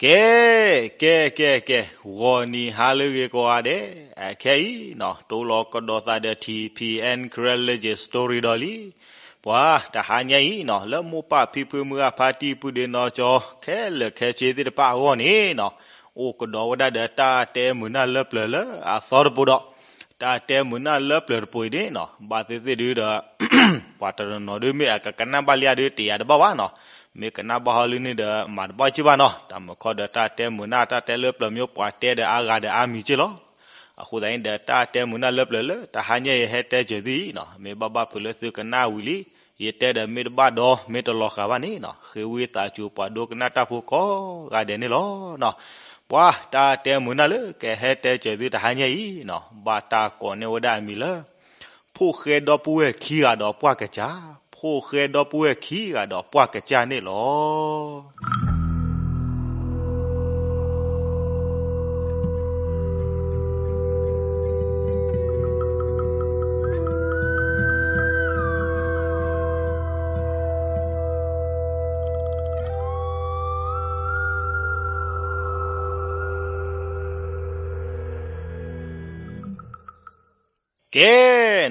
ကဲ, ကဲ, ကဲ, ကဲ, ဂီၤနံၤဟါလၢအဂ့ၤကိးဂၤဒဲး, အခဲအံၤနီၤ တိလီၤကဒီးသးဒီး ထံၣ်ဖံး N Karen Legend Story ဒီးလံ. ပှၤတဟါညါအံၤနီၤ လၢမိၢ်ပၢ်ဖံဖုမုၢ်ဂၢ် ဖါတံၢ်ပုၢ်ဒ့နီၢ်ကၠီ ခဲလၢာ်ခဲဆ့သ့ၣ်တဖၣ်အဂီၢ်န့ၣ်နီၤ, အိၣ်ကဒီးဝဲဒၣ်ဒီးတၢ်တဲမုာ်နၢ်လၢပျၢၤလၢအသီတပူၤဒီး တၢ်တဲမုာ်နၢ်လၢပျၢၤတပူၤအံၤန့ၣ်နီၤ ဘၣ်သ့ၣ်သ့ၣ်ဒုဒီး ပှၤတနီၤနီၤဒုမ့ၢ်အကကနၣ်ဘၣ်လံဧါဒု တယာ်တဘၣ်ဘၣ်နီၤ. မ့ၢ်ကနၣ်ဘၣ်ဟီလံန့ၣ်ဒီး မၤတဘၣ်က့ၢ်ဘၣ်နီၤ. တၢ်မုာ်ခီဒီးတၢ်တဲမုာ်နၢ် တၢ်တဲလၢပျၢၤမ့ၢ်ပှၤတဲဒီးအါဂၤဒီးအါမံၤက့ၢ်လီၤ. အဃိသတးန့ၣ်ဒီး တၢ်တဲမုာ်နၢ်လၢပျၢၤလၢတဟါညါအံၤဟဲတဲစၢၤသုအံၤနီၤ မ့ၢ်ဘၣ်ဘၣ်ဖုးလၢသုကနၣ်ဝံၤလံ. ယတဲဒီးမ့ၢ်တဘၣ်ဒီး မ့ၢ်တလီၤဃာ်ဘၣ်န့ၣ်နီၤ ဃ့ဝံသးစူၤပှၤဒိကနၣ်တၢ်ဖိကိးဂၤဒဲးန့ၣ်လီၤ. ပှၤတၢ်တဲမုာ်နၢ်လၢကဟဲတဲစၢၤသုတဟါညါအံၤနီၤ ဘၣ်တၢ်ကိးန့ၢ်ဝဲဒၣ်အမံၤလၢ ဖိၣ်ဃဲဒီပုၢ်ဝဲၢ်ခံဂၤဒီးပှၢ်ကစၢ်, ဖိၣ်ဃဲဒီပုၢ်ဝဲၢ်ခံဂၤဒီးပှၢ်ကစၢ်န့ၣ်လီၤ. ကဲ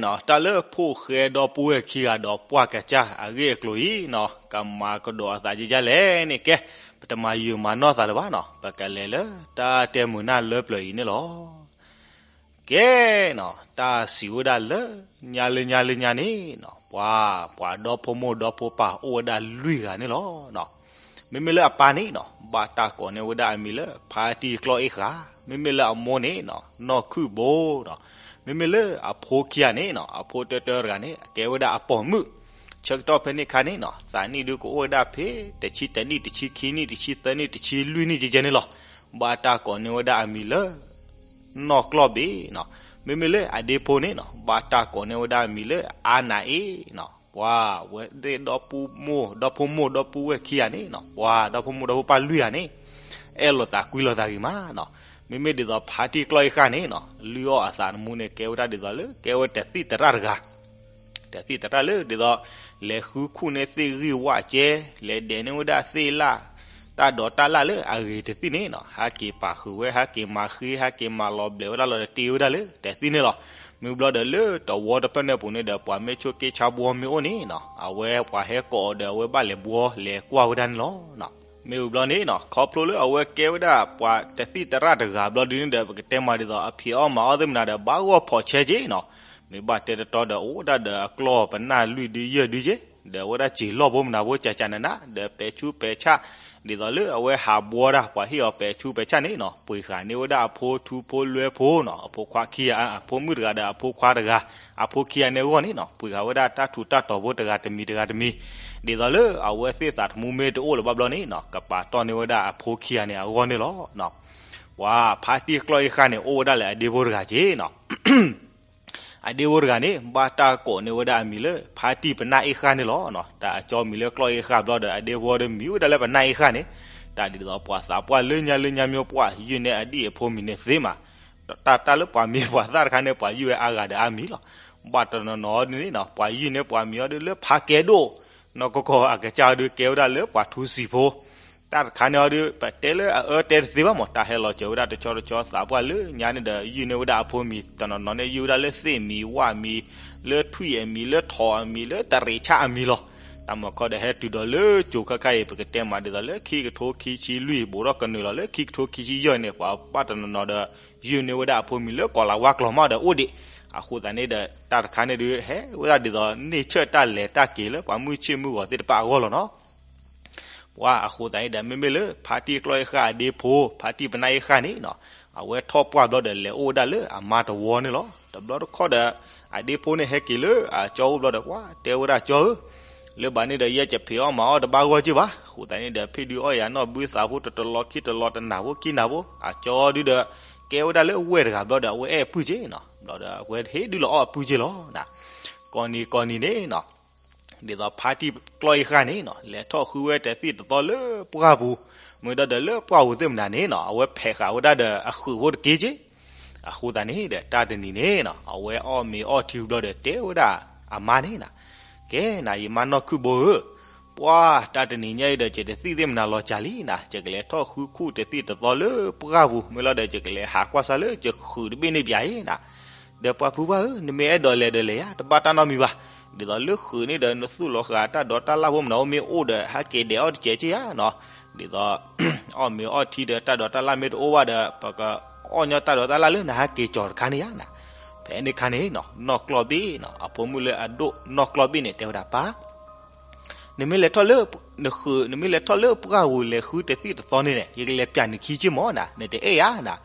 နီၤ တၢ်လၢဖိၣ်ဃဲဒီပုၢ်ဝဲၢ်ခံဂၤဒီးပှၢ်ကစၢ်အဂ့ၢ်အကျိၤအံၤနီၤ ကမၤကဒီးအသးဒ်လဲၣ်န့ၣ် ကဲ ပတမၤယုာ်မၤနီၢ်သးလၢၤဘၣ်နီၤ ပကလဲၤလၢတၢ်တဲမုာ်နၢ်လၢပျၢၤအံၤန့ၣ်လီၤ. ကဲနီၤ တၢ်စံးဝဲဒၣ်လၢ ညါလၢညါလၢညါန့ၣ်နီၤ ပှၤ ပှၤဒီဖိမိၢ်ဒီဖိပၢ်အိၣ်ဝဲဒၣ်လွံၢ်ဂၤန့ၣ်လီၤ. မ့မ့ၢ်လၢအပၢ်န့ၣ်နီၤ ဘၣ်တၢ်ကိးန့ၢ်ဝဲဒၣ်အမံၤလၢ ဖါတံၢ်ကျီၢ်အ့ၣ်ဃာ်, မ့မ့ၢ်လၢအမိၢ်န့ၣ်နီၤ နီၢ်ခုၣ်ဘိနီၤ, မ့မ့ၢ်လၢအဖိခံဂၤန့ၣ်နီၤ အဖိတၢတၢတဂၤန့ၣ် အကဲဝဲဒၣ်အပိာ်မုၣ်, ဆၢကတီၢ်ဖဲန့ၣ်အခါန့ၣ်နီၤ သးနံၣ်ဒုကအိၣ်ဝဲဒၣ်ဖဲ တဆံတၢနံၣ် တဆံခံနံၣ် တဆံသၢနံၣ် တဆံလွံၢ်နံၣ်ကဲကဲန့ၣ်လီၤ. ဘၣ်တၢ်ကိးန့ၢ်ဝဲဒၣ်အမံၤလၢ နီၢ်ကျီၢ်ဘ့ၣ်နီၤ, မ့မ့ၢ်လၢအဒ့ဖိန့ၣ်နီၤ ဘၣ်တၢ်ကိးန့ၢ်ဝဲဒၣ်အမံၤလၢအါနၤအ့ၣ်နီၤ, ပှၤဝဲသ့ၣ်ဒီပုၢ်မိၢ် ဒီဖိမိၢ်ဒီပုၢ်ဝဲၢ်ခံဂၤန့ၣ်နီၤ ပှၤဒီဖိမိၢ်ဒီဖိပၢ်လွံၢ်ဂၤန့ၣ် အဲၣ်လိာ်သးကွံလိာ်သးဂ့ၤမးနီၤ, မ့မ့ၢ်ဒ်သိးဖါတံၢ်ကျီၢ်အ့ၣ်ဃာ်န့ၣ်နီၤ လုၢ်အီၣ်အသးသမူန့ၣ် ကဲဝဲဒၣ်ဒ်သိးလၢ ကဲဝဲတသံၣ်သရၣ်တဂၤ တသံၣ်သရၣ်လၢဒ်သိး လဲၤဃုခူၣ်န့ၢ်သ့ၣ်ဂံၢ်ဝၣ်ကဲ, လဲၤဒဲးန့ၢ်ဝဲဒၣ်သ့ၣ်လၣ်, တၢ်ဒိးတၢ်လၣ်လၢအဂ့ၤတသ့ၣ်န့ၣ်နီၤ ဟဲက့ၤပာ်ဃုာ်ဝဲ ဟဲက့ၤမၤဃ့ ဟဲက့ၤမၤလီၤဘျဲးဝဲဒၣ်လီၤတတ့ဝဲဒၣ်လၢတသ့ၣ်န့ၣ်လီၤ. မ့ၢ်ဘျီဒီးလၢတဝီတဖျၢၣ်န့ၣ်အပူၤန့ၣ်ဒီး ပှၤမ့ၢ်ဆိၣ်က့ဆါဘှီမ့ၢ်အိၣ်န့ၣ်နီၤ အဝဲပှၤဟဲကိးအီၤဒီး အဝဲဘၣ်လဲၤဘှီလဲၤကွၢ်ဝဲဒၣ်န့ၣ်လီၤ. မ့ၢ်ဝံၤဘျီန့ၣ်နီၤ ခီဖျိလၢအဝဲကဲဝဲဒၣ်ပှၤတသံၣ်သရၣ်တဂၤဘျီဒုန့ၣ်ဒီး ပကတဲမးဒ်သိးအဖံးအီၣ်မၤအီၣ်သ့ၣ်မနၤဒီး ဘၣ်ဂီၢ်ဖီးဆဲက့နီၤ မ့ၢ်ဘၣ်တဲတတီဒီး အိၣ်ဒၣ်ဒီးအကျီၢ်ပနၢ်လွံၢ်ဒုယဲၢ်ဒုက့, ဒီးအဝဲဒၣ်စံာ်လီၢ်ဖိမနၤဖိကၠးကၠးနးနး ဒီးပဲာ်ဆူးပဲာ်ဆၣ် ဒ်သိးလၢအဝဲဟးဘှီဒၣ် ပှၤဟ့ၣ်အီၤပဲာ်ဆူးပဲာ်ဆၣ်န့ၣ်နီၤ ပှ့ၤဃာ်န့ၢ်ဝဲဒၣ်အဖိထူဖိလွဲဖိနီၤ အဖိခွါခံဂၤ အဖိမုၣ်တဂၤဒီးအဖိခွါတဂၤ အဖိခံဂၤန့ၣ်အဂီၢ်န့ၣ်နီၤ ပှ့ၤဃာ်ဝဲဒၣ်တၢ်ထူးတၢ်တီၤဖိတဂၤတမံၤတဂၤတမံၤ, ဒ်သိးလၢအဝဲသ့ၣ်သးသမူမ့ၢ်တအိၣ်လၢၤဘၣ်ဘျီန့ၣ်နီၤ ကပာ်တီၢ်န့ၢ်ဝဲဒၣ်အဖိခံဂၤန့ၣ်အဂီၢ်န့ၣ်လီၤ. ပှၤဖါတံၢ်ကျီၢ်အ့ၣ်ဃာ်န့ၣ် အိၣ်ဝဲဒၣ်လၢအဒ့ဖိတဂၤက့နီၤ အဒ့ဖိတဂၤန့ၣ် ဘၣ်တၢ်ကိးန့ၢ်ဝဲဒၣ်အမံၤလၢ ဖါတံၢ်ပနၢ်အ့ၣ်ဃာ်န့ၣ်လီၤ. တၢ်အကၠီမံၤလၢကျီၢ်အ့ၣ်ဃာ်ဘျီဒီး အဒ့ဖိဒီးမံၤဝဲဒၣ်လၢပနၢ်အ့ၣ်ဃာ်န့ၣ်, တၢ်ဒ်သိးပှၤသးပှၢ်လၢညါလၢညါမ့ၢ်ပှၢ်ယုၢ်န့ၢ်အဒံၣ်အဖိမံၤန့ၣ်သ့မး, တၢ်တၢ်လၢပှၤမံၤပှၤသၣ်တခါန့ၣ် ပှၤယုၢ်ဝဲအါဂၤဒီးအါမံၤလီၤ. ဘၣ်တနီၤနီၤဒ်န့ၣ်နီၤ ပှၤယုၢ်န့ၢ်ပှၤမံၤအီၤဒုးလၢဖးကဲဒိၣ် နီၢ်ကီၢ်ကီၢ်အကစၢ်အီၤဒုးကဲဝဲဒၣ်လၢပှၤထူစံာ်ဖိ, တၢ်တခါန့ၣ်အီၤဒုး ပတဲလၢအအၢတဲတသ့ဘၣ်မး တၢ်ဟဲလီၤစၢၤဝဲဒၣ်တဆီတဆီသးပှၢ်လၢညါန့ၣ်ဒီး ယုၢ်န့ၢ်ဝဲဒၣ်အဖိမံၤ တနီၤနီၤန့ၣ် ယုၢ်ဝဲဒၣ်လၢသ့ၣ်မံၤဝၣ်မံၤ လၢထွံၣ်အမံၤ လၢထိးအမံၤ လၢတရံးဆၣ်အမံၤလီၤ. တၢ်မၤခီဒီးဟဲတုၤဒီးလၢကၠိၤခါခါအံၤ ပကတဲမးဒ်သိးလၢခံကထိခံဆံလွံၢ် ဘူးထီၣ်ကနုာ်လီၤလၢခံကထိခံဆံယဲၢ်န့ၣ် ပှၤဘၣ်တနီၤနီၤဒီး ယုၢ်န့ၢ်ဝဲဒၣ်အဖိမံၤလၢကီးလၤဝါကျိာ်မးဒီးအိၣ်ဒံး, အဃိသတးန့ၣ်ဒီး တၢ်တခါန့ၣ်ဒုး ဟဲဝဲဒၣ်ဒ်သိး န့ၢ်ဆၢၣ်တၢ်လဲၤတၢ်က့ၤလၢပှၤမုၢ်ဆ့ၣ်မုၢ်ဂီၤသ့ၣ်တဖၣ်အဂီၢ်လီၤနီၤ. ပှၤအဃိသတးန့ၣ်ဒီး မ့မ့ၢ်လၢဖါတံၢ်ကျီၢ်အ့ၣ်ဃာ်အဒ့ဖိ ဖါတံၢ်ပနၢ်အ့ၣ်ဃာ်န့ၣ်နီၤ အဝဲထီၣ်ပှၢ်ဘျီဒီးလဲၤအိၣ်ဝဲဒၣ်လၢအမါတဝီန့ၣ်လီၤ. တဘျီတခီၣ်ဒီး အဒ့ဖိန့ၣ်ဟဲက့ၤလၢအကၠီအိၣ်ဘျီဒီး ပှၤတဲဝဲဒၣ်ကၠီဧၢ, လၢဘၣ်န့ၣ်ဒီး ယဲကဖံးအီၣ်မၤအီၣ်တဘၣ်ဂီၢ်က့ၢ်ဘၣ်. အဃိသတးန့ၣ်ဒီး ဖံးဒုးအီၣ်ယၤနီၢ်ဘုသးဖိတတလီခံတလီတနၤဖိခံနၤဖိ အကၠီဒုဒီး ကဲဝဲဒၣ်လၢဝဲၢ်တဂၤဘျီဒီး အဝဲအဲၣ်ပုၢ်က့ၢ်နီၤ. ဘျီဒီးအဝဲဟ့ၣ်ဒုးလီၤအီၣ်အပုၢ်က့ၢ်လီၤ. ကိးနံၤကိးနံၤန့ၣ်နီၤ ဒ်သိးဖါတံၢ်ကျီၢ်အ့ၣ်ဃာ်န့ၣ်နီၤ လဲၤထီၣ်ဃုဝဲတသံၣ်တသီလၢပှၢ်ပူၤ, မ့ၢ်ဒီးဒီးလၢပှၢ်ပူၤသ့ၣ်မနၤန့ၣ်နီၤ အဝဲဖဲးဃာ်ဝဲဒၣ်ဒီးအဃုာ်ဖိတက့ၢ်က့ၢ်. အဃိသတးန့ၣ်ဒီး တၢ်တနံၤန့ၣ်နီၤ အဝဲအီၣ်မ့ၤအီၣ်ထံဘျီဒီး တဲဝဲဒၣ်အမါန့ၣ်နီၤ, ကဲနၤ ယမါနီၢ်ခုၣ်ဘိဧၢ, ပှၤတၢ်တနံၤညါအံၤဒီး ယတသံၣ်သ့ၣ်မနၤလီၤစၢ်လံနၤ, ယကလဲၤထီၣ်ဃုခူၣ်တသံၣ်တသီလၢပှၢ်ပူၤ မ့ၢ်လီၤဒီး ယကလဲၤဟးကွၢ်စၢ်လၢယဃုာ်တဘ့ၣ်န့ၣ်ပၠးအံၤနၤ. ဒီးပှၤဖုပှၢ်ဧၢ, နမ့ၢ်အဲၣ်ဒိးလဲၤဒီးလဲၤယၤ, တဘၣ်တၢ်နီတမံၤဘၣ်. ဒ်သိးလၢဃုာ်န့ၣ်ဒီး နသူၣ်လီၤဃာ်တၢ်ဒိးတၢ်လၣ်ဖိမနၤအိၣ်မ့ၢ်အိၣ်ဒီး ဟဲက့ၤဒဲးအီၣ်တစဲးက့ယၤနၤ. ဒ်သိး အီၣ်မ့ၤအီထံဒီးတၢ်ဒိးတၢ်လၣ်မ့ၢ်တအိၣ်ဘၣ်ဒီး ပကအီၣ်ညီတၢ်ဒိးတၢ်လၣ်လၢနဟဲက့ၤကၠီၤတခါန့ၣ်ယၤနၤ. ဖဲန့ၣ်ခါန့ၣ်နၤ နီၢ်ကျီၢ်ဘ့ၣ်နၤ အဖိမုၣ်လၢအဒိၣ်နီၢ်ကျီၢ်ဘ့ၣ်န့ၣ် တဲဝဲဒၣ်ပၢ် နမ့ၢ်လဲၤထီၣ်လၢ နဃုာ် နမ့ၢ်လဲၤထီၣ်လၢပှၢ်ပူၤ လဲၤဃုတသံၣ်တသီန့ၣ်န့ၣ် ယကလဲၤပၠးနခံက့မၢ်နၤ, နတအဲၣ်ယၤနၤ.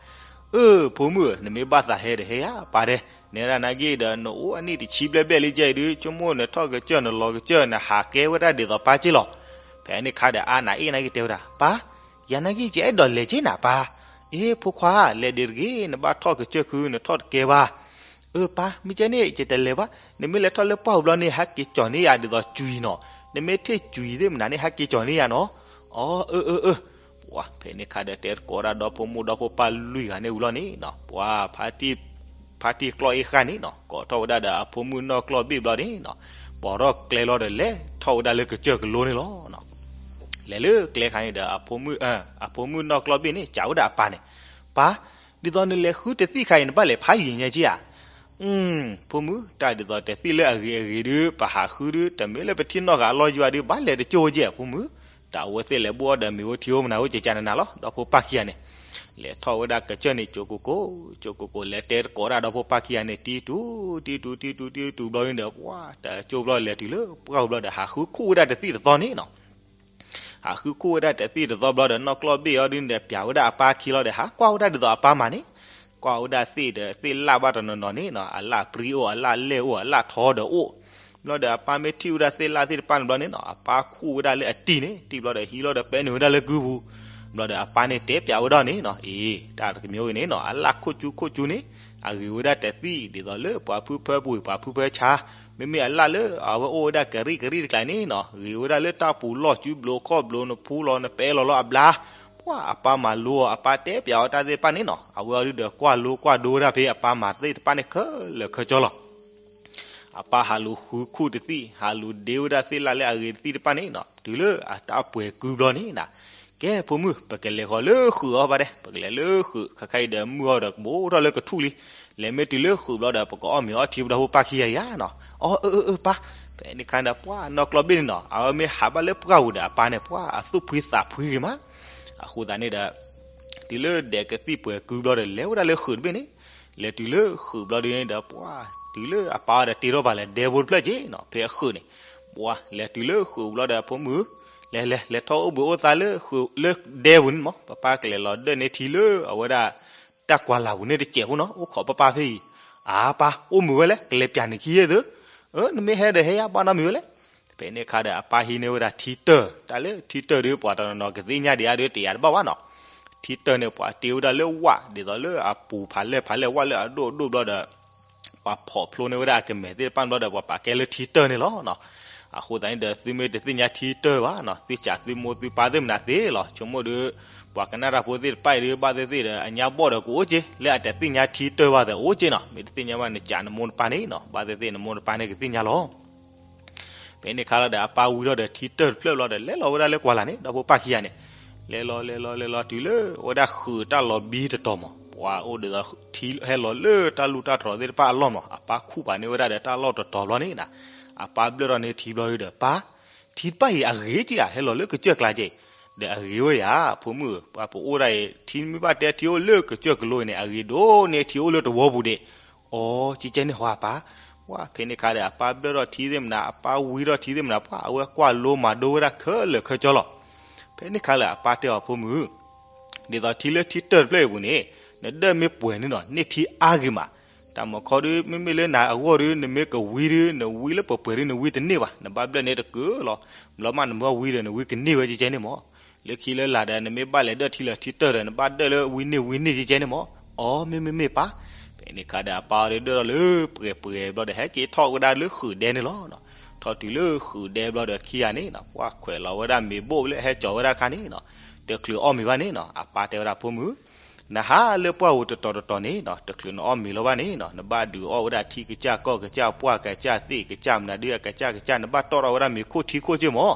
အၢ ဖိမုၣ်ဧၢ, နမ့ၢ်ဘၣ်သးဟဲဒီးဟဲယၤပၢ်ဒဲး, နဲဒၣ်နာ်က့ဒီး နအိၣ်အနံၣ်တဆံဘျဲၣ်ဘျဲၣ်လံကဲအံၤဒုး ဆိကမိၣ်နထီၣ်ကစၢၢ်နလီၤကစၢၢ် နဟးကဲဝဲဒၣ်ဒ်သိးပၢ်က့လီၤ. ဖဲန့ၣ်ခါဒီးအါနၤအ့ၣ်နာ်က့တဲဝဲဒၣ် ပၢ်, ယၤနာ်က့ယအဲၣ်ဒိးလဲၤက့နၤပၢ်. အ့ ဖိခွါ လဲၤဒံးတဂ့ၤ, နဘၣ်ထီၣ်ကစၢၢ်ခု နထီၣ်တကဲဘၣ်. အၢ ပၢ်, မ့ၢ်ကဲန့ၣ် ယတလဲၤဘၣ်. နမ့ၢ်လဲၤထီၣ်လၢပှၢ်ပူၤဘျီန့ၣ် ဟဲက့ၤကၠီၤန့ၢ်ယၤဒ်သိးကွံာ်နီၤ, နမ့ၢ်ထံၣ်ကွံာ်သ့ၣ်မနၤန့ၣ် ဟဲက့ၤကၠီၤန့ၢ်ယၤနီၤ. အီ အၢ အၢ အၢ. ပှၤဖဲန့ၣ်ခါဒီး တဲသကိးဒၣ်ဒီဖိမုၣ်ဒီဖိပၢ်လွံၢ်ဂၤန့ၣ်ဝံၤလီၤန့ၣ်နၤ, ပှၤ ဖါတံၢ်ကျီၢ်အ့ၣ်ဃာ်န့ၣ်နၤ ကိးထီၣ်ဝဲဒၣ်ဒီးအဖိမုၣ်နီၢ်ကျီၢ်ဘ့ၣ်ဘျီန့ၣ်နၤ, ပိာ်ထီၣ်ကျဲလီၤဒီးလဲၤထီၣ်ဝဲဒၣ်လၢကစၢၢ်ကလိန့ၣ်လီၤ. လဲၤလၢကျဲခါန့ၣ်ဒီး အဖိမုၣ်နီၢ်ကျီၢ်ဘ့ၣ်န့ၣ် စံးဝဲဒၣ်အပၢ်န့ၣ်, ပၢ်, ဒ်သိးနလဲၤဃုတသံၣ်ခါအံၤ နဘၣ်လဲၤဖးယံာ်ညါက့ဧါ. အၢ ဖိမုၣ်, တၢ်ဒ်သိးတသံၣ်လၢအဂ့ၤအဂ့ၤဒုး ပဟးဃုဒုး တမ့ၢ်လၢပထံၣ်နီၣ်ဃာ်အလီၢ်ယွၤဒုး ဘၣ်လဲၤတကၠိၢ်ဝဲက့ဧါ ဖိမုၣ်. တၢ်အဝဲသ့ၣ်လဲၤဘိၣ်အီၤဒီးမ့ၤဝဲထံအိၣ်မနၤအိၣ်ကကနနၤလီၤ ဒီဖိပၢ်ခံဂၤန့ၣ် လဲၤထီၣ်ဝဲဒၣ်ကစၢၢ်န့ၣ် ကၠိကိကိ, ကၠိကိကိ လဲၤတဲသကိးဒၣ်ဒီဖိပၢ်ခံဂၤန့ၣ် တံတူာ် တံတူာ် တံတူာ် တံတူာ်ဘျီန့ၣ်ဒီး ပှၤတကၠိၢ်ဘျီ လဲၤတုၤလၢပှၢ်ပူၤဘျီဒီး ဟးဃုခူၣ်ဝဲဒၣ်တသံၣ်တသီန့ၣ်နၤ. ဟးဃုခူၣ်ဝဲဒၣ်တသံၣ်တသီဘျီဒီး နီၢ်ကျီၢ်ဘ့ၣ်အီၤဒုးဒီး ပၠးဝဲဒၣ်အပၢ်ခံလီၤဒီး ဟးကွၢ်ဝဲဒၣ်ဒ်သိးအပၢ်မၤန့ၣ်, ကွၢ်ဝဲဒၣ်သ့ၣ်ဒီး သ့ၣ်လၣ်ဘၣ်တနီၤနီၤန့ၣ်နၤ အလၣ်ပြံအိၣ် အလၣ်လဲၢ်အိၣ် အလၣ်ထီဒီးအိၣ်. ဘျီဒီးအပၢ်မ့ၢ်ထံၣ်ဝဲဒၣ်သ့ၣ်လၣ်သ့ၣ်တဖၣ်န့ၣ်ဘျီန့ၣ်နၤ အပၢ်ခူၣ်ဝဲဒၣ်လၢအတံၢ်န့ၣ် တံၢ်ဘျီဒီးဟံးလီၤဒီးပဲနုာ်ဝဲဒၣ်လၢကုပူၤ. ဘျီဒီးအပၢ်န့ၣ်တဲပၠးဝဲဒၣ်န့ၣ်နၤ အ့ တၢ်တကမံၤအံၤန့ၣ်နၤ အလၣ်ခိၣ်ကၠူခိၣ်ကၠူန့ၣ် အဂ့ၤဝဲဒၣ်တသံၣ် ဒ်သိးလၢပှၤဖုဖၢပူၤ ပှၤဖုဖၢဆါ, မ့မ့ၢ်အလၣ်လၢအဝဲအိၣ်ဝဲဒၣ်ကရံၣ်ကရံၣ်တကျါန့ၣ်နၤ ဂ့ၤဝဲဒၣ်လၢတၢ်ပူၤလီၢ်စုဘျိခီၣ်ဘျိ နဖူလီၤနပဲလီၤလီၤအဘျါ. ပှၤအပၢ်မၤလိအီၤ အပၢ်တဲပၠးအီၤတၢ်သ့ၣ်တဖၣ်န့ၣ်နၤ အဝဲအီၤဒုးဒီးကွၢ်လိကွၢ်ဒိဝဲဒၣ်ဖဲအပၢ်မၤသ့ၣ်တဖၣ်န့ၣ်ခဲလၢာ်ခဲဆ့လီၤ. အပၢ်ဟးလူၤဃုခူၣ်တသံၣ် ဟးလူၤဒ့ဝဲဒၣ်သ့ၣ်လၣ်လၢအဂ့ၤတသံၣ်တဖၣ်န့ၣ်နၤ တုၤလၢအတၢ်ပှဲၤကုဘျီန့ၣ်နၤ, ကဲဖိမုၣ် ပကလဲၤဃီၤလၢဃုာ်အီၤဘၣ်ဒဲး ပကလဲၤလၢဃုာ် ခါခါအံၤဒီးမုၢ်အီၤဒီးကဘိးထီၣ်လၢကထူၣ်လံ. လဲၤမ့ၢ်တုၤလၢဃုာ်ဘျီဒီး ပကအီၣ်မ့ၤအီထံပဒီဖိပၢ်ခံဂၤယၤနၤ. အီ အၢ အၢ အၢ ပၢ်. ဖဲန့ၣ်ခါဒီး ပှၤနီၢ်ကျီၢ်ဘ့ၣ်န့ၣ်နၤ အဝဲမ့ၢ်ဟးဘၣ်လၢပှၢ်ပူၤဒီးအပၢ်န့ၣ် ပှၤအသူၣ်ဖှံသးဖှံဂ့ၤမး. အဃိသတးန့ၣ်ဒီး တုၤလၢဒဲးကသံၣ်ပှဲၤကုဘျီဒီး လဲၤဝဲဒၣ်လၢဃုာ်တဘ့ၣ်န့ၣ်, လဲၤတုၤလၢဃုာ်ဘျီဒုးန့ၣ်ဒီး ပှၤတုၤလၢအပၢ်အီၤဒီးတ့ထီၣ်ပာ်လၢဒဲဖိတဖျၢၣ်က့နၤ ဖဲအဃုာ်န့ၣ်, ပှၤလဲၤတုၤလၢဃုာ်ဘျီဒီး ဖိမုၣ်, လဲၤလဲၤလဲၤထီၣ်အိၣ်ဘှံးအိၣ်သါလၢဃုာ်လၢဒဲပူၤန့ၣ်မး ပပၢ်ကလဲၤလီၤဒၢၣ်န့ၢ်ထံလၢအဝဲဒၣ် တၢ်ကွၢ်လၢ်ပူၤန့ၣ်တစဲးဖိနီၤ အိၣ်ခိးပပၢ်ဖဲအံၤ. အၢ ပၢ် အိၣ်မုာ်ဝဲလဲၣ် ကလဲၤပၠးနခံယဲၢ်သု. အၢ နမ့ၢ်ဟဲဒီးဟဲယၤ ဘၣ်နီတမံၤဝဲလဲၣ်. ဖဲန့ၣ်အခါဒီးအပၢ်ဟံးန့ၢ်ဝဲဒၣ်ထံတၢၢ်, တၢ်လၢထံတၢၢ်ဒုး ပှၤတနီၤနီၤကသ့ၣ်ညါဒံးဧါဒုး တယာ်တဘၣ်ဘၣ်နီၤ. ထံတၢၢ်န့ၣ် ပှၤတ့ဝဲဒၣ်လၢဝၣ် ဒ်သိးလၢအပူၤဖးလဲၢ်ဖးလဲၢ်ဝၣ်လၢအဒိၣ်ဒိၣ်ဘျီဒီး ပှၤဖီၣ်ဖျိန့ၢ်ဝဲဒၣ်အကမဲာ်သ့ၣ်တဖၣ်ဘျီဒီး ပှၤပာ်ကဲလၢထံတၢၢ်န့ၣ်လီၤ. အဃိသတးန့ၣ်ဒီး သုမ့ၢ်တသ့ၣ်ညါထံတၢၢ်ဘၣ်နီၤ သုစံးသုမိၢ်သုပၢ်သ့ၣ်မနုၤသ့လီၤ. ဆိကမိၣ်ဒီး ပှၤကနၣ်တၢ်ဖိသ့ၣ်တဖၣ်အံၤဒုး ဘၣ်သ့ၣ်သ့ၣ်ဒီး အညါဘီၣ်ဒီးကအိၣ်က့ လၢအတသ့ၣ်ညါထံတၢၢ်ဘၣ်သ့ၣ်အိၣ်က့နီၤ မ့ၢ်တသ့ၣ်ညါဘၣ် နစံးနမိၢ်နပၢ်န့ၣ်နီၤ ဘၣ်သ့ၣ်သ့ၣ်နမိၢ်နပၢ်န့ၣ်ကသ့ၣ်ညါလီၤ. ဖဲန့ၣ်အခါလီၤဒီး အပၢ်ဝံထီၣ်ဒီးထံတၢၢ်တဖျၢၣ်ဘျီဒီး လဲၤလီၤဝဲဒၣ်လၢကွၢ်လၢ်န့ၣ် ဒီဖိပၢ်ခံဂၤန့ၣ်, လဲၤလီၤလဲၤလီၤလဲၤလီၤ တုၤလၢဝဲဒၣ်ဃုာ်တၢ်လီၤဘံတတီၤမး ပှၤအိၣ်ဒ်သိးထံဟဲလီၤလၢတၢ်လူၢ်တၢ်တြီၤသ့ၣ်တဖၣ်အလီၢ်မး အပၢ်ခူၣ်ပာ်န့ၢ်ဝဲဒၣ်ဒီးတၢ်လီၢ်တတီၤဘျီန့ၣ်နၤ, အပၢ်ဘျၢၣ်ထီၣ်န့ၢ်ထံဘျီဒီး ပၢ်, ထံတဖၣ်အံၤအဂ့ၤက့ဧါ ဟဲလီၤလၢကစၢၢ်ကျါက့, ဒီးအဂ့ၤဝဲယၤ ဖိမုၣ်ဧၢ ပှၤပအိၣ်ဒၣ်အံၤ ထံမ့ၢ်ဘၣ်တဲထံအိၣ်လၢကစၢၢ်ကလိအံၤန့ၣ် အဂ့ၤဒိၣ်န့ၢ်ထံအိၣ်လၢတဝီပူၤဒံး, အိ ကကဲန့ၣ်ဟီအပၢ်, ပှၤဖဲန့ၣ်ခါဒီး အပၢ်ဘျၢၣ်ထီၣ်ထံသ့ၣ်မနုၤ အပၢ်ဝံထီၣ်ထံသ့ၣ်မနုၤ ပှၤအဝဲကွၢ်လိမၤဒိဝဲဒၣ်ခဲလၢာ်ခဲဆ့လီၤ. ဖဲန့ၣ်ခါလၢအပၢ်တဲအီၤ ဖိမုၣ်, ဒ်သိးထံလၢထံတၢၢ်တဖျၢၣ်အံၤပူၤန့ၣ်, နဒၢၣ်မ့ၢ်ပှဲၤန့ၣ်နီၤ န့ၢ်ထံအါဂ့ၤမး, တၢ်မၤခီဒုး မ့မ့ၢ်လၢနၤအဂီၢ်ဒုး နမ့ၢ်ကဝံဒုး နဝံလၢပှဲၤပှဲၤဒုး နဝံတန့ၢ်ဘၣ် နဘၣ်ဘျၢၣ်န့ၢ်တကၢလီၤ. ဘျီမးနမ့ၢ်ဝံဒီး နဝံကန့ၢ်ဝဲကကဲန့ၣ်မး လၢခံလၢလာ်ဒီး နမ့ၢ်ဘၣ်လဲၤဒၢၣ်ထံလၢထံတၢၢ်ဒီး နဘၣ်ဒၢၣ်လၢဝံန့ၢ်ဝံန့ၢ်ကကဲန့ၣ်မး. အိ မ့မ့ၢ်မ့ၢ်ပၢ်. ဖဲန့ၣ်ခါဒီး အပၢ်အီၤဒုးဒၢၣ်ထီၣ်လၢပှဲၤပှဲၤဘျီဒီး ဟဲက့ၤထီၣ်ဝဲဒၣ်လၢဃုာ်ဒဲန့ၣ်လီၤ. ထီၣ်တုၤလၢဃုာ်ဒဲဘျီဒီးခံဂၤန့ၣ် ပှၤခွဲးလီၤဝဲဒၣ်မ့ၤဘိၣ်လၢဟဲကၠီၤဝဲဒၣ်တခါန့ၣ်, တချုးအီၣ်မ့ၤဘၣ်န့ၣ်နီၤ အပၢ်တဲဝဲဒၣ် ဖိမုၣ်, နဟးလၢပှၢ်ပူၤတတီၤတတီၤန့ၣ်နီၤ တချုးနအီၣ်မ့ၤလီၤဘၣ်န့ၣ်နီၤ နဘၣ်ဒုးအီၣ်ဝဲဒၣ်ထံကစၢ်ကီၢ်ကစၢ်ပှၢ်ကစၢ်သ့ၣ်ကစၢ်မနုၤဒုးအကစၢ်ကစၢ် နဘၣ်တီၣ်ထီၣ်ဝဲဒၣ်မ့ၤခိၣ်ထံခိၣ်က့ၢ်မး.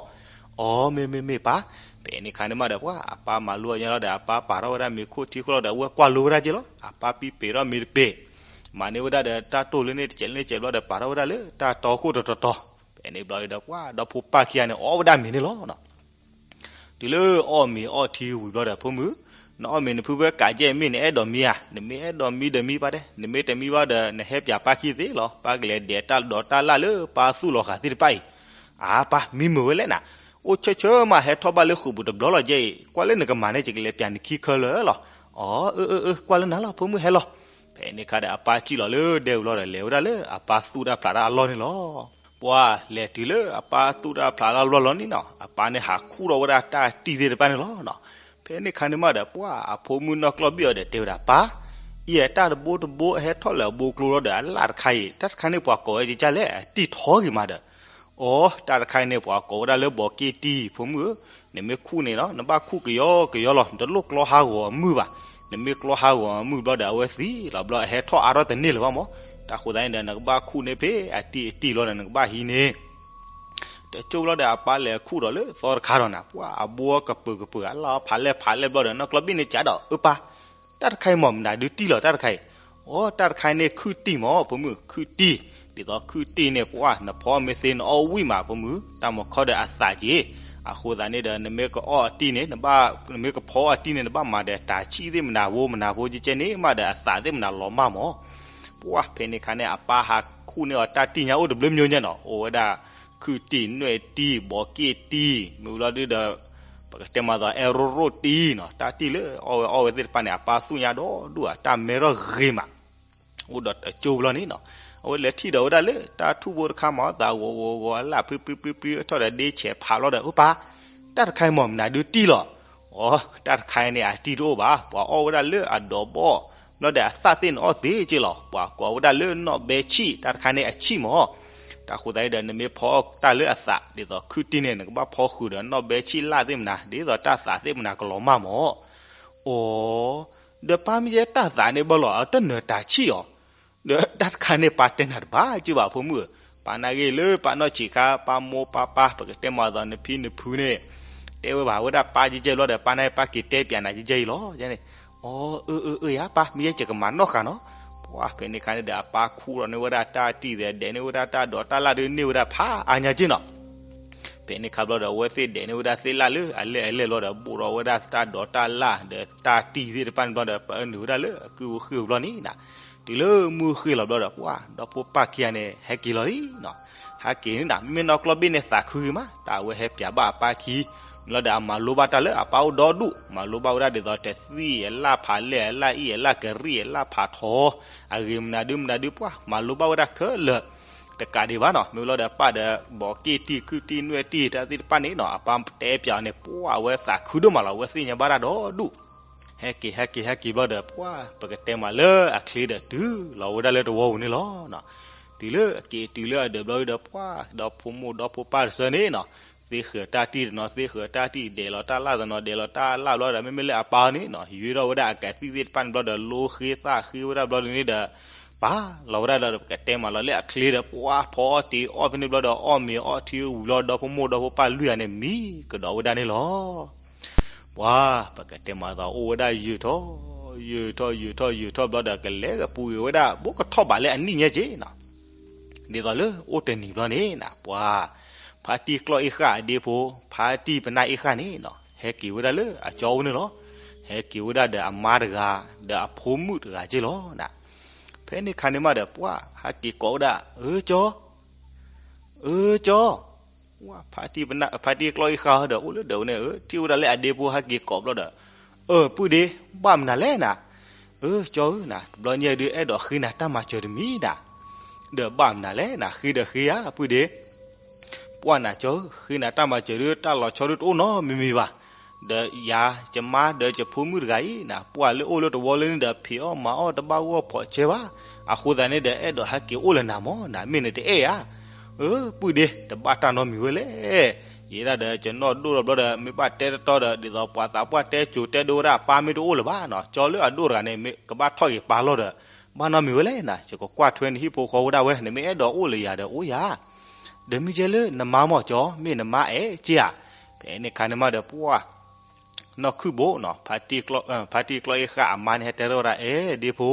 အီ မ့ၢ်မ့ၢ်မ့ၢ်ပၢ်. ဖဲန့ၣ်ခါန့ၣ်မးဒီး ပှၤအပၢ်မၤလိအီၤညါလီၤဒီး အပၢ်ပာ်ထီၣ်ဝဲဒၣ်မ့ၤခိၣ်ထံဃီလီၤဒီး အဝဲကွၢ်လိဝဲဒၣ်က့လီၤ. အပၢ်ပံပ့ၤထီၣ်မ့ၤတပ့ၤ, မၤန့ၢ်ဝဲဒၣ်ဒီးတၢ်တိၢ်လၢန့ၣ်တစဲးလၢန့ၣ်တစဲးဘျီဒီး ပာ်ထီၣ်ဝဲဒၣ်လၢတၢ်တီခိၣ်တတီၤတီၤ. ဖဲန့ၣ်ဘျီဒီး ပှၤဒီဖိပၢ်ခံဂၤန့ၣ် အီၣ်ဝဲဒၣ်မ့ၤန့ၣ်လီၤ. တုၤလၢအီၣ်မ့ၤအီထံဝံၤဘျီဒီး ဖိမုၣ်, နအီၣ်မ့ၤနဖုဖဲကးကဲမ့ၢ်နအဲၣ်ဒိးမံဧါ. နမ့ၢ်အဲၣ်ဒိးမံဒီးမံပၢ်တဲ, နမ့ၢ်တမံဘၣ်ဒီး နဟဲပၠးပၢ်ခံသ့လီၤ. ပၢ်ကလဲၤဒဲးတၢ်ဒိးတၢ်လၣ်လၢပၢ်သူၣ်လီၤဃာ်သ့ၣ်တဖၣ်အံၤ. အါ ပၢ်မံမုာ်ဝဲလဲၣ်နၤ, အိၣ်ဆၢဆၢမး ဟဲထီၣ်ဘၣ်လၢဃုာ်ပူၤတဘျီလီၤကဲအံၤ, ကွၢ်လၢနကမၤန့ၣ် ယကလဲၤပၠးနခံခဲလၢာ်လီၤ. အီ အၢ အၢ အၢ ကွၢ်လၢနၤလီၤ ဖိမုၣ် ဟဲလီၤ. ဖဲန့ၣ်ခါဒီး အပၢ်စံၣ်လီၤလၢဒဲဝံၤလီၤဒီး လဲၤဝဲဒၣ်လၢအပၢ်သူၣ်တၢ်ဖျးတၢ်အလီၢ်န့ၣ်လီၤ. ပှၤလဲၤတုၤလၢအပၢ်သူၣ်တၢ်ဖျးတၢ်အလီၢ်လီၤန့ၣ်နီၤ, အပၢ်န့ၣ်ဟးခူၣ်ထီၣ်ဝဲဒၣ်တၢ်တံၢ်သ့ၣ်တဖၣ်န့ၣ်လီၤ. ဖဲန့ၣ်ခါန့ၣ်မးဒီး ပှၤအဖိမုၣ်နီၢ်ကျီၢ်ဘံၣ်အီၤဒီးတဲဝဲဒၣ် ပၢ်, ယဲတၢ်တဘိတဘိအဟဲထီၣ်လၢအဘိကျိလီၤဒီး အလၣ်တခါအံၤ တၢ်တခါန့ၣ်ပှၤကိးဝဲကကၢ်လဲၣ် အတံၢ်ထီဂ့ၤမးဒီး. အီ တၢ်တခါအံၤန့ၣ် ပှၤကိးဝဲဒၣ်လၢဘီးက့ၣ်တံၢ် ဖိမုၣ်ဧၢ, နမ့ၢ်ခူၣ်န့ၣ်နီၤ နဘၣ်ခူၣ်ကယီကယီလီၤ, နတလိၣ်ကျီဟးဂီၤအမုၢ်ဘၣ်. နမ့ၢ်ကျီဟးဂီၤအမုၢ်ဘျီဒီး အဝဲသံလီၤဘျီ အဟဲထီၣ်အါထီၣ်တန့ၢ်လၢၤဘၣ်မး. တၢ်ဃိသတးန့ၣ်ဒီး နကဘၣ်ခူၣ်န့ၢ်ဖဲအတံၢ်အတံၢ်လီၤဒီး နကဘၣ်ဟံးန့ၢ် တကၠိဘျီဒီး အပၢ်လဲၤခူၣ်ဒီးလၢသီတခါဒီးနၤ, ပှၤအဘိကပၢၤကပၢၤ အလၣ်ဖးလဲၢ်ဖးလဲၢ်ဘျီဒီး နီၢ်ကျီၢ်ဘံၣ်န့ၣ်ကးဒီး အၢပၢ်, တၢ်တခါအံၤမး မနုၤဒုးတံၢ်လီၤ တၢ်တခါအံၤ. အီ တၢ်တခါအံၤန့ၣ် ခုၣ်တံၢ်မး ဖိမုၣ်, ခုၣ်တံၢ်. ဒ်သိးခုၣ်တံၢ်န့ၣ် ပှၤနဖီမ့ၢ်သ့နအီၣ်ဝံၣ်မး ဖိမုၣ်, တၢ်မၤခီဒီးအသးက့. အဃိသတးန့ၣ်ဒီး နမ့ၢ်ကအီၣ်အတံၢ်န့ၣ် နမ့ၢ်ကဖီအတံၢ်န့ၣ် နဘၣ်မၤဒီးတၢ်ဆံၣ်သ့ၣ်မနၤ ဖိမနၤဖိကကဲန့ၣ်မးဒီး အသးသ့ၣ်မနၤလီၤမၢ်မး. ပှၤဖဲန့ၣ်ခါန့ၣ် အပၢ်ဟးခူၣ်န့ၢ်အီၤတၢ်တံၢ်ညါအိၣ်တဘျုးမံၤညါနီၤ, အိၣ်ဝဲဒၣ် ခုၣ်တံၢ် နွဲၣ်တံၢ် ဘီးက့ၣ်တံၢ် မ့ၢ်ဘျီဒုဒီး ပကတဲမၤသီး အဲရိရိၣ်တံၢ်နီၤ, တၢ်တံၢ်လၢအီၣ်ဝဲအီၣ်ဝဲသ့ၣ်တဖၣ်န့ၣ် အပၢ်သူၣ်ညါဒီဒူၣ်ဧါ, တၢ်မဲထီၣ်ဂ့ၤမး. အိၣ်ဒီးတကၠိဘျီန့ၣ်နီၤ, အဝဲလဲၤထံၣ်ဒီးဝဲဒၣ်လၢတၢ်ထူၣ်ဖိတခါမး သးဂီၤဂီၤဂီၤ အလၣ်ဖုဖုဖုဖု အထီၣ်ဒီးဒ့ဆဲးဖးလီၤဒီး အၢပၢ်, တၢ်တခါအံၤမး မနုၤဒုးတံၢ်လီၤ. အီ တၢ်တခါအံၤန့ၣ် အတံၢ်တအိၣ်ဘၣ်, ပှၤအီၣ်ဝဲဒၣ်လၢအဒီးဘီၣ်, ဘျီဒီးအသၣ်သ့ၣ်န့ၣ်အီၣ်သ့က့လီၤ. ပှၤကိးဝဲဒၣ်လၢနီၣ်ဘဲဆံၣ်, တၢ်တခါန့ၣ်အဆံၣ်မး. တၢ်ဃိသတးဒီး နမ့ၢ်ဖီအီၣ်တၢ်လၢအသး ဒ်သိးခုၣ်တံၢ်န့ၣ် နကဘၣ်ဖီဃုာ်ဒီးနီၣ်ဘဲဆံၣ်လၣ်သ့ၣ်မနၤ ဒ်သိးတၢ်သးသ့ၣ်မနၤကလီၤမၢ်မး. အီ ဒီးပၢ်မ့ၢ်ယဲတၢ်သးန့ၣ်ဘၣ်လီၤ အတနၢၤတၢ်ဆံၣ်အီၤ, ဒီးတၢ်တခါန့ၣ် ပၢ်တဲနၤတဘၣ်က့ဘၣ် ဖိမုၣ်ဧၢ, ပၢ်နာ်က့ၤလၢပၢ်နီၢ်ဆံးခါ ပၢ်မိၢ်ပၢ်ပၢ် ပကတဲမၤသီးနဖံနဖုန့ၣ် တဲဝဲဘၣ်ဝဲဒၣ်ပၢ်ကဲကဲဘျီဒီး ပၢ်နာ်က့ၤပၢ်က့ၤတဲပၠးနၤကဲကဲအံၤလီၤန့ၣ်. အီ အၢ အၢ အၢ ယၤပၢ် မ့ၢ်ယဲယကမၤနီၣ်ဃာ်နီၤ. ပှၤဖဲန့ၣ်ခါန့ၣ်ဒီး အပၢ်ခူၣ်ထီၣ်န့ၢ်ဝဲဒၣ်တၢ်တံၢ်ဒီး ဒဲးန့ၢ်ဝဲဒၣ်တၢ်ဒိးတၢ်လၣ်ဒုးန့ၢ်ဝဲဒၣ်ဖးအါညါက့နီၤ. ဖဲန့ၣ်ခါဘျီဒီး အဝဲသ့ၣ်ဒဲးန့ၢ်ဝဲဒၣ်သ့ၣ်လၣ်လၢအလဲၢ်အလဲၢ်ဘျီဒီး ဘိၣ်ထီၣ်ဝဲဒၣ်တၢ်ဒိးတၢ်လၣ် ဒီးတၢ်တံၢ်သ့ၣ်တဖၣ်န့ၣ်ဘျီဒီး ပၢနုာ်ဝဲဒၣ်လၢအကုၢ်အဃ့ၢ်ဘျီန့ၣ်နီၤ. တုၤလၢမုၢ်ဃ့ၢ်လီၤဘျီဒီး ပှၤဒီဖိပၢ်ခံဂၤန့ၣ် ဟဲက့ၤလီၤလံနီၤ. ဟဲက့ၤန့ၣ်နီၤ မ့မ့ၢ်နီၢ်ကျီၢ်ဘ့ၣ်န့ၣ်သးခုဂ့ၤမး တၢ်အဝဲဟဲပၠးဘၣ်အပၢ်ခံ လီၤဒီး အမၤလိဘၣ်တၢ်လၢအပၢ်အိၣ်ဒီဒူၣ်, မၤလိဘၣ်ဝဲဒၣ်ဒ်သိးတသံၣ်အလၣ်ဖးလဲၢ် အလၣ်အံၣ် အလၣ်ကရံၣ် အလၣ်ဖးထီ အဂ့ၤမနုၤဒုမနုၤဒု ပှၤမၤလိဘၣ်ဝဲဒၣ်ခဲလၢာ် တကးဒံးဘၣ်နီၤ. မ့ၢ်လီၤဒီးပၢ်ဒီး ဘီးက့ၣ်တံၢ် ခုၣ်တံၢ် နွဲၣ်တံၢ် တၢ်သ့ၣ်တဖၣ်န့ၣ်နီၤ အပၢ်တဲပၠးအီၤန့ၣ် ပှၤအဝဲသးခုဒိၣ်မးလီၤ အဝဲသ့ၣ်ညါဘၣ်တၢ်ဒီဒူၣ်. ဟဲက့ၤ ဟဲက့ၤ ဟဲက့ၤဘျီဒီး ပှၤပကတဲမးလၢအချ့ဒီးတုၤလီၤဝဲဒၣ်လၢတဝီပူၤန့ၣ်လီၤ. တုၤလၢအက့ၤတုၤလၢအဒၢးဘျီဒီး ပှၤဒီဖိမိၢ်ဒီဖိပၢ်တစၢန့ၣ်နီၤ သ့ဃၢၤတၢ်တံၢ်တနီၤ သ့ဃၢၤတၢ်တံၢ် ဒဲးလီၤတၢ်လၣ်တနီၤ ဒဲးလီၤတၢ်လၣ်ဘျီဒီး မ့မ့ၢ်လၢအပၢ်န့ၣ်နီၤ ယွ့ထီၣ်ဝဲဒၣ်အကးသံၣ်သ့ၣ်တဖၣ်န့ၣ်ဘျီဒီး လိဃ့သၣ်ဃ့ဝဲဒၣ်ဘျီဒုန့ၣ်ဒီး ပၢ်လီၤဝဲဒၣ်ဒီး ပကတဲမးလီၤလၢအချ့ဒီး ပှၤဖီအီၣ်တ့ၤအီၣ်ဖဲန့ၣ်ဘျီဒီး အီၣ်မ့ၤအီထံဝံၤလီၤ ဒီဖိမိၢ်ဒီဖိပၢ်လွံၢ်ဂၤန့ၣ် မံကဒီးဝဲဒၣ်န့ၣ်လီၤ. ပှၤပကတဲမးသးအိၣ်ဝဲဒၣ်ယုၢ်ထီၣ် ယုၢ်ထီၣ် ယုၢ်ထီၣ် ယုၢ်ထီၣ်ဘျီဒီး ကလဲၤကပူၤက့ၤဝဲဒၣ် ဘိကထီၣ်ဘးလၢအနံၣ်ညါက့နီၤ. ဒ်သိးလၢအိၣ်တနံၤဘျီန့ၣ်နီၤ ပှၤ ဖါတံၢ်ကျီၢ်အ့ၣ်ဃာ်အဒ့ဖိ ဖါတံၢ်ပနၢ်အ့ၣ်ဃာ်န့ၣ်နီၤ ဟဲက့ၤဝဲဒၣ်လၢအကၠီအိၣ်န့ၣ်လီၤ. ဟဲက့ၤဝဲဒၣ်ဒီးအမါတဂၤ ဒီးအဖိမုၣ်တဂၤက့လီၤ. ဖဲန့ၣ်ခါန့ၣ်မးဒီး ပှၤဟဲက့ၤကိးဝဲဒၣ် အၢ ကၠီ အၢ ကၠီ, ဖါတံၢ်ပနၢ် ဖါတံၢ်ကျီၢ်အ့ၣ်ဃာ်ဒီး အိၣ်လၢဒၢးဝဲန့ၣ် ထံၣ်ဝဲဒၣ်လၢအဒ့ဖိဟဲက့ၤကိးဘျီဒီး အၢ ပုၢ်ဒ့ ဘၣ်မနုၤလဲၣ်နၤ, အၢ ကၠီဧၢနၤ တဘျီညါဒုးအဲၣ်ဒိးဃ့နၤတၢ်မၤစၢၤတမံၤနၤ, ဒီးဘၣ်မနုၤလဲၣ်နၤ ဃ့ဒီးဃ့ဧါ ပုၢ်ဒ့, ပှၢ်နၤကၠီဧၢ ဃ့နၤတၢ်မၤစၢၤဒုးတၢ်လီၤဆီဒုးတအိၣ်နီတမံၤမံၤဘၣ်, ဒီးယၤယမါဒီးယဖိမုၣ်တဂၤအံၤနၤ ပှၢ်လၢအိၣ်လၢတဝီလၢန့ၣ်ဒီး ဖံးအီၣ်မၤအီၣ်တဘၣ်ဂီၢ်ဖီးဆဲးဘၣ်, အဃိသတးန့ၣ်ဒီး အဲၣ်ဒိးဟဲက့ၤအိၣ်လၢနၤမၢ်နၤ မ့ၢ်နတအဲၣ်ဧါ, အၢ ပုၢ်ဒ့ တဘၣ်တၢ်နီတမံၤဝဲလဲၣ်, ယဲဒၣ်ဒီးကနီၣ်ဒိၣ်ထီၣ်ဘျီဒီး မ့ၢ်ဘၣ်တဲတတီဒီး ဒ်သိးပှၤသးပှၢ်တဲကိၤတဲဒိဝဲဒၣ် အပၢ်မ့ၢ်တအိၣ်လၢၤဘၣ်နီၤ, ကၠီလၢအဒိၣ်တဂၤန့ၣ် မ့ၢ်ကဘၣ်ထီၣ်က့ၤပၢ်လီၤဒီး ဘၣ်နီတမံၤဝဲလဲၣ်နၤ, ယကကွၢ်ထွဲနဟံၣ်ဖိဃီဖိဒၣ်ဝဲ နမ့ၢ်အဲၣ်ဒိးအိၣ်လၢယၤဒီးအိၣ်ယၤ, ဒီးမ့ၢ်ကဲလၢနမါမၢ်ကၠီ မ့ၢ်နမါအဲၣ်က့ဧါ, ဖဲန့ၣ်ခါန့ၣ်မးဒီးပှၢ် နီၢ်ခုၣ်ဘိနီၤ ဖါတံၢ်ကျီၢ်အ့ၣ်ဃၣ်အမါန့ၣ် ဟဲတဲထီၣ်ဝဲဒၣ် အဲၣ်ဒ့ဖိ,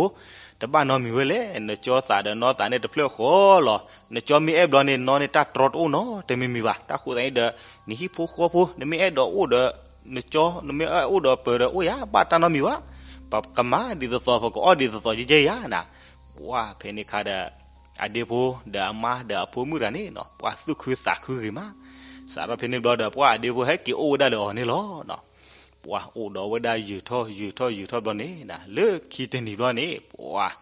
တဘၣ်နီတမံၤဝဲလဲၣ်, နကၠီသးဒီးနီၢ်သးန့ၣ်တဖျၢၣ်ဃီလီၤ. နကၠီမ့ၢ်အဲၣ်ဘျီန့ၣ် နီၢ်န့ၣ်တၢ်တြီတအိၣ်နီတမံၤမံၤဘၣ်. တၢ်ဃိသးန့ၣ်ဒီး နဟံၣ်ဖိဃီဖိ နမ့ၢ်အဲၣ်ဒိးအိၣ်ဒီး နကၠီ နမ့ၢ်အဲၣ်အိၣ်ဒီးပၢၤဒီးအိၣ်ယၤ ဘၣ်တၢ်နီတမံၤဘၣ်. ပကမၤဒ်သိးသိး ပကအီၣ်ဒ်သိးသိးကဲကဲယၤနၤ. ပှၢ်ဖဲန့ၣ်ခါဒီး အဒ့ဖိဒီးအမါဒီးအဖိမုၣ်တဂၤန့ၣ်နီၤ ပှၢ်သူၣ်ခုသးခုဂ့ၤမး. စးထီၣ်ဖဲန့ၣ်ဘျီဒီး ပှၢ်အဒ့ဖိဟဲက့ၤအိၣ်ဝဲဒၣ်လၢအီၤန့ၣ်လီၤ. ပှၢ်အိၣ်ဒီးဝဲဒၣ်ယုာ်ထီၣ်ယုာ်ထီၣ်ယုာ်ထီၣ်ဘျီန့ၣ် လၢခံတနံၤဘျီန့ၣ် ပှၢ်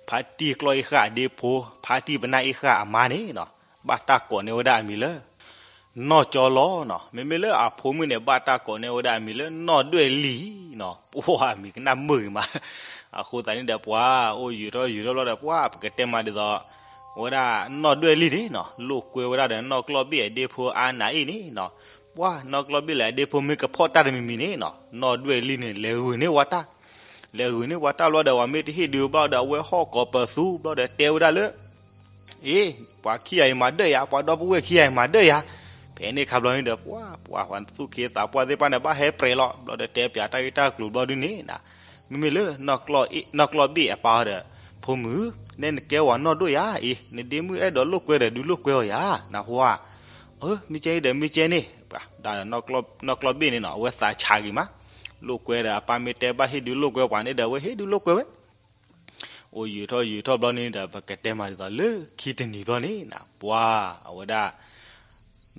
ဖါတံၢ်ကျီၢ်အ့ၣ်ဃၣ်အဒ့ဖိ ဖါတံၢ်ပနၢ်အ့ၣ်ဃၣ်အမါန့ၣ်နီၤ ဘၣ်တၢ်ကိးန့ၢ်ဝဲဒၣ်အမံၤလၢ နီၢ်ကၠီလီၤနီၤ. မ့မ့ၢ်လၢအဖိမုၣ်န့ၣ် ဘၣ်တၢ်ကိးန့ၢ်ဝဲဒၣ်အမံၤလၢ နီၢ်ဒွဲၣ်လံနီၤ. ပှၢ်အမံၤကနၣ်မုာ်ဂ့ၤမး. အဃိသတးန့ၣ်ဒီး ပှၢ်အိၣ်ယုာ်ထီၣ်ယုာ်ထီၣ်ဘျီဒီး ပှၢ်ပကတဲမးဒ်သိး ဝဲဒၣ်နီၢ်ဒွဲၣ်လံန့ၣ်နီၤ လိာ်ကွဲဝဲဒၣ်ဒီး နီၢ်ကျီၢ်ဘ့ၣ်အဒ့ဖိအါနၤအံၤန့ၣ်နီၤ. ပှၢ်နီၢ်ကျီၢ်ဘ့ၣ်လၢအဒ့ဖိမ့ၢ်ကဖီၣ်တၢ်တမံၤမံၤန့ၣ်နီၤ နီၢ်ဒွဲၣ်လံန့ၣ် လဲၤဂုာ်န့ၢ်ဝဲတၢ် လဲၤဂုာ်န့ၢ်ပှၤတၢ်ဘျီဒီး ပှၤမ့ၢ်တဟ့ၣ်ဒုးဘျီဒီး အဝဲဟီၣ်ကိးပသူဘျီဒီးတဲဝဲဒၣ်လၢ အ့ ပှၤခံဂၤအံၤမၤဒၢၣ်ယၤ, ပှၤဒီပုၢ်ဝဲၢ်ခံဂၤအံၤမၤဒၢၣ်ယၤ. ဖဲန့ၣ်ခါဘျီန့ၣ်ဒီး ပှၤ ပှၤ ပှၤသူၣ်က့သးပှၢ်သ့ၣ်တဖၣ်န့ၣ် ဘၣ်ဟဲပြဲးလီၤ ဘျီဒီးတဲပၠးတၢ်ဂ့ၢ်တၢ်ကျိၤဘျီဒုန့ၣ်နၤ. မ့မ့ၢ်လၢ နီၢ်ကျီၢ်ဘ့ၣ်အပၢ်ဒီး ဖိမုၣ်, နဲနကဲဝဲနီၢ်ဒိၣ်ယၤအံၤ နဒ့မုၣ်အဲၣ်ဒိးလိာ်ကွဲဒီး ဒုးလိာ်ကွဲအီၤယၤ နဟူဧါ. အၢ မ့ၢ်ကဲအံၤဒီး မ့ၢ်ကဲန့ၣ် ပှၤ နီၢ်ကျီၢ်ဘ့ၣ်န့ၣ်နီၤ အဝဲသးဆးဂ့ၤမး. လိာ်ကွဲဒီးအပၢ်မ့ၢ်တဲဘၣ်ဟ့ၣ်ဒုးလိာ်ကွဲပှၤန့ၣ်ဒီး အဝဲဟ့ၣ်ဒုးလိာ်ကွဲဝဲ အိၣ်ယုာ်ထီၣ်ယုာ်ထီၣ်ဘျီန့ၣ်ဒီး ပကတဲမးဒ်သိးလၢခံတနံၤဘျီန့ၣ်နၤ ပှၤ အဝဲဒၣ်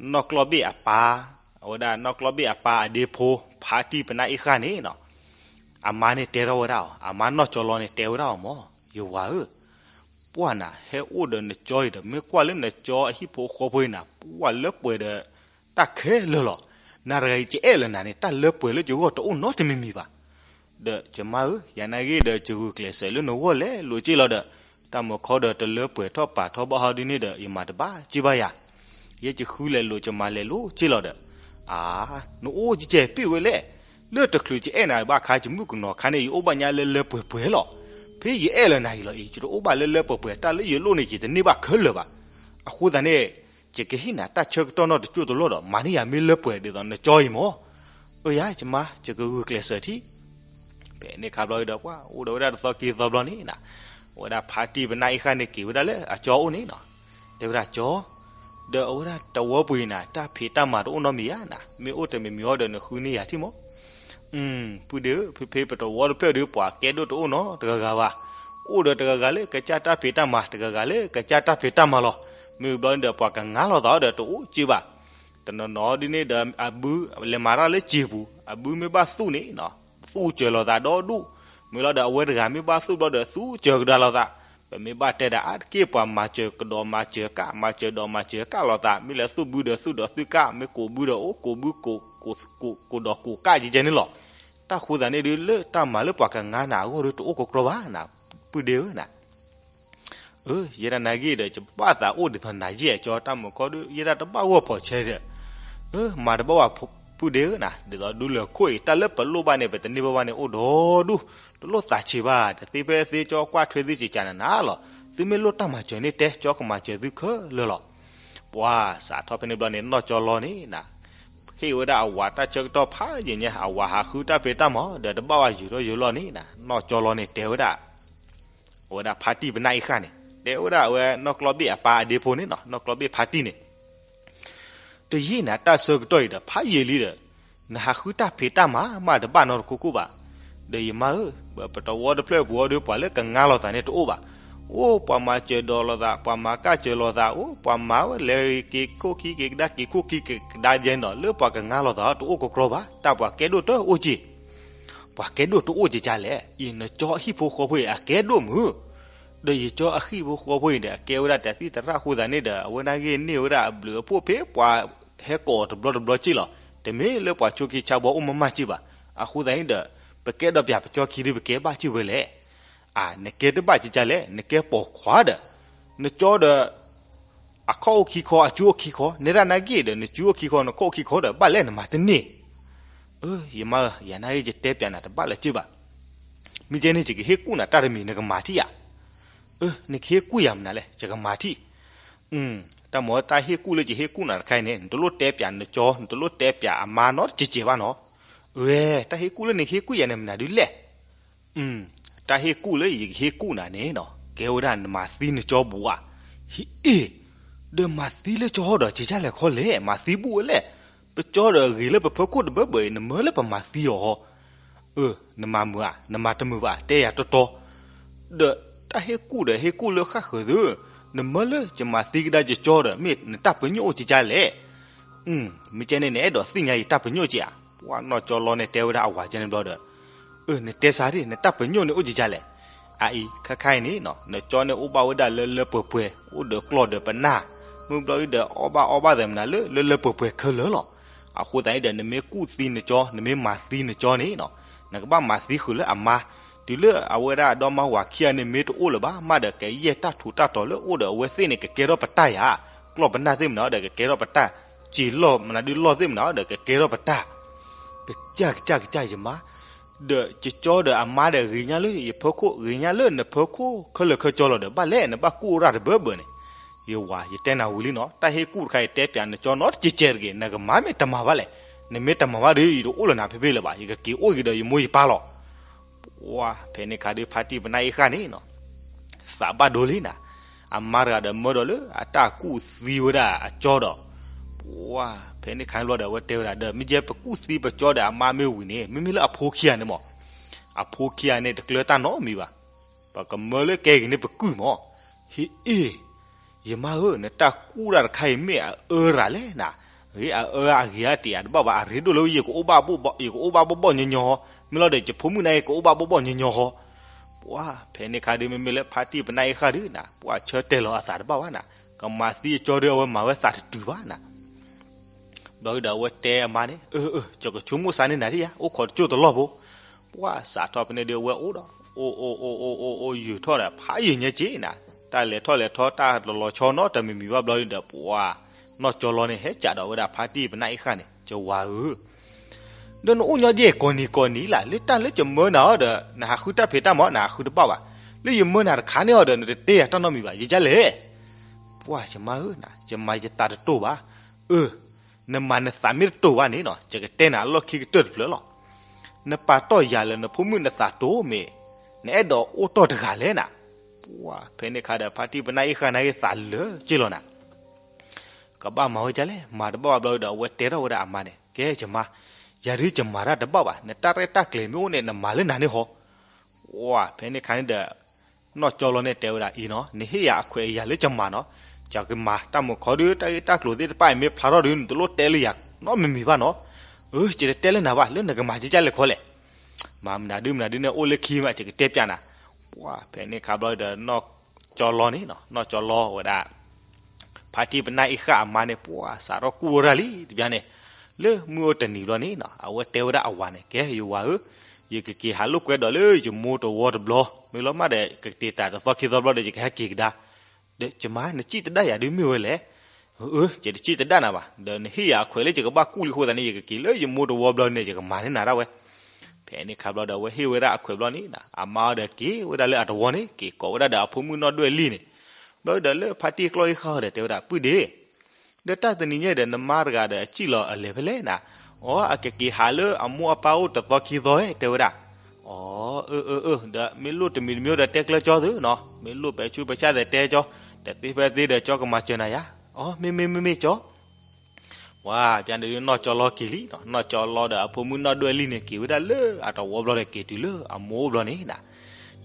နီၢ်ကျီၢ်ဘ့ၣ်အပၢ်, အဝဲဒၣ်နီၢ်ကျီၢ်ဘ့ၣ်အပၢ်အဒ့ဖိ ဖါတံၢ်ပနၢ်အ့ၣ်ဃၣ်န့ၣ်နီၤ အမါန့ၣ်တဲထီၣ်ဝဲဒၣ်အီၤ, အမါနီၢ်ကၠီလီၤန့ၣ်တဲဝဲဒၣ်အီၤမၢ်, ယဝၤဧၢ, ပှၢ်နၤ ဟဲအိၣ်ဒီးနကၠီအံၤဒီး မ့ၢ်ကွၢ်လၢနကၠီအဟံၣ်ဖိဃီဖိအံၤနၤ ပှၢ်လၢပှဲၤဒီး တၢ်ခဲလၢာ်လီၤ. နၤတဂၤအံၤ ယအဲၣ်လၢနၤန့ၣ် တၢ်လၢပှဲၤလၢယဂီၢ်တအိၣ်နီတမံၤမံၤဘၣ်. ဒီးယမါဧၢ, ယၤနာ်ဂ့ၢ်ဒီး ယဂုာ်ကျဲးစၢးလၢနဂီၢ်လဲၤလိာ်က့ၢ်လီၤဒီး တၢ်မုာ်ခီဒီးတလၢပှဲၤထီၣ်ပာ်ထီၣ်ဘၣ်ဟီဒ်န့ၣ်ဒီး ယမၤတဘၣ်က့ၢ်ဘၣ်ယၤ, ယဲယဃုလဲၤလိာ်ယမၤလဲၤလိာ်က့ၢ်လီၤဒီး, အါ, နအိၣ်ကဲကဲပ့ၢ်ဝဲလဲၣ်, လၢတချုးယအဲၣ်နၤဘၣ်ခါ ယမုၣ်ကနီၤခါန့ၣ် ယအိၣ်ဘၣ်ညါလၢလၢပှဲၤပှဲၤလီၤ. ဖဲယအဲၣ်လၢနၤအံၤလီၤအံၤ ယတအိၣ်ဘၣ်လၢလၢပှဲၤပှဲၤ တၢ်လၢယလိၣ်န့ၣ် ယတန့ၢ်ဘၣ်ခဲလၢာ်ဘၣ်. အဃိသတးန့ၣ် ယကဟ့ၣ်နၤတၢ်ဆၢကတီၢ်နီၢ်တစိၢ်တလီၢ်ဒီး မၤန့ၢ်ယၤမ့ၢ်လၢပှဲၤဒ်သိးနကၠီအံၤမၢ်. အၢယၤ ယမါ ယကဂုာ်ကျဲးစၢးထံ ဖဲန့ၣ်ခါဘျီဒီး ပှၤအိၣ်ဒီးဝဲဒၣ်တသီခံသီဘျီန့ၣ်နၤ, အဝဲဒၣ်ဖါတံၢ်ပနၢ်အ့ၣ်ဃၣ်န့ၣ်က့ၤဝဲဒၣ်လၢအကၠီအိၣ်န့ၣ်နီၤ, တဲဝဲဒၣ်ကၠီ, ဒီးအဝဲဒၣ်တဝီပူၤအံၤနၤ တၢ်ဖံးတၢ်မၤတအိၣ်နီတမံၤဧါနၤ, မ့ၢ်အိၣ်တမံၤမံၤအီၤဒီးနဃုန့ၢ်ယၤထံၣ်မၢ်. ပုၢ်ဒ့ဧၢ, ဖဲဖဲပတဝီတဖျၢၣ်ဒီး ပှၤကဲဒိၣ်တအိၣ်နီတဂၤဂၤဘၣ်. အိၣ်ဒီးတဂၤဂၤလၢကစၢ်တၢ်ဖံးတၢ်မၤ, တဂၤဂၤလၢကစၢ်တၢ်ဖံးတၢ်မၤလီၤ. မ့ၢ်ဘျီန့ၣ်ဒီး ပှၤကငါလီၤသးအီၤဒီးတအိၣ်က့ၢ်ဘၣ်. တနီၤနီၤဒ်န့ၣ်ဒီး အဘုလဲၤမၤတၢ်လၢစံာ်ပူၤ, အဘုမ့ၢ်ဘၣ်သူၣ်န့ၣ် သူၣ်စၢၤလိာ်သးဒီဒူၣ်, မ့ၢ်လီၤဒီးအဝဲတဂၤမ့ၢ်ဘၣ်သူၣ်ဘျီဒီး သူၣ်စၢၤကဒါလိာ်သး. ပမ့ၢ်ဘၣ်တဲဒီးအါတက့ၢ် ပှၤမၤစၢၤကဒီးမၤစၢၤကၣ်, မၤစၢၤဒီးမၤစၢၤကၣ်လိာ်သး, မ့ၢ်လဲၤသူၣ်ဘုဒီးသူၣ်ဒီးသူၣ်ကၣ်, မ့ၢ်ကိးဘုဒီးအိၣ်ကိးဘု, ကိးဒီးကိးကၣ်ကဲကဲန့ၣ်လီၤ. တၢ်ဃိသတးန့ၣ်ဒုး လၢတၢ်မၤလၢပှၤကငါနၤအဂီၢ်ဒီးတအိၣ်ကကြီဘၣ်နၤ, ပုၢ်ဒ့ဧၢနၤ. အၢ ယဲဒၣ်နာ်ဂ့ၢ်ဒီး ယဘၣ်သးအိၣ်ဒ်သိးနၤယဲၢ်အကၠီ တၢ်မုာ်ခီဒီး ယဲဒၣ်တဘၣ်ဂီၢ်ဖီၣ်ဆဲးဒီး, အၢ မၤတဘၣ်ဝဲပုၢ်ဒ့ဧၢနၤ, ဒ်သိးဒူလၢာ်ခိၣ်အံၤ တၢ်လၢပလိၣ်ဘၣ်န့ၣ် ပတန့ၢ်ဘၣ်ဘၣ်န့ၣ်အိၣ်ဒီဒူၣ်, တလိၣ်သးဆံးဘၣ်, တသ့ဖဲသ့ကၠီကွၢ်ထွဲသ့စံးကနၤနၤလီၤ. သုမ့ၢ်လိၣ်တၢ်မၤစၢၤန့ၣ်တဲ, ကၠီကမၤစၢၤသုခဲလၢာ်လီၤ. ပှၤစးထီၣ်ဖဲန့ၣ်ဘျီန့ၣ် နီၢ်ကၠီလီၤန့ၣ်နၤ ဟ့ၣ်ဝဲဒၣ်အဝၤတၢ်ဆၢကတီၢ်ဖးယံာ်ညါ, အဝၤဟးဃုတၢ်ဖံးတၢ်မၤဒီး တဘၣ်ဝဲယူာ်ထီၣ်ယူာ်လီၤန့ၣ်နၤ, နီၢ်ကၠီလီၤန့ၣ်တဲဝဲဒၣ် အဝဲဒၣ်ဖါတံၢ်ပနၢ်အ့ၣ်ဃၣ်န့ၣ် တဲဝဲဒၣ်အဝဲနီၢ်ကျီၢ်ဘ့ၣ်အပၢ်အဒ့ဖိန့ၣ်နီၤ, နီၢ်ကျီၢ်ဘ့ၣ်ဖါတံၢ်န့ၣ် တယံာ်နၤ တၢ်ဆၢကတီၢ်အံၤဒီး ဖးယံာ်လံဒီး နဟးဃုတၢ်ဖံးတၢ်မၤမးတဘၣ်နီတခိၣ်ခိၣ်ဘၣ်. ဒီးယမါဧၢ, ပတဝီတဖျၢၣ်ပူၤအီၤဒီး ပှၤလၢကငါလီၤသးန့ၣ်တအိၣ်ဘၣ်. အိၣ်ပှၤမၤစၢၤဒီးလိာ်သး, ပှၤမၤကၣ်စၢၤလိာ်သး, အိၣ်ပှၤမၤဝဲလဲၤက့ၤခိၣ်ခံက့ၤကဒါက့ၤခိၣ်ခံက့ၤကဒါယဲန့ၣ်ဒီး လၢပှၤကငါလီၤသးတအိၣ်ကကြီဘၣ်. တၢ်ပှၤကဲဒိၣ်တအိၣ်က့ၤ ပှၤကဲဒိၣ်တအိၣ်က့ၤကလဲၣ်. အံၤနကၠီအဟံၣ်ဖိဃီဖိအံၤ အကဲဒိၣ်မုၢ်, ဒီးယကၠီအဟံၣ်ဖိဃီဖိအံၤဒီး အကဲဝဲဒၣ်တၢ်သံၣ်သရၣ်အဃိသတးန့ၣ်ဒီး အဝဲနာ်ဂ့ၢ်န့ၢ်ဝဲဒၣ်အဘျုးအဖှိၣ်ဖဲပှၤ ဟဲကိးအီၤတဘျီတဘျီက့ၢ်လီၤ. တမ့ၢ်လၢပှၤဆိးက့ဆါဘီအိၣ်မးမးက့ၢ်ဘၣ်. အဃိသတးန့ၣ်ဒီး ပကဲဒီးပၠးပကၠီခံဒီး ပကဲဘၣ်က့ၢ်ဝဲလဲၣ်. အါ နကဲတဘၣ်က့ၤကလဲၣ်, နကဲပိာ်ခွါဒီး နကၠီဒီး အခီၣ်အိၣ်ခံခီ အစုအိၣ်ခံခီ, နဲဒၣ်နာ်ဂ့ၢ်ဒီး နစုအိၣ်ခံခီ နခီၣ်အိၣ်ခံခီဒီး ဘၣ်လဲၣ်နမၤတန့ၢ်. အၢ ယမါဧၢ, ယၤနာ်ဂ့ၢ်ယတဲပၠးနၤတဘၣ်လၢၤက့ၢ်ဘၣ်. မ့ၢ်ကဲန့ၣ် ယကဟ့ၣ်ကူၣ်နၤတၢ်တမံၤ နကမၤထံၣ်ဧါ. အၢ နကဟ့ၣ်ကူၣ်ယၤမနုၤလဲၣ်, ယကမၤထံၣ်. တၢ်မ့ၢ်တၢ်ဟ့ၣ်ကူၣ်လၢယဟ့ၣ်ကူၣ်နၤတခါအံၤန့ၣ် နတလိၣ်တဲပၠးနကၠီ နတလိၣ်တဲပၠးအမါနီတစဲးကဲးဘၣ်နီၤ. ဝဲ, တၢ်ဟ့ၣ်ကူၣ်လၢနဟ့ၣ်ကူၣ်ယၤန့ၣ်မနုၤဒုလဲၣ်. တၢ်ဟ့ၣ်ကူၣ်လၢယကဟ့ၣ်ကူၣ်နၤန့ၣ်နီၤ ကဲဝဲဒၣ်နမၤသံနကၠီဘူးဧါ. ဟ့ၣ်အ့ၣ်, ဒီးမၤသံလၢကၠီဒီးကကလဲၣ် မၤသံဘူးဝဲလဲၣ်. ပကၠီဒီးဂ့ၤလၢပဖၢခိၣ်တဘၢဘၢအံၤ နမၢလၢပမၤသံအီၤဟီ အၢ, နမၤမုာ်ဧါ နမၤတမုာ်ဘၣ် တဲယၤတီတီ. ဒီးတၢ်ဟ့ၣ်ကူၣ်ဒီးဟ့ၣ်ကူၣ်လၢဃၣ်ဃၢၤသု, နမၢလၢယမၤသံကဒါယကၠီဒီး မ့ၢ်နတၢ်ပညိၣ်အိၣ်ကကလဲၣ်. မ့ၢ်ကဲန့ၣ် နအဲၣ်ဒိးသ့ၣ်ညါယတၢ်ပညိၣ်က့ဧါ. ပှၤနီၢ်ကၠီလီန့ၣ်တဲဝဲဒၣ်အဝၤကဲန့ၣ်ဘျီဒီး, အၢ နတဲစၢ်ဒ် နတၢ်ပညိၣ်န့ၣ်အိၣ်ကကလဲၣ်. အအံၤ ခဲခါအံၤန့ၣ်နီၤ နကၠီန့ၣ်အိၣ်ဘၣ်ဝဲဒၣ်လၢလၢပှဲၤပှဲၤ အိၣ်ဒီးကျီၢ်ဒီးပနၢ်, မုၢ်ဘျီအံၤဒီးအီၣ်ဘၣ်အီဘၣ်သဲးမနုၤလၢလၢလၢပှဲၤပှဲၤခဲလၢာ်လီၤ. အဃိသတးန့ၣ်ဒီး နမ့ၢ်ကူၣ်သံနကၠီ နမ့ၢ်မၤသံနကၠီန့ၣ်နီၤ နကဘၣ်မၤသံဃုာ်လၢအမါ, တုၤလၢအဝဲဒၣ်အဒီမါဝၤခံဂၤန့ၣ် မ့ၢ်တအိၣ်လၢၤဘၣ် မ့ၢ်ဒီးကယဲၢ်တၢ်ထူးတၢ်တီၤလၢအိၣ်ဒီးအဝဲသ့ၣ်န့ၣ် ကကဲထီၣ်ပတၢ်ဧါ. ကျီၢ်ပနၢ်သ့ၣ်မနုၤဒီး ကကဲထီၣ်ပတၢ်, စံာ်လီၢ်မနုၤဒုလီၢ်သ့ၣ်မနုၤဒီး ကကဲထီၣ်ပတၢ်. ကစၢ်ကစၢ်ကစၢ်ယမါ, ဒီးယကၠီဒီးအမါဒီး ဂ့ၤညါလၢယဖၢခိၣ် ဂ့ၤညါလၢနဖၢခိၣ်ခဲလၢာ်ခဲဆ့လီၤဒီး ဘၣ်လဲၣ် နဘၣ်ကူၣ်ရၣ်တဘၢဘၢန့ၣ်. ယဝၤ ယတဲနၤဝံၤလံနီၤ တၢ်ဟ့ၣ်ကူၣ်တခါအံၤ တဲပၠးနကၠီနီတစဲးကဲးတဂ့ၤ နကမၤမ့ၢ်တမၤဘၣ်လဲၣ်. နမ့ၢ်တမၤဘၣ်ဒီး ယတအိၣ်လၢနၤဖဲဖဲလၢၤဘၣ် ယကက့ၤအိၣ်က့ၤဒီးယမိၢ်ယပၢ်လီၤ. ပှၤ ဖဲန့ၣ်ခါဒီး ဖါတံၢ်ပနၢ်အ့ၣ်ဃၣ်န့ၣ်နီၤ သးဘၣ်ဒိလံနၤ, အမါတဂၤဒီးမၢဒီးလၢအတၢ်ကူၣ်သံဝဲဒၣ်အကၠီဒီး, ပှၤ ဖဲန့ၣ်ခါန့ၣ်ဘျီဒီး အဝဲတဲဝဲဒၣ်ဒီး မ့ၢ်ယဲပကူၣ်သံပကၠီဒီးအမါမ့ၢ်ဝံၤန့ၣ် မ့မ့ၢ်လၢအဖိခံဂၤန့ၣ်မး, အဖိခံဂၤန့ၣ် တကျၢၤတၢ်နီတမံၤဘၣ်. ပကမၢလၢကဲဂ့ၤန့ၣ်ပကုၢ်မး. ဟ့ၣ်အ့ၣ် ယမါဧၢ, နတၢ်ကူၣ်တၢ်တခါအံၤမ့ၢ်အအၢရၤလဲၣ်နၤ, ဂ့ၤအအၢအဂ့ၤအတ့ၢ်အတဘၣ်ဘၣ် အရ့ဒိၣ်လၢယကအိၣ်ဘၣ်ဘီၣ်ဘီၣ်ညီညီဟီ, မ့ၢ်လီၤဒီးယဖိမုၣ်နၤအံၤကအိၣ်ဘၣ်ဘီၣ်ဘီၣ်ညီညီဟီ. ပှၤ ဖဲန့ၣ်ခါဒီး မ့မ့ၢ်လၢဖါတံၢ်ပနၢ်အ့ၣ်ဃၣ်ဒုနၤ ပှၤဆၢတဲာ်လီၤအသးတဘၣ်ဘၣ်နၤ, ကမၤသံအကၠီဒီးအဝဲမၤဝဲသးတတုၤဘၣ်နၤ. ဘျီဒီးအဝဲတဲအမါန့ၣ်, အၢ အၢ ယကဆိကမိၣ်စးန့ၢ်နၤဒ်ယၤ အိၣ်ခိးတစိၢ်တလီၢ်ဖိ. ပှၤစးထီၣ်ဖဲန့ၣ်ဒီးအဝဲအိၣ်ဒီး အိၣ်အိၣ်အိၣ်အိၣ်အိၣ်အိၣ်ယုာ်ထီၣ်ဒီး ဖးယံာ်ညါက့နၤ, တၢ်လဲၤထီၣ်လဲၤထီတၢ်တလီၤဆီနီတမံၤမံၤဘၣ်ဘျီဒီး ပှၤ နီၢ်ကၠီလီန့ၣ် ဟဲကးဒီးဝဲဒၣ်ဖါတံၢ်ပနၢ်အ့ၣ်ဃၣ်န့ၣ် ယဝၤဧၢ, ဒီးနအိၣ်ညီဒ်ကိးနံၤကိးနံၤလၢ် လၢတၢ်လၢယမၢနၤအီၤဒီး နဟးဃုတၢ်ဖံးတၢ်မၤ နဟးဃုတဘၣ်ဘၣ်, လၢယမၢနၤတခါန့ၣ်အီၤဒီး နတတဲယၤတၢ်နီတမံၤဘၣ် ယကလဲၣ်. ပှၤယမါဧၢ, ယမၤယသးတတိာ်ဘၣ်. အၢ, နမၤနသးမ့ၢ်တတိာ်ဘၣ်န့ၣ်နီၤ ယကတဲနၤအလီၢ်ခံကတၢၢ်တဖျၢၣ်လီၤ. နပာ်တီၢ်ယၤလၢနဖိမုၣ်နသးတိာ်မ့ၢ် နအဲၣ်ဒိးအိၣ်တီၢ်တဂၤလဲၣ်နၤ. ပှၤ ဖဲန့ၣ်ခါဒီး ဖါတံၢ်ပနၢ်အ့ၣ်ဃၣ်န့ၣ်ဂ့ၤသးလၢာ်က့လီၤနၤ ကဘၣ်မၤဝဲဒ်လဲၣ် မၤတဘၣ်ဘၣ်ဘျီဒီး အဝဲတဲထီၣ်ဝဲဒၣ်အမါန့ၣ် ကဲယမါ, ယၤဒုးယမၤတၢ်တဘၣ်ဘၣ် နတၢ်ရဲၣ်တၢ်ကျဲၤမ့ၢ်အိၣ်န့ၣ် နမၤလၢနၤန့ၣ်ဟီ. ပှၤ ဖဲန့ၣ်ခါန့ၣ်ဒီး နီၢ်ကၠီလီန့ၣ်တဲဝဲဒၣ်အံၤနီၤ နဟ့ၣ်ယၤအခွဲးအယာ်လၢယမၤနီၤ, ယကမၤတၢ်မုာ်ခီဒုး တၢ်ဂ့ၢ်တၢ်ကျိၤသ့ၣ်တဖၣ်အံၤမ့ၢ်ဖျါထီၣ်ဒုး နတလိၣ်တဲလၢယၤနီတမံၤမံၤဘၣ်နီၤ. အၢ ယတတဲလၢနၤဘၣ် လၢနကမၤဒ်လဲၣ်ခီလဲၣ်. မၤမနုၤဒုးမနုၤဒုးန့ၣ် အိၣ်လၢခံမး ယကတဲပျးနၤ. ပှၤ ဖဲန့ၣ်ခါဘျီဒီး နီၢ်ကၠီလီန့ၣ်နီၤ နီၢ်ကၠီလီဝဲဒၣ် ဖါတံၢ်ပနၢ်အ့ၣ်ဃၣ်အမါန့ၣ် ပှၤစးထီၣ်ကူၣ်ဝဲဒၣ်လံတဘျီန့ၣ်, လၢမုၢ်အိၣ်တနံၤဘျီန့ၣ်နီၤ အဝဲတဲဝဲဒၣ်အဝၤန့ၣ် ကဲယဝၤဧၢ, ယကက့ၤဟးလိာ်ကွဲဒီးလၢယမိၢ်တဝီတဘျီ, မ့ၢ်လီၤမးဒီး ကက့ၤတၢ်တသီခံသီဘျီဒီး ယကဟဲက့ၤကဒါ. ဒီးယမါ နစံၣ်တဒၣ်ယၤဒုးမ့ၢ်ဝဲလဲၣ်. အၢ ယတစံၣ်တဒၣ်နၤဘၣ်, ဒီးနဟ့ၣ်ယၤအခွဲးလၢယကဘၣ်ကူၣ်လံအဃိသတးန့ၣ် ယကက့ၤလၢယမိၢ်တဝီဘျီန့ၣ် ယကမၤန့ၢ်နၤဒၣ်ဝဲ. ဖဲန့ၣ်ခါဘျီဒီး အဝဲဟ့ၣ်ဝဲဒၣ်အခွဲးဘျီန့ၣ် အမါအီၤဒီးက့ၤဝဲဒၣ်လၢအတဝီန့ၣ် က့ၤကိးဝဲဒၣ်ဒီးအဖိမုၣ်နီၢ်ဒွဲၣ်လံန့ၣ်, ဘျီဒီးလၢဖါတံၢ်ကျီၢ်အ့ၣ်ဃၣ်အီၤဒီး တဲဝဲဒၣ် ပုၢ်ဒ့ၣ်, ဒီးတၢ်တနံၤညါဒီး နမါတဂၤဒီးအစံၣ်လီၤအလဲၤဖဲလဲၣ်နၤ, အီ အကက့ၤဟးလၢအမိၢ်အပၢ်အိၣ်တသီခံသီဧဲ တဲဝဲဒၣ်. အီ အၢ အၢ အၢ ဒီးမ့ၢ်လိၣ်တမံၤတမံၤဒီးတဲကျၢၤကၠီသုနီၤ, မ့ၢ်လိၣ်ပဲာ်ဆူးပဲာ်ဆါသဲးတဲကၠီ, တသ့ဖဲသ့ဒီးကၠီကမၤစၢၤနၤယၤ, အီ မ့ၢ်မ့ၢ်မ့ၢ်မ့ၢ်ကၠီ ပှၤ ပျၢ်န့ၣ်ဒုး နီၢ်ကၠီလီက့ၤလံနီၤ, နီၢ်ကၠီလီဒီးအဖိမုၣ်နီၢ်ဒွဲၣ်လံန့ၣ် က့ၤဝဲဒၣ်လၢအတဝီဘျီဒီး က့ၤတုၤလၢအမိၢ်အိၣ်ဘျီန့ၣ်နၤ,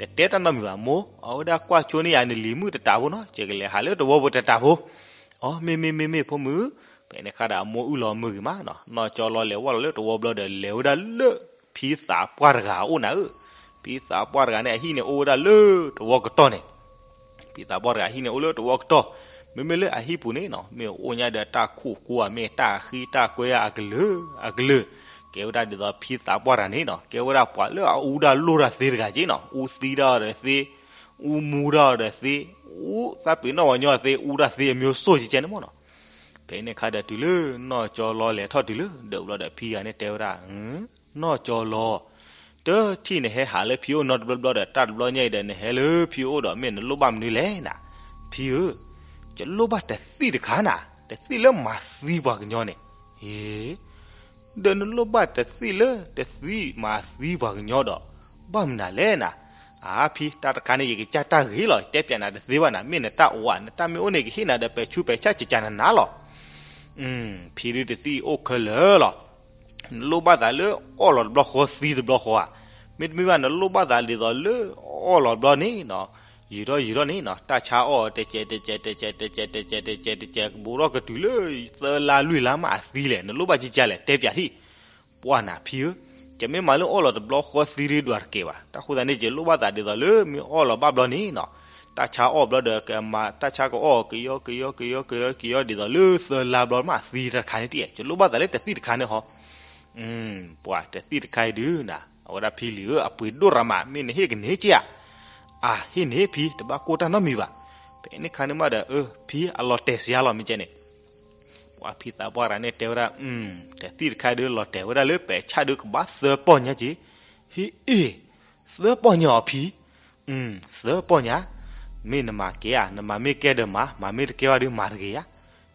တတဲတၢ်နီတမံၤဘၣ်မိၢ်, အဝဲဒၣ်ကွၢ်ဆိန့ၢ်ယၤန့ၣ်လံၤမုၣ်တတးဖိနီၤ, ယကလဲၤဟးလၢတဝီပူၤတတးဖိ, အီ မ့ၢ်မ့ၢ်မ့ၢ်မ့ၢ်ဖိမုၣ်, ဖဲန့ၣ်ခါဒီးအမိၢ်အုၣ်လီၤမုာ်ဂ့ၤမးနီၤ, နီၢ်ကၠီလီလဲၤဝဲလီၤလၢတဝီဘျီဒီး လဲၤဝဲဒၣ်လၢ ဖံသးပှၢ်တဂၤအအိၣ်နၤဧၢ, ဖံသးပှၢ်တဂၤန့ၣ် အဟံၣ်န့ၣ်အိၣ်ဝဲဒၣ်လၢတဝီကတီၢ်န့ၣ် ဖံသးပှၢ်တဂၤဟံၣ်န့ၣ်အိၣ်လၢတဝီကတီၢ်, မ့မ့ၢ်လၢအဟံၣ်ပူၤန့ၣ်နီၤ မ့ၢ်အိၣ်ညါဒီးတၢ်ခိၣ်ကိဧါ မ့ၢ်တၢ်ဃံတၢ်ကွဲအကလုာ်အကလုာ်, ကဲဝဲဒၣ်ဒ်သိးဖံသးပှၢ်တဂၤန့ၣ်နီၤ ကဲဝဲဒၣ်ပှၤလၢအအူဒၣ်လိၢ်တၢ်သ့တဂၤက့နီၤ, အူသံဒၣ်အီၤဒီးသ့, အူမူဒၣ်အီၤဒီးသ့, အူသးပ့ၤနီၣ်ပှၤညီအီၤသ့, အူဒၣ်သ့အမျိုးစုံကဲကဲန့ၣ်မ့ၢ်နီၤ. ဖဲန့ၣ်ခါဒီးတုၤလၢနီၢ်ကၠီလီလဲၤထီၣ်တုၤလၢဒၢးဘျီဒီး ဖံဂၤန့ၣ်တဲဝဲဒၣ် နီၢ်ကၠီလီ, တထံၣ်နဟဲဟးလၢဖံအိၣ်နီတဘျီဘျီဒီး တၢ်တဘျီညါအံၤဒီး နဟဲလၢဖံအိၣ်ဒီး မ့ၢ်နလိၣ်ဘၣ်မနုၤလဲၣ်နၤ, ဖံဧၢ, ယလိၣ်ဘၣ်တသံၣ်တခါနၤ, တသံၣ်လၢမၤသံပှၤကညီန့ၣ်. ဟ့, ဒီးနလိၣ်ဘၣ်တသံၣ်လၢတသံၣ်မၤသံပှၤကညီဒီး ဘၣ်မနုၤလဲၣ်နၤ. အါဖံ, တၢ်တခါန့ၣ် ယကစၢ်တၢ်ဂ့ၤလီၤ, ယတဲပၠးနၤတသ့ဘၣ်နၤ, မ့ၢ်နတၢ်အိၣ်ဧါ, နတၢ်မ့ၢ်အိၣ်န့ၣ် ကဟ့ၣ်နၤဒီး ပဲာ်ဆူပဲာ်ဆၣ်ကကနၤနၤလီၤ. ဖံဒုးတသံၣ်အိၣ်ခဲလၢာ်လီၤ. နလိၣ်ဘၣ်သးလၢအီၣ်လီၤတဘျီဃီသံတဘျီဃီဧါ, မ့တမ့ၢ်ဘၣ် နလိၣ်ဘၣ်သးဒ်သိးလၢအီၣ်လီၤတဘျီန့ၣ်, ယုာ်ထီၣ်ယုာ်ထီၣ်န့ၣ် တၢ်ဆါအီၣ်တကဲးတကဲးတကဲးတကဲးတကဲးတကဲးတကဲး ကဘူးထီၣ်ကတုၤလၢ သၢလါလွံၢ်လါမးအသံလဲၣ်, နလိၣ်ဘၣ်ကကလဲၣ်, တဲပၠးထံၣ်. ပှၢ်နၤဖံဧၢ, ယမ့ၢ်မၤလၢအီၣ်လီၤတဘျီဃီသံဒုးဒွးတကဲးဘၣ်, တၢ်ဃိသတးန့ၣ် ယလိၣ်ဘၣ်သးဒ်သိးလၢမ့ၢ်အီၣ်လီၤဘၣ်ဘျီန့ၣ်, တၢ်ဆါအီၣ်ဘျီဒီး ကမၤတၢ်ဆါကအီၣ် ကယီကယီကယီကယီကယီ ဒ်သိးလၢသၢလါဘျီမးအသံတၢ်တခါန့ၣ်တကဲး, ယလိၣ်ဘၣ်သးလၢတသံၣ်တခါန့ၣ်ဟီ. ပှၢ်တသံၣ်တခါအံၤဒုးနၤ, အဝဲဒၣ်ဖံလံၤဧၢ, အပှ့ၤဒိၣ်ရၤမး, မ့ၢ်နဟ့ၣ်ကန့ၢ်က့ဧါ. အဟ့ၣ်န့ၢ်ဖံ, တဘၣ်ကိၢ်တၢ်နီတမံၤဘၣ်. ဖဲန့ၣ်ခါန့ၣ်မးဒီး အၢ ဖံအလီၤတဲာ်စ့လီၤ မ့ၢ်ကဲန့ၣ်. ပှၢ်ဖံသးပှၢ်ရၤန့ၣ်တဲဝဲဒၣ်, တသံၣ်တခါဒုးလီၤတဲာ်ဝဲဒၣ်လၢပဲာ်ဆၣ်ဒုးကဘၣ်သၢပီၢ်ညါက့. ဟ့ၣ်အ့ၣ်, သၢပီၢ်ညါအီၤဖံ, သၢပီၢ်ညါ, မ့ၢ်နမၤကဲဧါ, နမၤမ့ၢ်ကဲဒီးမၤ, မၤမ့ၢ်တကဲဘၣ်ဒုးမၤတဂ့ၤဧါ.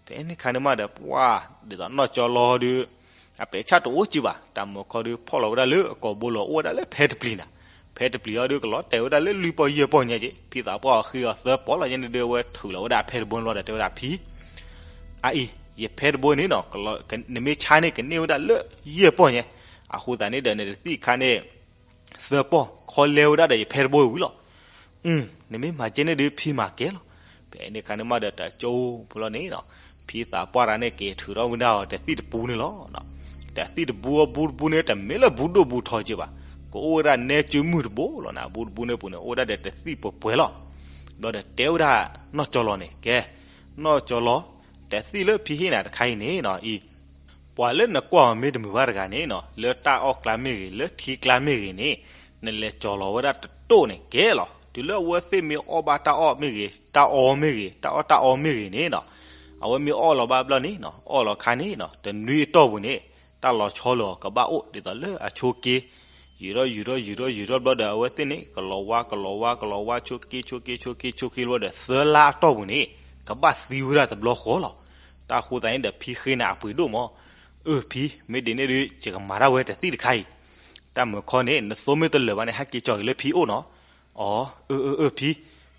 ဖဲန့ၣ်ခါန့ၣ်မးဒီး ပှၢ်ဒ်သိးနီၢ်ကၠီလီၤဒုး အပဲာ်ဆၣ်တအိၣ်က့ဘၣ်, တၢ်မုၢ်ခီဒုးဖီၣ်လီၤဝဲဒၣ်လၢအကိာ်ဘိလီၤ အိၣ်ဝဲဒၣ်လၢဖဲတပျံၤနၤ. ဖဲတပျံၤအီၤဒုးကလီၤတဲာ်ဝဲဒၣ်လၢလွံၢ်ပီၢ်ယဲၢ်ပီၢ်ညါက့, ဖံသးပှၢ်အီၤဃ့အီၤသၢပီၢ်လီၤညါန့ၣ်ဒုး အဝဲထုးလီၤဝဲဒၣ်ဖဲတဘိန့ၣ်လီၤဒီးတဲဝဲဒၣ်ဖံ အအံၤ, ယဖဲတဘိန့ၣ်နီၤ, နမ့ၢ်ဆါန့ၣ် ကန့ၢ်ဝဲဒၣ်လၢယဲၢ်ပီၢ်ညါ, အဃိသတးန့ၣ်ဒီး နတသံၣ်တခါန့ၣ် သၢပီၢ်, ခီလဲဝဲဒၣ်ဒီးယဖဲတဘိဝံၤလီၤ. နမ့ၢ်မၤကဲန့ၣ်ဒုး ဖံမၤကဲလီၤ. ဖဲန့ၣ်ခါန့ၣ်မးဒီး တကၠိဖိလီၤန့ၣ်နီၤ, ဖံသးပှၢ်ရၤန့ၣ် က့ၤထုးထီၣ်ဝဲဒၣ်အီၤတသံၣ်တပူန့ၣ်လီၤ. တသံၣ်တပူအဘူးတပူန့ၣ် တမ့ၢ်လၢဘူးဒိၣ်ဘူးထီက့ဘၣ်, ကအိၣ်ဝဲဒၣ်နဲကၠိမုၢ်တဘိလီၤနၤ, ဘူးတပူန့ၣ်ပူၤန့ၣ် အိၣ်ဝဲဒၣ်ဒီးတသံၣ်ပှဲၤပှဲၤလီၤ. ဘျီဒီးတဲဝဲဒၣ်နီၢ်ကၠီလီၤန့ၣ်, ကဲ, နီၢ်ကၠီလီၤ, တသံၣ်လၢဖံဟ့ၣ်နၤတခါအံၤန့ၣ်နီၤအံၤ ပှၤလၢနကွၢ်အီၤမ့ၢ်တမုာ်ဘၣ်တဂၤန့ၣ်နီၤ, လၢတၢ်အီၣ်ကျါမ့ၢ်ဂ့ၤ, လၢထံကျါမ့ၢ်ဂ့ၤန့ၣ်, နလဲၤကၠီၤလီၤဝဲဒၣ်တတိၢ်န့ၣ်ကဲလီၤ. တုၤလၢအဝဲသ့ၣ်မ့ၢ်အီၣ်ဘၣ်တၢ်အီၣ်မ့ၢ်ဂ့ၤ, တၢ်အီမ့ၢ်ဂ့ၤ, တၢ်အီၣ်တၢ်အီမ့ၢ်ဂ့ၤန့ၣ်နီၤ, အဝဲမ့ၢ်အီၣ်လီၤဘၣ်ဘျီန့ၣ်နီၤ, အီၣ်လီၤခါန့ၣ်နီၤ, တနွံအတီၢ်ပူၤန့ၣ် တၢ်လီၤဆီလၢအီၤကဘၣ်အိၣ်ဒ်သိးလၢအဆိးက့ ယုာ်ထီၣ်ယုာ်ထီၣ်ယုာ်ထီၣ်ယုာ်ထီၣ်ဘျီဒီး အဝဲသ့ၣ်န့ၣ် ကလီၤဝါကလီၤဝါကလီၤဝါ ဆိးက့ဆိးက့ဆိးက့ဆိးက့ဘျီဒီး သၢလါအတီၢ်ပူၤန့ၣ် ကဘၣ်သံဝဲဒၣ်တဘျီဃီလီၤ. တၢ်ဃိသတးန့ၣ်ဒီး ဖံဃ့နၤအပှ့ၤဒိၣ်မး, အၢ ဖံ, မ့ၢ်ဒ်န့ၣ်ဒီး ယကမၤတၢ်ဝဲတသံၣ်တခါအံၤ, တၢ်မုၢ်ခီန့ၣ် နသိမ့ၢ်တလၢာ်ဘၣ်န့ၣ် ဟဲက့ၤကၠီၤက့ၤလၢဖံအိၣ်နီၤ. အီ, အၢ အၢ အၢ ဖံ.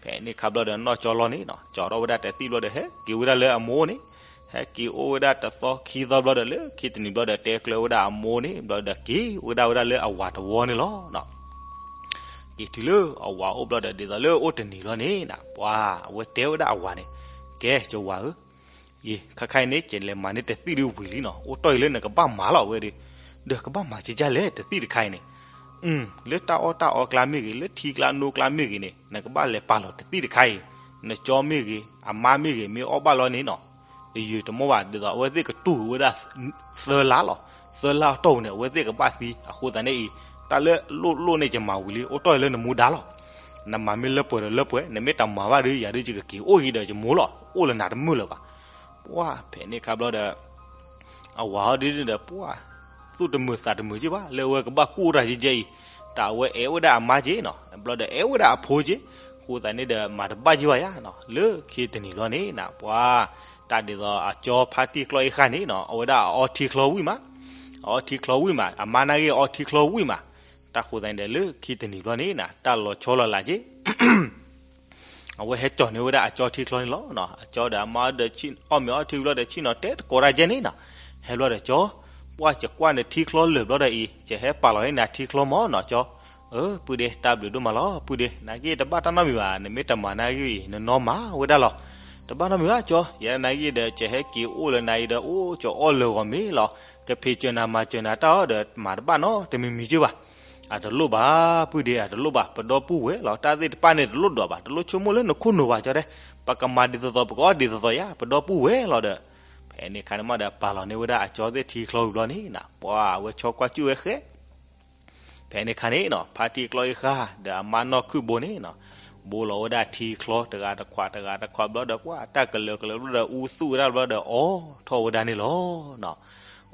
ဖဲန့ၣ်ခါဘျီဒီး နီၢ်ကၠီလီၤန့ၣ်နီၤ ကၠီၤထီၣ်ဝဲဒၣ်တသံၣ်ဘျီဒီး ဟဲက့ၤဝဲဒၣ်လၢအမိၢ်န့ၣ်, ဟဲက့ၤအိၣ်ဝဲဒၣ်တသီခံသီဘျီဒီး လၢခံတနံၤဘျီဒီး တဲကျၢၤဝဲဒၣ်အမိၢ်န့ၣ် ဘျီဒီးက့ၤဝဲဒၣ်ဝဲဒၣ်လၢအဝၤတဝီန့ၣ်လီၤ. က့ၤတုၤလၢအဝၤအိၣ်ဘျီဒီး ဒ်သိးလၢအိၣ်တနံၤလီၤန့ၣ်နီၤ ပှၤအဝဲတဲဝဲဒၣ်အဝၤန့ၣ်, ကဲ ယဝၤဧၢ, အံၤ ခါခါအံၤန့ၣ် ယလဲၤမၤန့ၢ်တသံၣ်ဒုးဝံၤလံနီၤ, အိၣ်တီၢ်အံၤလၢနကဘၣ်မၤလီၤဝဲဒီး, ဒီးကဘၣ်မၤကကလဲၣ်တသံၣ်တခါအံၤန့ၣ်, လၢတၢ်အီၣ်တၢ်အီကျါမ့ၢ်ဂ့ၤ, လၢထံကျါနိကျါမ့ၢ်ဂ့ၤန့ၣ် နကဘၣ်လဲၤပာ်လီၤတသံၣ်တခါအံၤ, နကၠီမ့ၢ်ဂ့ၤ, အမါမ့ၢ်ဂ့ၤ မ့ၢ်အီၣ်ဘၣ်လီၤန့ၣ်နီၤ, တယုာ်တမီၢ်ဘၣ် ဒ်သိးအဝဲသ့ၣ်ကတူၢ်ဝဲဒၣ် သၢလါလီၤ. သၢလါအတီၢ်ပူၤန့ၣ် အဝဲသ့ၣ်ကဘၣ်သံ, အဃိသတးန့ၣ်အံၤ, တၢ်လၢလိၣ်လိၣ်န့ၣ် ယမၤဝံၤလံ, အိၣ်တီၢ်အံၤလၢနမူဒါလီၤ. နမၤမ့ၢ်လၢပှဲၤဒီးလၢပှဲၤ, နမ့ၢ်တမၤဘၣ်ဒီး ယၤဒုး ယကက့ၤအိၣ်ဂံၤဒီး ယမိၢ်လီၤ, အိၣ်လၢနၤတမုာ်လၢၤဘၣ်. ပှၢ်ဖဲန့ၣ်ခါဘျီဒီး အဝၤဟီဒ်န့ၣ်ဒီး ပှၢ်သူၣ်တမုာ်သးတမုာ်က့ဘၣ်, လၢအဝဲကဘၣ်ကူၣ်တၢ်ယဲၢ်ယဲၢ်အံၤ, တၢ်အဝဲအဲၣ်ဝဲဒၣ်အမါက့နီၤ, ဘျီဒီးအဲၣ်ဝဲဒၣ်အဖိက့, အဃိသတးန့ၣ်ဒီး မၤတဘၣ်က့ဘၣ်ယၤနီၤ, လၢခံတနံၤလီၤန့ၣ်နီၤ ပှၢ် တၢ်ဒ်သိးအကၠီဖါတံၢ်ကျီအ့ဃၣ်န့ၣ်နီၤ အဝဲဒၣ်အအီထံချီဝံၣ်မး, အအီထံချီဝံၣ်မး, အမါနာ်ဂ့ၢ်အအီထံချီဝံၣ်မး, တၢ်ဃိသတးန့ၣ်ဒီး လၢခံတနံၤဘျီန့ၣ်နီၤ တၢ်လီၤဆီလီၤလးက့ အဝဲဟဲကၠီၤန့ၢ်ဝဲဒၣ်အကၠီထံချီန့ၣ်လီၤ. အကၠီဒီးအမါဒီး အီၣ်မ့ၤအီထံဘျီဒီး ဆ့ၣ်နီၤတဲတကိးတၢ်ကဲန့ၣ်နီၤ, ဟဲဘျီဒီးကၠီ, ပှၢ် ယကွၢ်နထံချီလၢာ်ဘျီဒီးအံၤ ယဟဲပာ်လီၤန့ၢ်နၤထံချီမးနီၤကၠီ, အၢ ပုၢ်ဒ့ တၢ်ဘျုးဒိၣ်မးလီၤ ပုၢ်ဒ့, နာ်ဂ့ၢ်တဘၣ်တၢ်နီတမံၤဘၣ်, နမ့ၢ်တမၤနာ်ဂ့ၢ်အံၤ နနီၢ်မၤဝဲဒၣ်လီၤ. တဘၣ်နီတမံၤဘၣ်ကၠီ, ယဲနာ်ဂ့ၢ်ဒီး ယဟဲက့ၤအိၣ်လၢနၤအံၤဒီး အိၣ်ကၠီအီၣ်လၢာ်ဂီၤမ့ၢ်လီၤ, ကဖံးစၢၤနၤမၤစၢၤနၤတၢ်အီၤဒီး မၤတဘၣ်နီတမံၤမံၤက့ဘၣ်. အတလိၣ်ဘၣ် ပုၢ်ဒ့ အတလိၣ်ဘၣ်, ပဒီပုၢ်ဝဲၢ်လီၤ, တၢ်သ့ၣ်တဖၣ်န့ၣ်တလိၣ်ဒွးဘၣ်, တလိၣ်ဆိကမိၣ်လၢနခိၣ်နူာ်ဘၣ်ကၠီတဲ, ပကမၤဒ်သိးသိး ပကအီၣ်ဒ်သိးသိးယါ, ပဒီပုၢ်ဝဲၢ်လီၤဒီး, ဖဲန့ၣ်ခါန့ၣ်မးဒီး ပာ်လီၤန့ၢ်ဝဲဒၣ်အကၠီသ့ၣ်ထံချီဝံၤဘျီန့ၣ်နီၤ ပှၢ် အဝဲဆီကွၢ်စူၣ်ဝဲဃဲ ဖဲန့ၣ်ခါန့ၣ်နီၤ ဖါတံၢ်ကျီအ့ဃၣ်ဒီးအမါနီၢ်ခုၣ်ဘိန့ၣ်နီၤ, ဘိလီၤဝဲဒၣ်ထံချီတဂၤတခွးတဂၤတခွးဘျီဒီး ပှၢ် တၢ်ကလၢၤကလၢၤဘျီဒီး အူသူၣ်ဝဲဒၣ်ဘျီဒီး အီထီၣ်ဝဲဒၣ်န့ၣ်လီၤ.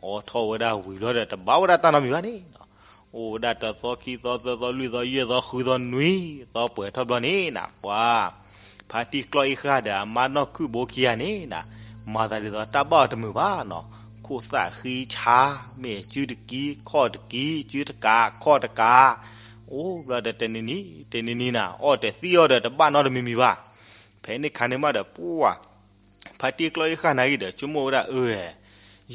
အီထီၣ်ဝဲဒၣ်ဝံၤဘျီဒီး တဘၣ်ဝဲဒၣ်တၢ်နီတမံၤဘၣ်န့ၣ်နီၤ, အိၣ်ဝဲဒၣ်တသီခံသီသၢသီလွံၢ်သီယဲၢ်သီဃုသီနွံသီပှဲၤထီၣ်ဘျီန့ၣ်နီၤ ပှၢ် ဖါတံၢ်ကျီၢ်အ့ၣ်ဃၢ်ဒီးအမါနီၢ်ခုၣ်ဘိခံဂၤန့ၣ်နီၤ, မၤသးဒ်သိးတၢ်ဘၣ်အီၤတမုာ်ဘၣ်နီၤ, ခိၣ်သၣ်ဃံဆါ, မ့ၢ်စုတကံခီၣ်တကံ စုတကး ခီၣ်တကး, အိၣ်ဘျီဒီးတနံၤနံၤ တနံၤနံၤနီၤ အီၣ်တသံၣ်အီၣ်ဒီးတဘၣ်နီတမံၤမံၤဘၣ်. ဖဲန့ၣ်ခါန့ၣ်မးဒီး ပှၤ ဖါတံၢ်ကျီၢ်အ့ၣ်ဃၢ်နာ်က့ဒီး ဆိကမိၣ်ဝဲဒၣ်အၢ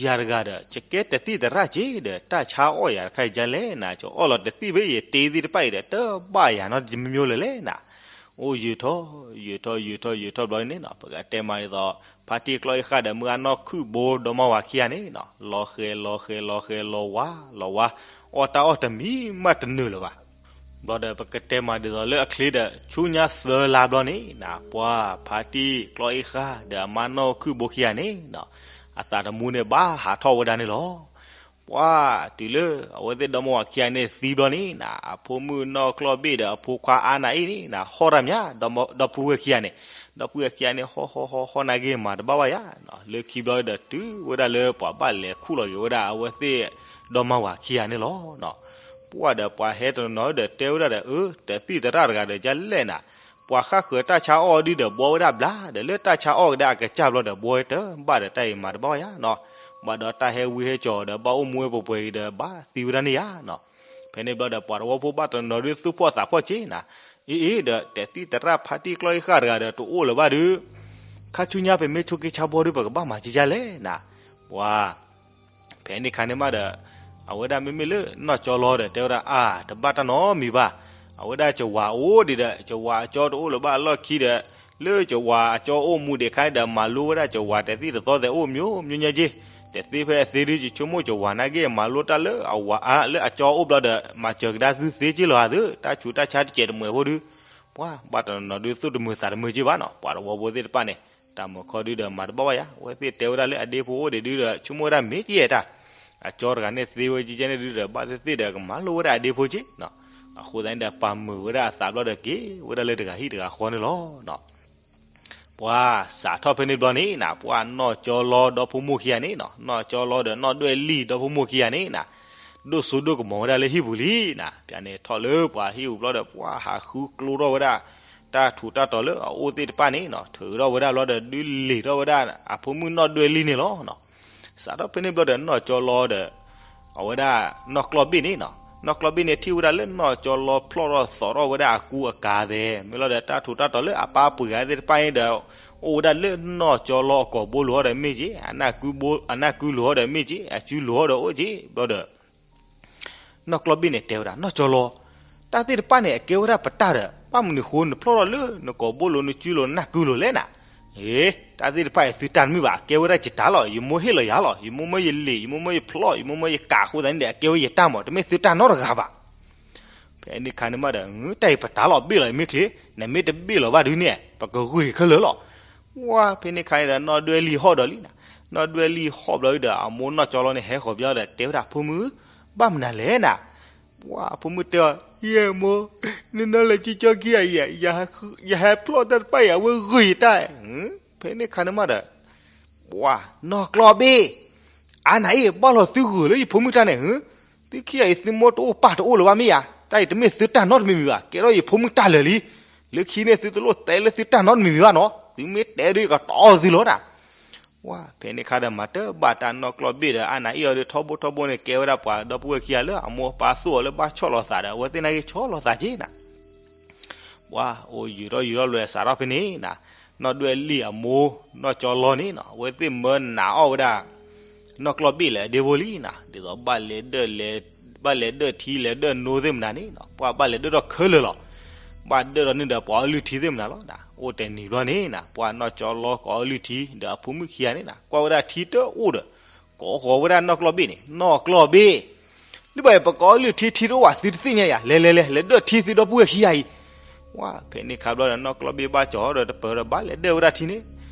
ယၤတဂၤဒီး ယကဲတသံၣ်သရၣ်က့ဒီး တၢ်ဆါအီၣ်ယၤတခါအံၤဒ်လဲၣ်နီၤ, ယအီၣ်လီၤတသံၣ်ဖဲယတ့သ့ၣ်တဖၣ်အံၤဒီး တဘၣ်ယၤနီတမံၤမံၤလၢၤလဲၣ်နီၤ. အိၣ်ယံာ်ထီၣ် ယံာ်ထီၣ် ယံာ်ထီၣ် ယံာ်ထီၣ်ဘျီန့ၣ်နီၤ, ပကတဲမးဒ်သိး ဖါတံၢ်ကျီၢ်အ့ၣ်ဃၢ်ဒီး မုၢ်ဂၢ်နီၢ်ခုၣ်ဘိဒီမါဝၤခံဂၤန့ၣ်နီၤ လီၤဃဲၤ လီၤဃဲၤ လီၤဃဲၤ လီၤဝါ လီၤဝါ, အီၣ်တၢ်အီၣ်တမံၤမးတနုာ်လၢၤဘၣ်. ဘျီဒီးပကတဲမးဒ်သိးလၢအချ့ဒီး ဆူညါသၢလါဘျီန့ၣ်နီၤ, ပှၤဖါတံၢ်ကျီၢ်အ့ၣ်ဃၢ်ဒီးအမါနီၢ်ခုၣ်ဘိခံဂၤန့ၣ်နီၤ, အသးသမူန့ၣ်ဘၣ်ဟးထီၣ်ဝဲဒၣ်န့ၣ်လီၤ. ပှၤတုၤလၢအဝဲသ့ၣ်ဒီမါဝၤခံဂၤန့ၣ်သံဘျီန့ၣ်နီၤ, အဖိမုၣ်နီၢ်ကျီၢ်ဘ့ၣ်ဒီးအဖိခွါအါနၤအ့ၣ်န့ၣ်နီၤ ဟီၣ်တၢ်မး ဒီပုၢ်ဝဲၢ်ခံဂၤန့ၣ်, ဒီပုၢ်ဝဲၢ်ခံဂၤန့ၣ် ဟီၣ်ဟီၣ်ဟီၣ်ဟီၣ်နာ်က့မၤတဘၣ်ဘၣ်ယၤနီၤ, လၢခံဘျီဒီးတုၤဝဲဒၣ်လၢပှၤဘၣ်လဲၤခူၣ်လီၤက့ၤဝဲဒၣ်အဝဲသ့ၣ်ဒီမါဝၤခံဂၤန့ၣ်လီၤနီၤ. ပှၤဒီးပှၤဟဲတနီၤနီၤဒီးတဲဝဲဒၣ်ဒီး အၢ တသံၣ်သရၣ်တဂၤဒီးဒ်လဲၣ်နီၤ, ပှၤဃၣ်ဃၢၤတၢ်ဆါအီၣ်ဒုဒီးဘှီဝဲဒၣ်ဘျါဒီး လၢတၢ်ဆါအီၣ်ကဒါအကစၢ်ဘျီဒီး ဘှီဝဲတဘၣ်တၢ်အံၤမၤတဘၣ်ဘၣ်ယၤနီၤ, ဘၣ်ဒီးတၢ်ဟဲဝံဟဲကၠီၤဒီး ဘၣ်အိၣ်မူဝဲပှဲၤပှဲၤအံၤဒီး ဘၣ်သံဝဲဒၣ်န့ၣ်ယၤနီၤ. ဖဲန့ၣ်ဘျီဒီး ပှၤတဝီဖိဘၣ်တနီၤနီၤဒုးသူၣ်ဖှီၣ်သးဖှီၣ်က့နီၤ, အ့အ့ဒီး တသံၣ်သရၣ်ဖါတံၢ်ကျီၢ်အ့ၣ်ဃၢ်တဂၤဒီးတအိၣ်လၢၤဘၣ်ဒုး, ခါဆူညါပမ့ၢ်ဆိက့ဆါဘှီဒုး ပကဘၣ်မၤက့ဒ်လဲၣ်နီၤ. ပှၤ ဖဲန့ၣ်ခါန့ၣ်မးဒီး အဝဲဒၣ်မ့မ့ၢ်လၢနီၢ်ကၠီလီၤဒီးတဲဝဲဒၣ် အါ တဘၣ်တၢ်နီတမံၤဘၣ်, အဝဲဒၣ်ကဝၤအိၣ်ဒံးဒီး ကဝၤအကၠီတအိၣ်လၢၤဘၣ်အလီၢ်ခံဒီး လၢကဝၤအကၠီအိၣ်မူဒံးခါဒီး မၤလိဝဲဒၣ်ကဝၤတသံၣ်တသီသဲးအိၣ်မျိုးမျိုးညါက့, တသ့ဖဲအသ့ဒုး ယဆိကမိၣ်ကဝၤနာ်က့ မၤလိတၢ်လၢအဝၤအါလၢအကၠီအိၣ်ဘျီဒီး မၤစၢၤကဒါသုသ့က့လီၤဧါသု, တၢ်ဆူးတၢ်ဆါတစဲးတမှဲၤဖိဒုး, ပှၤဘၣ်တနီၤနီၤဒုးသူၣ်တမုာ်သးတမုာ်က့ဘၣ်နီၤ, ပှၤတဝီဖိသ့ၣ်တဖၣ်န့ၣ် တၢ်မုာ်ခီဒုးဒီးမၤတဘၣ်ဘၣ်ယၤ, အဝဲသ့ၣ်တဲဝဲဒၣ်လၢအဒ့ဖိအိၣ်ဒံးဒုးဒီး ဆိကမိၣ်ဝဲဒၣ်မ့ၢ်ကယဲၢ်တၢ် အကၠီတဂၤန့ၣ်သ့ဝဲကကဲန့ၣ်ဒုးဒီး ဘၣ်သ့ၣ်သ့ၣ်ဒီးကမၤလိဝဲဒၣ်အဒ့ဖိက့နီၤ, အဃိသတးန့ၣ်ဒီး ပာ်မုာ်ဝဲဒၣ်အသးဘျီဒီးက့ၤဝဲဒၣ်လၢတဂၤဟံၣ်တဂၤဃီန့ၣ်လီၤနီၤ. ပှၤစးထီၣ်ဖဲန့ၣ်ဘျီန့ၣ်နီၤ, ပှၤနီၢ်ကၠီလီဒီဖိမိၢ်ခံဂၤန့ၣ်နီၤ, နီၢ်ကၠီလီဒီးနီၢ်ဒွဲၣ်လံၢ်ဒီဖိမိၢ်ခံဂၤန့ၣ်နီၤ, ဒိၣ်စိဒိၣ်ကမီၤဝဲဒၣ်လၢဟံၣ်ပူၤလံနီၤ, ပျးန့ၣ်ထီၣ်လၢပှၤဟံၣ်ပူၤဘျီဒီး ပှၤဟးဃုကျိထီၣ်ဝဲဒၣ် တၢ်ထူးတၢ်တီၤလၢအအိၣ်သ့ၣ်တဖၣ်န့ၣ်နီၤ, ထုးထီၣ်ဝဲဒၣ်ဘျီဒီး ဒုးလ့ၤထီၣ်ဝဲဒၣ်အဖိမုၣ်နီၢ်ဒွဲၣ်လံၢ်န့ၣ်လီၤနီၤ. စးထီၣ်ဖဲန့ၣ်ဘျီဒီးနီၢ်ကၠီလီဒီး အဝဲဒၣ်နီၢ်ကျီၢ်ဘ့ၣ်န့ၣ်နီၤ, နီၢ်ကျီၢ်ဘ့ၣ်န့ၣ်ထံၣ်ဝဲဒၣ်လၢနီၢ်ကၠီလီဖျီၣ်ထီၣ်သိးထီၣ်ဝဲဒၣ်အကူအကၤသဲး, မ့ၢ်လီၤဒီးတၢ်ထူးတၢ်တီၤလၢအပၢ်ပှ့ၤဂၤသ့ၣ်တဖၣ်န့ၣ်ဒီး အိၣ်ဝဲဒၣ်လၢနီၢ်ကၠီလီအကိာ်ဘိလိၤအီၤဒီးမ့ၢ်က့, အနၢ်ကုလိၤအီၤဒီးမ့ၢ်က့, အစုလိၤအီၤဒီးအိၣ်က့ဘျီဒီး နီၢ်ကျီၢ်ဘ့ၣ်န့ၣ်တဲဝဲဒၣ် နီၢ်ကၠီလီ, တၢ်သ့ၣ်တဖၣ်န့ၣ် အကဲဝဲဒၣ်ပတၢ်ဒီး ဘၣ်မနုၤဃိနဖျီၣ်ထီၣ်လၢနကိာ်ဘိလိၤနစုလိၤနနၢ်ကုလိၤလဲၣ်နၤ. အ့, တၢ်သ့ၣ်တဖၣ်အံၤသုတၢ်တမ့ၢ်ဘၣ်, အကဲဝဲဒၣ်ယတၢ်လီၤ, ယမိၢ်ဟ့ၣ်လီၤယၤလီၤ, ယမိၢ်မၢယလ့ၤ ယမိၢ်မၢယဖျီၣ် ယမိၢ်မၢယကၤအဃိသတးန့ၣ်ဒီး အကဲဝဲယတၢ်မး, တမ့ၢ်သုတၢ်နီတဂၤဘၣ်. ဖဲန့ၣ်ခါန့ၣ်မးဒီး တၢ်အံၤပတၢ်လီၤ ဘ့ၣ်လီၤအံၤမ့ၢ်ချ့, နမ့ၢ်တဘ့ၣ်လီၤဘၣ်ဒုးန့ၣ် ပကဂုာ်ခဲလၢာ်လီၤ. ဝါ ဖဲန့ၣ်ခါန့ၣ်ဒီး နီၢ်ဒွဲၣ်လံၢ်ဟီၣ်ဒီးလံနၤ, နီၢ်ဒွဲၣ်လံၢ်ဟီၣ်ဘျီဒီး အမိၢ်နီၢ်ကၠီလီန့ၣ် ဟဲဃီၤဘျီဒီး တဲဝဲဒၣ် ဖိမုၣ်, ဘၣ်မနုၤလဲၣ်နၤ. ဝါ အဖိမုၣ်တဲအီၤ, ယဲၢ်မိၢ်, နနီၢ်လဲၤကၠီကၠီခံဂၤအံၤ, ယဟဲဖျီၣ်တၢ်တဖၣ်အံၤ အဝဲဂုာ်ယတၢ်. ဖဲန့ၣ်ခါန့ၣ်မးဒီး ပှၤနီၢ်ကျီၢ်ဘ့ၣ်, အါနၤအံၤ ဘၣ်လီၤသုဂုာ်လၢယဖိမုၣ်တၢ်န့ၣ်, သုခံဂၤအံၤ သုမိၢ်တအိၣ်ပၢ်တအိၣ်လၢၤဘၣ်မ့ၢ်ဧါ, တၢ်အံၤတမ့ၢ်သုတၢ်နီတမံၤမံၤဘၣ်, ကဲထီၣ်ယဖိမုၣ်တၢ်လၢာ်လံ. လၢခံန့ၣ်သုတလိၣ်တဲလၢသုတၢ်နီတမံၤမံၤဘၣ်နီၤ, သုမ့ၢ်တဲဒ်အံၤကတီၢ်သုလီၤတၢ်. ဝါ ဖဲန့ၣ်ခါဒီးမၤတဘၣ်တၢ်နီၢ်ကျီၢ်ဘ့ၣ်ဒီး အါနၤအံၤအီၤဒီးထီဘိထီဘိန့ၣ် ကဲဝဲဒၣ်ပှၤဒီပုၢ်ဝဲၢ်ခံဂၤလၢအမိၢ်အပၢ်သူၣ်အီၤလၢဘၣ်ဆီၣ်လီၤသးဒီး အဝဲသ့ၣ်နာ်က့ဆီၣ်လီၤသးက့နၤ. ပှၤအိၣ်ယံာ်ထီၣ်ယံာ်ထီၣ်ဘျီဒီးစးထီၣ်ဖဲန့ၣ်နၤ, နီၢ်ဒွဲၣ်လံၢ်အမိၢ် နီၢ်ကၠီလီန့ၣ်နီၤ အဝဲသ့ၣ်မၢနးအီၣ်ဝဲဒၣ် နီၢ်ကျီၢ်ဘ့ၣ်လၢအဒ့ဖိလံနၤ, ဒ်သိးဘၣ်လဲၤဒၢၣ်လဲၤ ဘၣ်လဲၤဒၢၣ်ထံ လဲၤဒၢၣ်နိသ့ၣ်မနၤန့ၣ်နီၤ, ပှၤဘၣ်လဲၤဒၢၣ်ထီၣ်ခဲလၢာ်လီၤ. ဘၣ်ဒၢၣ်ထီၣ်န့ၣ်ဒီးပှၤအီလုၢ်ထံသ့ၣ်မနၤလီၤ. အိၣ်တနံၤဘျီန့ၣ်နၤ ပှၤနီၢ်ကၠီလီကအီလုၢ်ထံဒီးအဖိမုၣ်ခံဂၤန့ၣ်နၤ ကွၢ်ဝဲဒၣ်ထံတအိၣ်ဒီး ကိးဃီၤဝဲဒၣ်နီၢ်ကျီၢ်ဘ့ၣ်န့ၣ်, နီၢ်ကျီၢ်ဘ့ၣ် ဒ်ဘၣ်အံၤ ပကအီလုၢ်ထံ ထံတအိၣ်ဘၣ် သုတသ့ၣ်ညါယၤ, လဲၤလဲၤလဲၤ လဲၤဒၢၣ်ထံသုဒီပုၢ်ဝဲၢ်ခံဂၤအံၤ. ဝါ ဖဲန့ၣ်ခါဘျီဒီး နီၢ်ကျီၢ်ဘ့ၣ်ဘၣ်ကၠီၤဒီးတပၢၤဒီး ဘၣ်လဲၤဒၢၣ်ဝဲဒၣ်ထံန့ၣ်,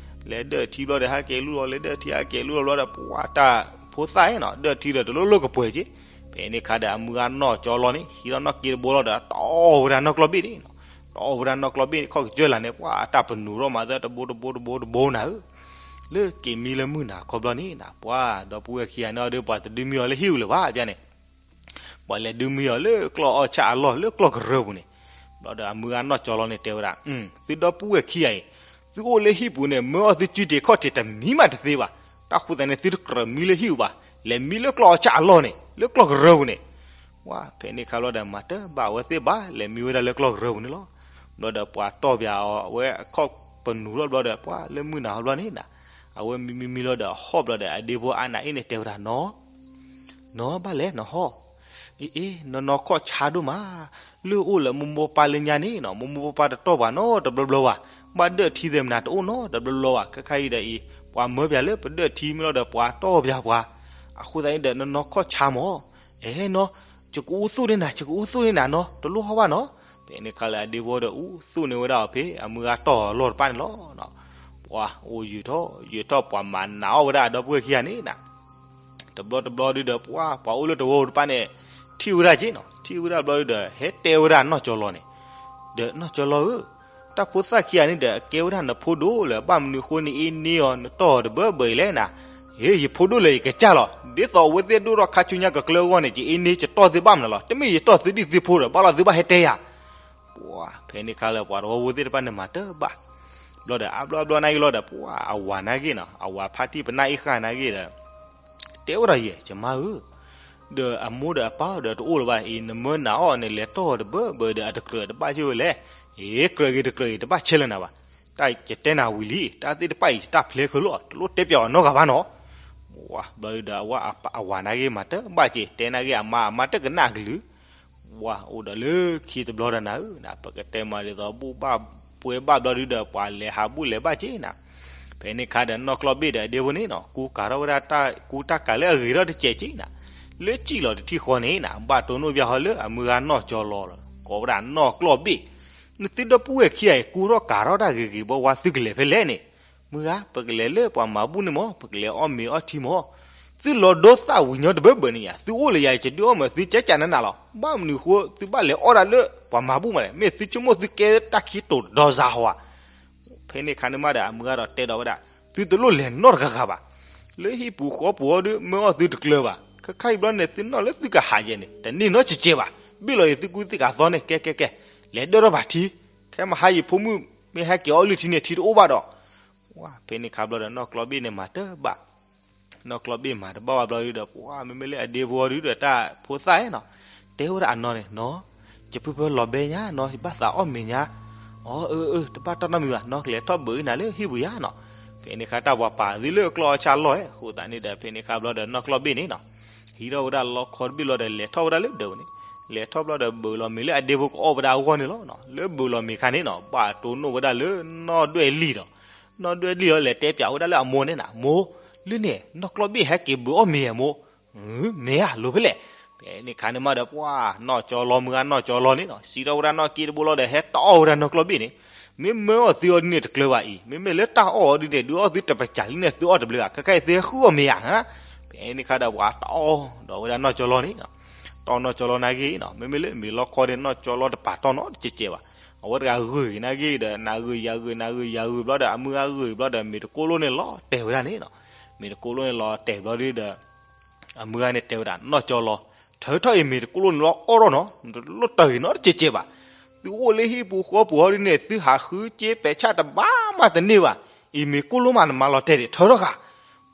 လဲၤဒၢၣ်ထံဘျီဒီး ဟဲက့ၤလူလီၤ လဲၤဒၢၣ်ထံ ဟဲက့ၤလူလီၤဘျီဒီး ပှၤတၢ်ဖိသၣ်အံၤနီၤ ဒၢၣ်ထံဒီးတလိၣ်လိၣ်ကပှဲၤက့, ဖဲန့ၣ်ခါဒီးအမုၢ်ဂၤနီၢ်ကၠီလီန့ၣ် ဟံးထီၣ်နီၢ်က့တဘိလီၤဒီး တီၢ်ဝဲဒၣ်နီၢ်ကျီၢ်ဘ့ၣ်န့ၣ်နီၤ, တီၢ်ဝဲဒၣ်နီၢ်ကျီၢ်ဘ့ၣ်န့ၣ် ခီၣ်ကစၢၢ်လၢ်န့ၣ် ပှၤတၢ်ပနူးထီၣ်မၤသၢတဘိတဘိတဘိနၤဧၢ လၢက့ၤမံလၢမုၢ်နၤခီဘျီန့ၣ်နၤ ပှၤဒီပုၢ်ဝဲၢ်ခံဂၤန့ၣ်အီၤဒီး ပှၤတဒုးမံအီၤလၢဟံၣ်ပူၤလၢၤဘၣ် ပျါန့ၣ်, ပှၤလဲၤဒုးမံအီၤလၢကျီၢ်အီၣ်ဆၣ်အလီၢ် လၢကျီၢ်ကရၢပူၤန့ၣ်. ဘျီဒီးအမုၢ်ဂၤနီၢ်ကၠီလီန့ၣ်တဲဝဲဒၣ်, သုဒီပုၢ်ဝဲၢ်ခံဂၤအံၤ သုအိၣ်လၢဟံၣ်ပူၤန့ၣ် မၢအီၣ်သုစုတ့ၢ်ခီၣ်ထံးတမံၤမးတသ့ဘၣ်. တၢ်ဃိသတးန့ၣ် သုတကြၢးမံလၢဟံၣ်ပူၤဘၣ်, လဲၤမံလၢကျီၢ်အဆၣ်အလီၢ်န့ၣ်, လၢကျီၢ်ကရၢပူၤန့ၣ်. ဝဲဖဲန့ၣ်အခါဘျီဒီးမၤတဘၣ်ဝဲသ့ၣ်ဘၣ်, လဲၤမံဝဲဒၣ်လၢကျီၢ်ကရၢပူၤန့ၣ်လီၤ. ဘျီဒီးပှၤတီၢ်ပၠးအီၤဝဲအခီၣ်ပနူၤထီၣ်ဘျီဒီး ပှၤလၢမုၢ်နၤဟီဘျီန့ၣ်နၤ, အဝဲမံမံမံလီၤဒီးဟီၣ်ဘျီဒီး အဒ့ဖိအါနးအ့ၣ်န့ၣ်တဲဝဲဒၣ်, နီၢ်, နီၢ်ဘၣ်လဲၣ်နီၢ်ဟီၣ်, အ့အ့ နီၢ်နီၢ်ခီၣ်ဆါဒိၣ်မး, လၢအိၣ်လၢမိၢ်မိၢ်ပၢ်လၢညါန့ၣ်နီၤ, မိၢ်မိၢ်ပၢ်ပၢ်တတီၢ်ပှၤနီတဘျီဘျီဘၣ်, ဘၣ်ဒၢၣ်ထံသ့ၣ်မနၤတအိၣ်နီတဘျီဘျီဘၣ်. ခဲခါအံၤဒီးအံၤ ပှၤမၢပၠးလၢပဒၢၣ်ထံမ့ၢ်လီၤဒီးပှၤတီၢ်ပၠးပှၤ, အဃိသတးန့ၣ်ဒီး နီၢ်နီၢ်ခီၣ်ဆါမး, အဲနီၢ်, ယကအူသူၣ်န့ၢ်နၤ, ယကအူသူၣ်န့ၢ်နၤနီၤ, တလိၣ်ဟီၣ်ဘၣ်နီၤ. ဖဲန့ၣ်အခါလၢအဒ့ဖိဒီးအူသူၣ်န့ၢ်ဝဲဒၣ်အီၤဖဲအမုၢ်ဂၤတီၢ်အလီၢ်တဖၣ်န့ၣ်လီၤ. ပှၤအိၣ်ယုာ်ထီၣ်ယုာ်ထီၣ် ပှၤမၤနးအီၣ်ဝဲဒၣ်အဒီပုၢ်ဝဲၢ်ခံဂၤန့ၣ်နၤ တဘျီတဘျီဒုဒီး ပှၤပှၤအိၣ်လၢတဝီတဖၣ်န့ၣ် ထံၣ်ဝဲဒၣ်က့နီၤ, ထံၣ်ဝဲဒၣ်ဘျီဒုဒီး ဟဲတဲဝဲဒၣ်နီၢ်ကၠီလီၤန့ၣ်, ဒီးနီၢ်ကၠီလီၤဧၢ, တၢ်ဖိသၣ်ခံဂၤန့ၣ်ဒီး အကဲဝဲဒၣ်နဖိဒိၣ်လၢၤ, ဘၣ်မနုၤအဃိနအ့န့အီၤ နတီၢ်အီၤတဘၢဘၢအံၤလဲၣ်နၤ. ဟ့ ယဖိဒိၣ်လဲၣ် ယကစၢ်လီၤ. ဒ်သိးအဝဲသ့ၣ်ဒိၣ်ထီၣ်ခါဆူညါကကျၢအဂီၢ်န့ၣ် ယအ့န့ယတီၢ်သ့ဘၣ်မနုၤလီၤ. တမ့ၢ်ယတီၢ်သုဒံၣ်သုဖိဒီး ဘၣ်လီၤသုဘၣ်ဟဲတဲယၤ ပှၤဖဲန့ၣ်အခါလၢပှၤတဝီဖိသ့ၣ်တဖၣ်န့ၣ်မၤတဘၣ်. ဘျီဒီးအါဘျီအါဘျီနာ်က့ၤလီၤဒီး ပှၤအဝၤနာ်က့ၤနီၤ, အဝၤဖါတံၢ်ပနၢ်အ့ၣ်ဃာ်နာ်က့ၤဒီး တဲဝဲဒၣ်ယဲၢ် ယမါဧၢ, ဒီးအမိၢ်ဒီးအပၢ်ဒီးတအိၣ်လၢၤဘၣ်အံၤ နမၢနၤအီၤန့ၣ် လဲၤတီၢ်တဘၢဘၢဒီး အတကြၢးတဘၣ်ဆၢဝဲလဲၣ်. အ့ ကြၢးဂ့ၤတကြၢးဂ့ၤ တဘၣ်ဆဲးလၢနၤဘၣ်. တၢ်ယတဲနၤဝံၤလံ, တၢ်သ့ၣ်တဖၣ်အံၤ ယတၢ်ဖျဲးခဲလၢာ်, တလိၣ်တဲပၠးအီၤနီတဂၤဘၣ်နီၤ. ဝါ ဘျီဒုဒီး အဝၤနာ်က့ၤမၤတဘၣ်က့ၤ, တဲနာ်က့ၤအမါ, အမါတကနၣ်အကလုၢ်. ဝါ အိၣ်ဒီးလၢခံတဘျီဒီးနၤဧၢ, ပကတဲမၤဒ်သိးဘူၣ်ဘၣ်ပှဲၤဘၣ်ဘျီဒုဒီး ပှၤလဲၤဟးဘူၣ်လဲၤဘၣ်က့ၤနၤ. ဖဲန့ၣ်အခါဒီး နီၢ်ကျီၢ်ဘ့ၣ်ဒီးအဒ့ဖိန့ၣ်နီၤ ကူကၤထီၣ်ဝဲဒၣ်တၢ်ကူတၢ်ကၤလၢအဂ့ၤထီၣ်တစဲးက့ၤနၤ. လၢစံၣ်လီၤတထံၣ်ဃီန့ၣ်နၤ ဘၣ်တိၢ်နီၣ်ပၠးဟီလၢအမုၢ်ဂၤနီၢ်ကၠီလီၤ, ကိးဝဲဒၣ်နီၢ်ကျီၢ်ဘ့ၣ်, နသုဒီပုၢ်ဝဲၢ်ခံဂၤအံၤ ကူထီၣ်ကၤထီၣ်တၢ်ဂ့ၤဂ့ၤဘှီဘှီ သုကလဲၤဖဲလဲၣ်န့ၣ်. မုၢ်ဂၤ ပကလဲၤလၢပှၤမၤဘူၣ်န့ၣ်မး, ပကလဲၤအီၣ်မ့ၤအီထံမး. သုလီၤဒိသၣ်ဝံၤညီတဘၢဘၢန့ၣ်ယါ, သုအိၣ်လၢယၤ ယကဒုးအီၣ်မးသုကကနနၤလီၤ. ဘၣ်မနုၤဃိသုဘၣ်လဲၤအီၣ်ဒၣ်လၢပှၤမၤဘူၣ်မးလဲၣ်, မ့ၢ်သုဆိကမိၣ်သုကဲတၢ်ခံတိာ်တဒီစါဟီဧါ. ဖဲန့ၣ်အခါန့ၣ်မးဒီး အမုၢ်ဂၤဒီးတဲဒီးဝဲဒၣ်, သုတလိၣ်လဲၤနီတဂၤဂၤဘၣ်. လၢဟံၣ်ပူၤဃီပူၤအီၤဒုး မၢအီၣ်သုတကျၢၤဘၣ်. ခဲခါအံၤဘျီန့ၣ် သုနီၣ်လၢသုကဟးယဲန့ၣ် တန့ၢ်နီတစဲးဘၣ်. ဘ့ၣ်လီၤအံၤသုကူသုကၤသီန့ၣ် ကဲကဲကဲ, လဲၤဒၢထီၣ်ဘၣ်ထံ, ခဲမဟါယဖိမုၣ် မ့ၢ်ဟဲက့ၤအီၣ်လုၢ်ထံန့ၣ် ထံတအိၣ်ဘၣ်ဒီး. ဝါ ဖဲန့ၣ်အခါဘျီဒီး နီၢ်ကျီၢ်ဘ့ၣ်န့ၣ်မၤတဘၣ် နီၢ်ကျီၢ်ဘ့ၣ်မၤတဘၣ်ဝဲဘျီဒုဒီး ပှၤမ့မ့ၢ်လၢအဒ့ဖိအီၤဒုဒီး တၢ်ဖိသၣ်နီၤ, တဲဝဲဒၣ်အနီၢ်န့ၣ်, နီၢ်, ယဖုဖၢလီၤဘဲညါနီၤ, ယဘၣ်သးအီၣ်မ့ၤညါ. အၢ အၢ အၢ တဘၣ်တၢ်နီတမံၤဘၣ်, နီၢ်ကလဲၤထီၣ်ဘုးနၤလၢဟံၣ်ပူၤယါနီၤ. ဖဲန့ၣ်အခါတၢ်ပှၤပာ်သုလၢကျီၢ်အဆၣ်လီၢ်ဧါ, အဃိသတးန့ၣ်ဒီး ဖဲန့ၣ်အခါဘျီဒီး နီၢ်ကျီၢ်ဘ့ၣ်န့ၣ်နီၤ ဟံးထီၣ်ဝဲဒၣ်လီခီတဘ့ၣ်လီၤဒီး လဲၤထီၣ်ဝဲဒၣ်လၢဒၢးပူၤန့ၣ်, လဲၤထီၣ်ဘျီဒီးဘုးလီၤမ့ၤလၢအဒ့ဖိကအီၣ်ဝဲဒၣ်အဂီၢ်န့ၣ်လီၤ. လၢဘုးလီၤမ့ၤခါန့ၣ်နီၤ ဘၣ်တိၢ်နီၣ်ဝဲဒၣ်လၢနီၢ်ဒွဲၣ်လံၢ်လီၤ. နီၢ်ဒွဲၣ်လံၢ်လီၤ လဲၤတဲပၠးဝဲဒၣ်လၢအမိၢ်န့ၣ်နၤ, မိၢ်, လၢန့ၣ် နီၢ်ကျီၢ်ဘ့ၣ်ဟဲက့ၤဘုးအီၣ်မ့ၤဧါမိၢ်. မ့ၢ်ဧါ လိၤဖဲလဲၣ်. ဖဲန့ၣ်ခါန့ၣ်မးဒီး ပှၤနီၢ်ကၠီလီၤ မုၢ်ဂၤနီၢ်ကၠီလီၤန့ၣ်နီၤ စံးထီၣ်ဝဲဒၣ်နီၢ်က့တဘိလီၤဒီး ဟဲတၢ်အီၣ်ဝဲဒၣ်နီၢ်ကျီၢ်ဘ့ၣ်န့ၣ်, မ့ၢ်မၢအီၣ်သုအီၤဒ်န့ၣ်တကျၢၤဘၣ်အံၤ, မ့မ့ၢ်လၢတၢ်အီၣ်အီၤဒ်န့ၣ် ဒုးအီၣ်သုတပစၢ်လံန့ၣ် သုအီၣ်တဘျီဘၣ်, ခဲခါအံၤသုဟဲဃုအီၣ်မ့ၤဧါ. ဖဲန့ၣ်ခါဒီး ပှၤတၢ်အီၣ်ဒီးဝဲဒၣ်နီၢ်ကၠီလီၤန့ၣ်နီၤ, တၢ်အီၣ်နီၢ်ကၠီလီၤနာ်က့နီၤ, မ့မ့ၢ်လၢမ့ၤလီခီန့ၣ် နီၢ်ကၠီလီၤတပာ်တၢ်နီတစဲးစဲးဘၣ်. အဝဲတဂၤဂုာ်က့ၤနာ်က့ဒီး နဂုာ်ယဂုာ် နဂုာ်ယဂုာ်ဘျီဒီး အမုၢ်ဂၤဂုာ်ဘျီဒီး မ့ၤတကိၢ်လိၣ်န့ၣ်လီၤတဲာ်ဝဲဒၣ်န့ၣ်နီၤ. မ့ၤတကိၢ်လိၣ်န့ၣ်လီၤတဲာ်ဘျီဒုဒီး အမုၢ်ဂၤန့ၣ်တဲဝဲဒၣ် နီၢ်ကၠီလီၤ, ထၢထီၣ်အံၤမ့ၤတကိၢ်လိၣ်န့ၣ်လီၤအီၣ်ထီၣ်နီၤ, တလိၣ်တၢ်ဂ့ၤနီတစဲးစဲးဘၣ်. သုအိၣ်လၢဟံၣ်ပူၤဃီပူၤအီၤဒ်န့ၣ် သုဟးဃုစ့ပဲာ်ဆၣ်တဘၣ်မးတန့ၢ်ဘၣ်. အံၤမ့ၤကိၢ်လိၣ်မး နမၤလီၤတဲာ်ဒံး ထၢထီၣ်ဃာ်.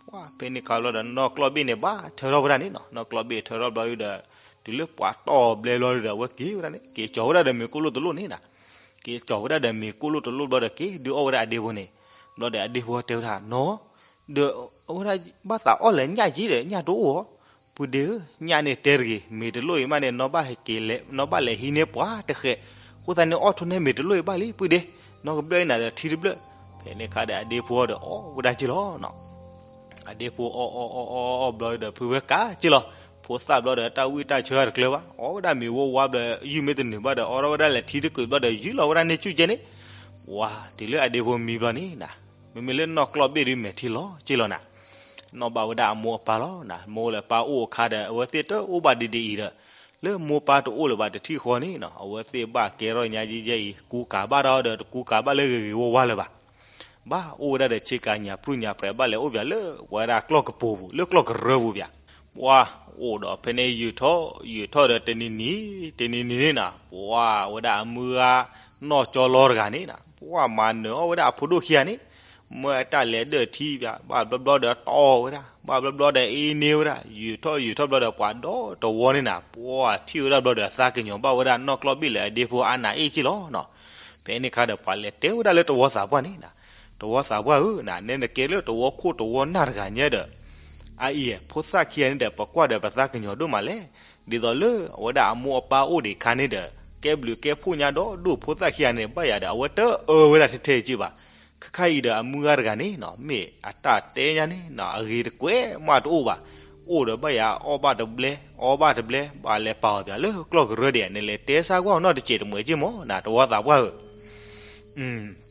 ပှၤဖဲန့ၣ်ခါဘျီဒီး နီၢ်ကျီၢ်ဘ့ၣ်န့ၣ် ဘၣ်ထၢထီၣ်ဝဲဒၣ်န့ၣ်နီၤ, နီၢ်ကျီၢ်ဘ့ၣ်ထၢထီၣ်ဘျီဒုဒီး တုၤလၢပှၤတီၢ်ဘျဲဘျီဒုဒီး အဝဲက့ၤဝဲဒၣ်န့ၣ် က့ၤကၠီၤဝဲဒၣ်ဒီးမ့ၤကိၢ်လိၣ်တလိၣ်န့ၣ်နီၤ. က့ၤကၠီၤဝဲဒၣ်ဒီးမ့ၤကိၢ်လိၣ်တလိၣ်ဘျီဒီး က့ၤဒုးအီၣ်ဝဲဒၣ်အဒ့ဖိန့ၣ်. ဘျီဒီးအဒ့ဖိတဲဝဲဒၣ် နီၢ်, ဒီးအဝဲဒၣ်ဘၣ်သးအီၣ်လဲၣ်ညၣ်က့ဒီး ညၣ်တအိၣ်ဧါ. ပုၢ်ဒ့ဧၢ, ညၣ်န့ၣ်တဲတဂ့ၤ, မ့ၤတလိၣ်အံၤမးန့ၣ် နီၢ်ဘၣ်လဲၤဟံးန့ၢ်ပှၤတဃဲး, အဃိသတးန့ၣ် အီၣ်ထိၣ်န့ၢ်မ့ၤတလိၣ်အံၤဘၣ်လံ ပုၢ်ဒ့, နီၢ်ကဘျၢၣ်အံၤနၤဒီးထံတဘျၢၣ်. ဖဲန့ၣ်ခါဒီးအဒ့ဖိဒီးအီၣ်ဝဲဒၣ်က့လီၤနီၤ. အဒ့ဖိအီၣ်အီၣ်အီၣ်အီၣ်အီၣ်ဘျီဒီး ဖုဝဲကးက့လီၤ. ဖိသၣ်ဘျီဒီး တၢ်ဝံၣ်တၢ်ဆၢတကျၢၤဘၣ်, အီၣ်ဝဲဒၣ်မ့ၤဝါဝါဘျီ ယုၢ်မ့ၢ်တနုာ်ဘၣ်ဒီး အီၣ်ထီၣ်ဝဲဒၣ်လဲၤထံတကုာ်ဘျီဒီး ယုၢ်လီၤဝဲဒၣ်န့ၣ်ဆူၣ်ကဲန့ၣ်. ဝါ, တုၤလၢအဒ့ဖိမံဘျီန့ၣ်နၤ, မ့မ့ၢ်လၢနီၢ်ကျီၢ်ဘ့ၣ်ဒုးမဲာ်ထံလီၤက့လီၤနၤ. နီၣ်ဘၣ်ဝဲဒၣ်အမိၢ်အပၢ်လီၤနၤ, မိၢ်လၢပၢ်အိၣ်အခါဒီး အဝဲသ့ၣ်တအိၣ်ဘၣ်ဒံးဒ်အံၤဒီး လၢမိၢ်ပၢ်တအိၣ်လၢၤဘၣ်တထံၣ်ဃီန့ၣ်နီၤ, အဝဲသ့ၣ်ဘၣ်ကဲထီၣ်ညါယဲယဲအံၤ ကူကၤဘၣ်ထီၣ်ဒီး တကူကၤဘၣ်လၢဂ့ၤဂ့ၤဝါဝါလၢၤဘၣ်. ဘၣ်အိၣ်ဝဲဒၣ်ဒီးဆ့ကၤညၣ်ပြူၢ်ညၣ်ပြဲး ဘၣ်လဲၤအိၣ်ပၠးလၢပဝဲဒၣ်ကျီၢ်ကပူၤပူၤ လၢကျီၢ်ကရၢပူၤပၠး. ပှၤအိၣ်ဒီးဖဲန့ၣ်ယုာ်ထီၣ်ယုာ်ထီၣ်ဒီးတနံၤနံၤ တနံၤနံၤန့ၣ်နၤ, ပှၤဝဲဒၣ်အမုၢ်ဂၤနီၢ်ကၠီလီၤတဂၤန့ၣ်နၤ, ပှၢ်မၤနၢၤအီၣ်ဝဲဒၣ်အဖိဒိၣ်ခံဂၤန့ၣ်, မ့ၢ်အတၢ်လဲၤဒၢၣ်ထံဘၣ်, ဘၣ်ဘျီဘျီဒီးတီၢ်ဝဲဒၣ်, ဘၣ်ဘျီဘျီဒီးအ့န့ၢ်ဝဲဒၣ်, ယူာ်ထီၣ်ယူာ်ထီၣ်ဘျီဒီးပှၤဒီတဝီန့ၣ်နၤ, ပှၢ်ထံၣ်ဝဲဒၣ်ဘျီဒီးသးကညီၤဘၣ်ဝဲဒၣ်နီၢ်ကျီၢ်ဘ့ၣ်လၢအဒ့ဖိအါနးအ့ၣ်က့ၢ်လီၤနီၤ. ဖဲန့ၣ်ခါဒီးပှၤလဲၤတဲဝဲဒၣ်လၢတဝီသးပှၢ်န့ၣ်နၤ, တဝီသးပှၢ်ဧၢ, နဲနကဲလၢတဝီခိၣ်တဝီနၢ်တဂၤညါဒီး အအံၤ ဖိသၣ်ခံဂၤန့ၣ်ဒီး ပကွၢ်ဒီးပသးကညီၤဒိၣ်မးလဲၣ်. ဒ်သိးလၢအဝဲဒၣ်အမိၢ်အပၢ်အိၣ်ဒံးအခါန့ၣ်ဒီး ကဲဘျုးကဲဖှိၣ်ညါဒီးဒိၣ်ဖိသၣ်ခံဂၤန့ၣ် ဘၣ်ယၤဒီး အဝဲတအၢဝဲဒၣ်ထဲထဲက့ဘၣ်. ခဲခါအံၤဒီးအမုၢ်ဂၤတဂၤန့ၣ်နီၤ မ့ၢ်အတၢ်တဲညါန့ၣ်နီၤ အဂ့ၤတကွဲးမးတအိၣ်ဘၣ်. အိၣ်ဒီးဘၣ်ယၤအီၣ်ဘၣ်တဘျဲ အီဘၣ်တဘျဲ ဘၣ်လဲၤပာ်အီၤပၠးလၢကျီၢ်ကရၢဒံး နလဲၤတဲစၢ်ကွၢ်အီၤနီတစဲးတမှဲးက့မးနၤ တဝီသးပှၢ်ဧၢ.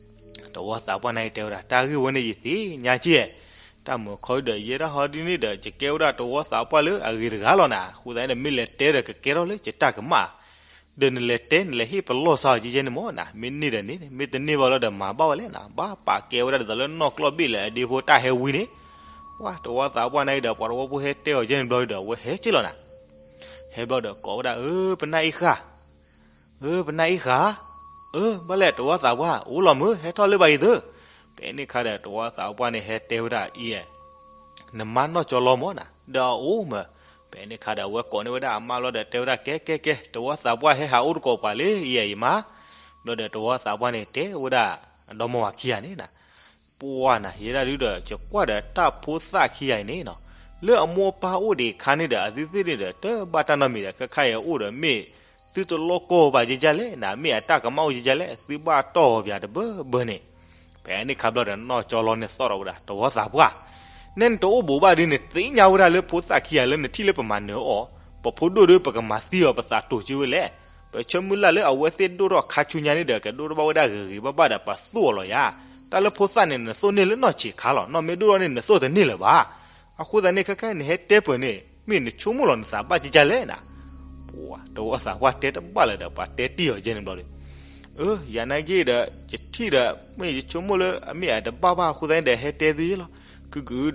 တဝီသးပှၢ်န့ၣ်တဲဝဲဒၣ် တၢ်ဂ့ၢ်ဝဲန့ၣ်ယသ့ၣ်ညါက့ၢ်, တၢ်မုာ်ခီဒီးယဲဒၣ်ဟီဒ်န့ၣ်ဒီး ယကဲဝဲဒၣ်တဝီသးပှၢ်လၢအဂ့ၤတဂၤလီၤနၤ, အဃိသတးန့ၣ် မ့ၢ်လဲၤတဲဒီးကကဲထီၣ်လၢယတၢ်ကမၣ်, ဒီးနလဲၤတဲနလဲၤဟ့ၣ်ပလီၢ်စၢ်အီၤကဲကဲန့ၣ်မးနၤ, မ့ၢ်န့ၢ်ဒီးန့ၢ် မ့ၢ်တန့ၢ်ဘၣ်လီၤဒီးမၤဘၣ်ဝဲလဲၣ်နၤ, ဘၣ်ပာ်ကဲဝဲဒၣ်ဒ်သိးလၢနီၢ်ကျီၢ်ဘ့ၣ်လၢအဒ့ဖိတၢ်ဟဲဝံန့ၣ်, ပှၢ်တဝီသးပှၢ်န့ၣ်ဒီး ပှၤတဝီဖိဟဲတဲအီၤကဲန့ၣ်ဘျီဒီး အဝဲဟဲက့ၢ်လီၤနၤ, ဟဲဘျီဒီးကိးဝဲဒၣ် အၢ ပနၢ်အ့ၣ်ဃာ် အၢ ပနၢ်အ့ၣ်ဃာ်, အၢ ဘၣ်လဲၣ်တဝီသးပှၢ် အိၣ်လီၤမုၢ် ဟဲထီၣ်လၢဘၣ်အံၤသၢ, ဖဲန့ၣ်ခါဒီးတဝီသးပှၢ်န့ၣ်ဟဲတဲဝဲဒၣ်အံၤ, နမါနီၢ်ကၠီလီမးနၤ ဒီးအအိၣ်မး, ဖဲန့ၣ်ခါဒီးအဝဲကိးန့ၢ်ဝဲဒၣ်အမါဘျီဒီးတဲဝဲဒၣ် ကဲ ကဲ ကဲ တဝီသးပှၢ်ဟဲဟးအိၣ်တကိးပှၤလၢအံၤအံၤမါ, ဘျီဒီးတဝီသးပှၢ်န့ၣ်တဲဝဲဒၣ် အဒီမါဝၤခံဂၤန့ၣ်နၤ ပှၢ်နၤ ယဲဒၣ်ဒုဒီး ယကွၢ်ဒီးတၢ်ဖိသၣ်ခံဂၤအံၤန့ၣ်နီၤ, လၢအမိၢ်အပၢ်အိၣ်ဒံးအခါန့ၣ်ဒီး အသုသ့ၣ်န့ၣ်ဒီး တဘၣ်တၢ်နီတမံၤဒီး ခဲခါအံၤအိၣ်ဒီးမ့ၢ်သုတလိၣ်ကိၢ်ဘၣ်ကဲကဲလဲၣ်နၤ, မ့ၢ်အတၢ်ကမၣ်အိၣ်ကဲကဲလဲၣ်, သုဘၣ်တီၢ်အီၤပၠးတဘၢဘၢန့ၣ်, ဖဲန့ၣ်ခါဘျီဒီးနီၢ်ကၠီလီန့ၣ်သီၣ်ထီၣ်ဝဲဒၣ် တဝီသးပှၢ်, နဲနတအိၣ်ဘူးဘၣ်ဒု နသ့ၣ်ညါဝဲဒၣ်လၢဖိသၣ်ခံဂၤလၢနထံၣ်လၢပမၤနၢၤအီၤ, ပဖိဒိၣ်ဒီးပကမၤသံအီၤ ပသးတိၤက့ၤဝဲလဲၣ်, ပဆၢမုၢ်လၢ်လၢအဝဲသ့ၣ်ဒိၣ်ထီၣ်ခါဆူညါန့ၣ်ဒီး ကဒိၣ်ထီၣ်ဘၣ်ဝဲဒၣ်ဂ့ၤဂ့ၤဘၣ်ဘၣ်ဒီးပှၤသိၣ်အီၤလီၤယၤ, တၢ်လၢဖိသၣ်န့ၣ် နသိၣ်န့ၢ်လၢနီၢ်ဆံးခါလီၤ, နီၢ်မ့ၢ်ဒိၣ်ထီၣ်န့ၣ် နသိၣ်တန့ၢ်လၢၤဘၣ်, အဃိသတးန့ၣ် ခဲခါနဟဲတဲပၢၤန့ၣ် မ့ၢ်နဆိကမိၣ်လီၤနသးဘၣ်ကဲကဲလဲၣ်နၤ, ပှၢ်တဝီသးပှၢ်တဲတဘၣ်လၢၤဒီး ပှၤတဲတ့ၢ်အီၤကဲန့ၣ်ဘျီဒီး အၢ ယၤနာ်က့ဒီး ယထံၣ်ဒီး မ့ၢ်ယဆိကမိၣ်လၢအမ့ၢ်အတဘၣ်ဘၣ်အဃိသတးန့ၣ်ဒီး ဟဲတဲသုယ့လီၤ, ကုၢ်ကုၢ်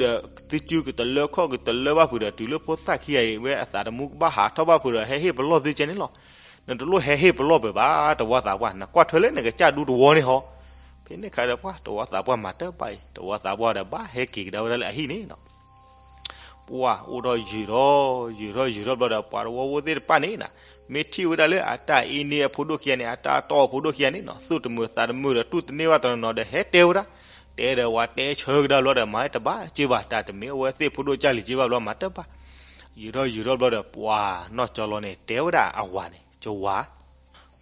ဒီး သုစုကတလၢခီၣ်ကတလၢဘၣ်ဖုးဒီး တုၤလၢဖိသၣ်ခံဂၤအံၤဝဲအသးသမူကဘၣ်ဟးထီၣ်ဘၣ်ဖုးဒီး ဟဲဟ့ၣ်ပလီၢ်သုကဲန့ၣ်လီၤ, နတလိၣ်ဟဲဟ့ၣ်ပလီၢ်ပၢၤဘၣ် တဝီသးပှၢ်, နကွၢ်ထွဲလၢနကစၢ်ဒူတဝီန့ၣ်ဟီ, ဖဲန့ၣ်ခါဒီးပှၢ် တဝီသးပှၢ်မၤတဘၣ်အံၤ တဝီသးပှၢ်ဒီးဘၣ်ဟဲက့ၤကဒါဝဲဒၣ်လၢအဟံၣ်န့ၣ်နီၤ ပှၢ်အိၣ်ထီၣ်ယုာ်ထီၣ် ယုာ်ထီၣ်ယုာ်ထီၣ်ဘျီဒီး ပှၤတဝီဖိသ့ၣ်တဖၣ်န့ၣ်နၤ, မ့ၢ်ထံၣ်ဝဲဒၣ်လၢအတၢ်အ့န့ၢ်အဖိဒိၣ်ခံဂၤန့ၣ် အတၢ်တီၢ်အဖိဒိၣ်ခံဂၤန့ၣ်နီၤ သူၣ်တမုာ်သးတမုာ်ဒီး တူၢ်တန့ၢ်ဘၣ်တနီၤနီၤဒီး ဟဲတဲဝဲဒၣ်, တဲဒီးဝဲတဲဆၢကဒါဘျီဒီး မၤတဘၣ်စ့ၢ်ဘၣ် တၢ်တမ့ၢ်အဝဲသ့ၣ်ဖိဒိၣ်ကၢ်လံၤစ့ၢ်ဘၣ်ဘျီ မၤတဘၣ်, ယုာ်ထီၣ်ယုာ်ထီၣ်ဘျီဒီး ပှၢ်နီၢ်ကၠီလီန့ၣ် တဲဝဲဒၣ်အဝၤန့ၣ် ကဝၤ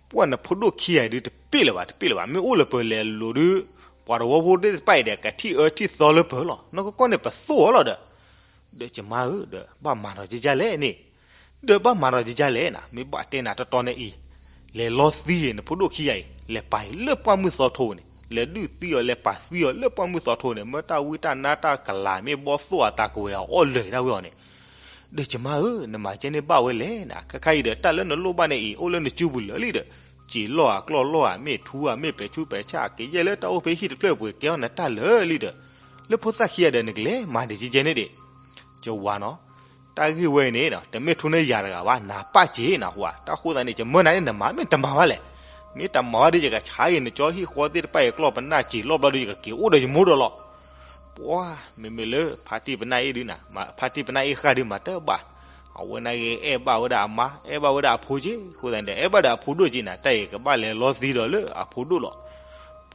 ပှၢ်နဖိဒိၣ်ခံဂၤအံၤဒုးတပ့ၢ်လၢၤဘၣ် တပ့ၢ်လၢၤဘၣ် မ့ၢ်အိၣ်လၢပၢၤလဲၤလိၤဒုး ပှၤတဝီဖိသ့ၣ်တဖၣ်အံၤဒီး ကထံၣ်အၢထံၣ်သီလၢပၢၤလီၤ နီၢ်ကီၢ်ကီၢ်န့ၣ် ပသိၣ်အီၤလီၤဒီး, ဒီးကမါဧၢ ဒီးဘၣ်မၤထီၣ်ကဲကဲလဲၣ်န့ၣ်, ဒီးဘၣ်မၤထီၣ်ကဲကဲလဲၣ်နၤ မ့ၢ်ဘၣ်တဲနၤတီတီန့ၣ်အံၤ, လဲၤလီသံအံၤ နဖိဒိၣ်ခံဂၤအံၤ လဲၤပာ်အံၤလၢပှၢ်မုၢ်သီထိန့ၣ် လဲၤဒုးသံအီၤ လဲၤပာ်သံအီၤလၢပှၢ်မုၢ်သီထိန့ၣ် မ့ၢ်တၢ်ဝံတၢ်နါတၢ်ကလၤ မ့ၢ်ဘီသိၣ်အတၢ်ကဝဲၤအီၤအီၣ်လၢာ်ဒၣ်ဝဲအီၤန့ၣ် ဒီးကမါဧၢ, နမၤကဲန့ၣ်ဘၣ်ဝဲလဲၣ်နၤ, ခဲခါအံၤဒီး တၢ်လၢနလိၣ်ဘၣ်န့ၣ်အံၤ အိၣ်လၢနစုပူၤလၢာ်လံဒီး, စံာ်လီၢ်ဧါ ကျီၢ်လီၢ်ဧါ မ့ၢ်ထူဧါ မ့ၢ်ပဲာ်ဆူပဲာ်ဆၣ် ကယဲၢ်လၢတၢ်အိၣ်ဖဲဟံၣ်တဖျၢၣ်ပှ့ၤကဲအီၤနတၢ်လၢာ်လံဒီး, လၢဖိသၣ်ခံဂၤဒီး နကလဲၤမၤဒံးကဲကဲန့ၣ်ဒံး, ကဝၤနီၤ, တၢ်ဂ့ၢ်ဝဲအံၤန့ၣ် တမ့ၢ်ထူန့ၢ်ယၤတဂၤဘၣ် နၤပၢ်စ့ၢ်နၤဟူဧါ, တၢ်ဃိသတးန့ၣ် ယမၢနၤန့ၣ် နမၤမ့ၢ်တမၤဘၣ်လဲၣ်, မ့ၢ်တမၤဘၣ်ဒီး ယကဆါအံၤ နကၠီဟံၣ်ဃီသ့ၣ်တဖၣ်အံၤ ကျီၢ်ပနၢ်စံာ်လီၢ်ဘျီဒီး ယကက့ၤအိၣ်ဒီးယမိၢ်ဒီးလီၤ ပှၢ် မ့မ့ၢ်လၢဖါတံၢ်ပနၢ်အ့ၣ်ဒုးနၤ, ဖါတံၢ်ပနၢ်အ့ၣ်ဃၣ်ဒုးမၤတဘၣ်, အဝဲန့ၣ်ဂ့ၤ အဲၣ်ဘၣ်ဝဲဒၣ်အမါ အဲၣ်ဘၣ်ဝဲဒၣ်အဖိက့ၢ်, အဃိသတးန့ၣ်ဒီး အဲၣ်ဘၣ်ဒီးအဖိဒိၣ်က့ၢ်နၤ, တၢ်အံၤကဘၣ်လဲၤလီသံဒီးလၢအဖိဒိၣ်လီၤ.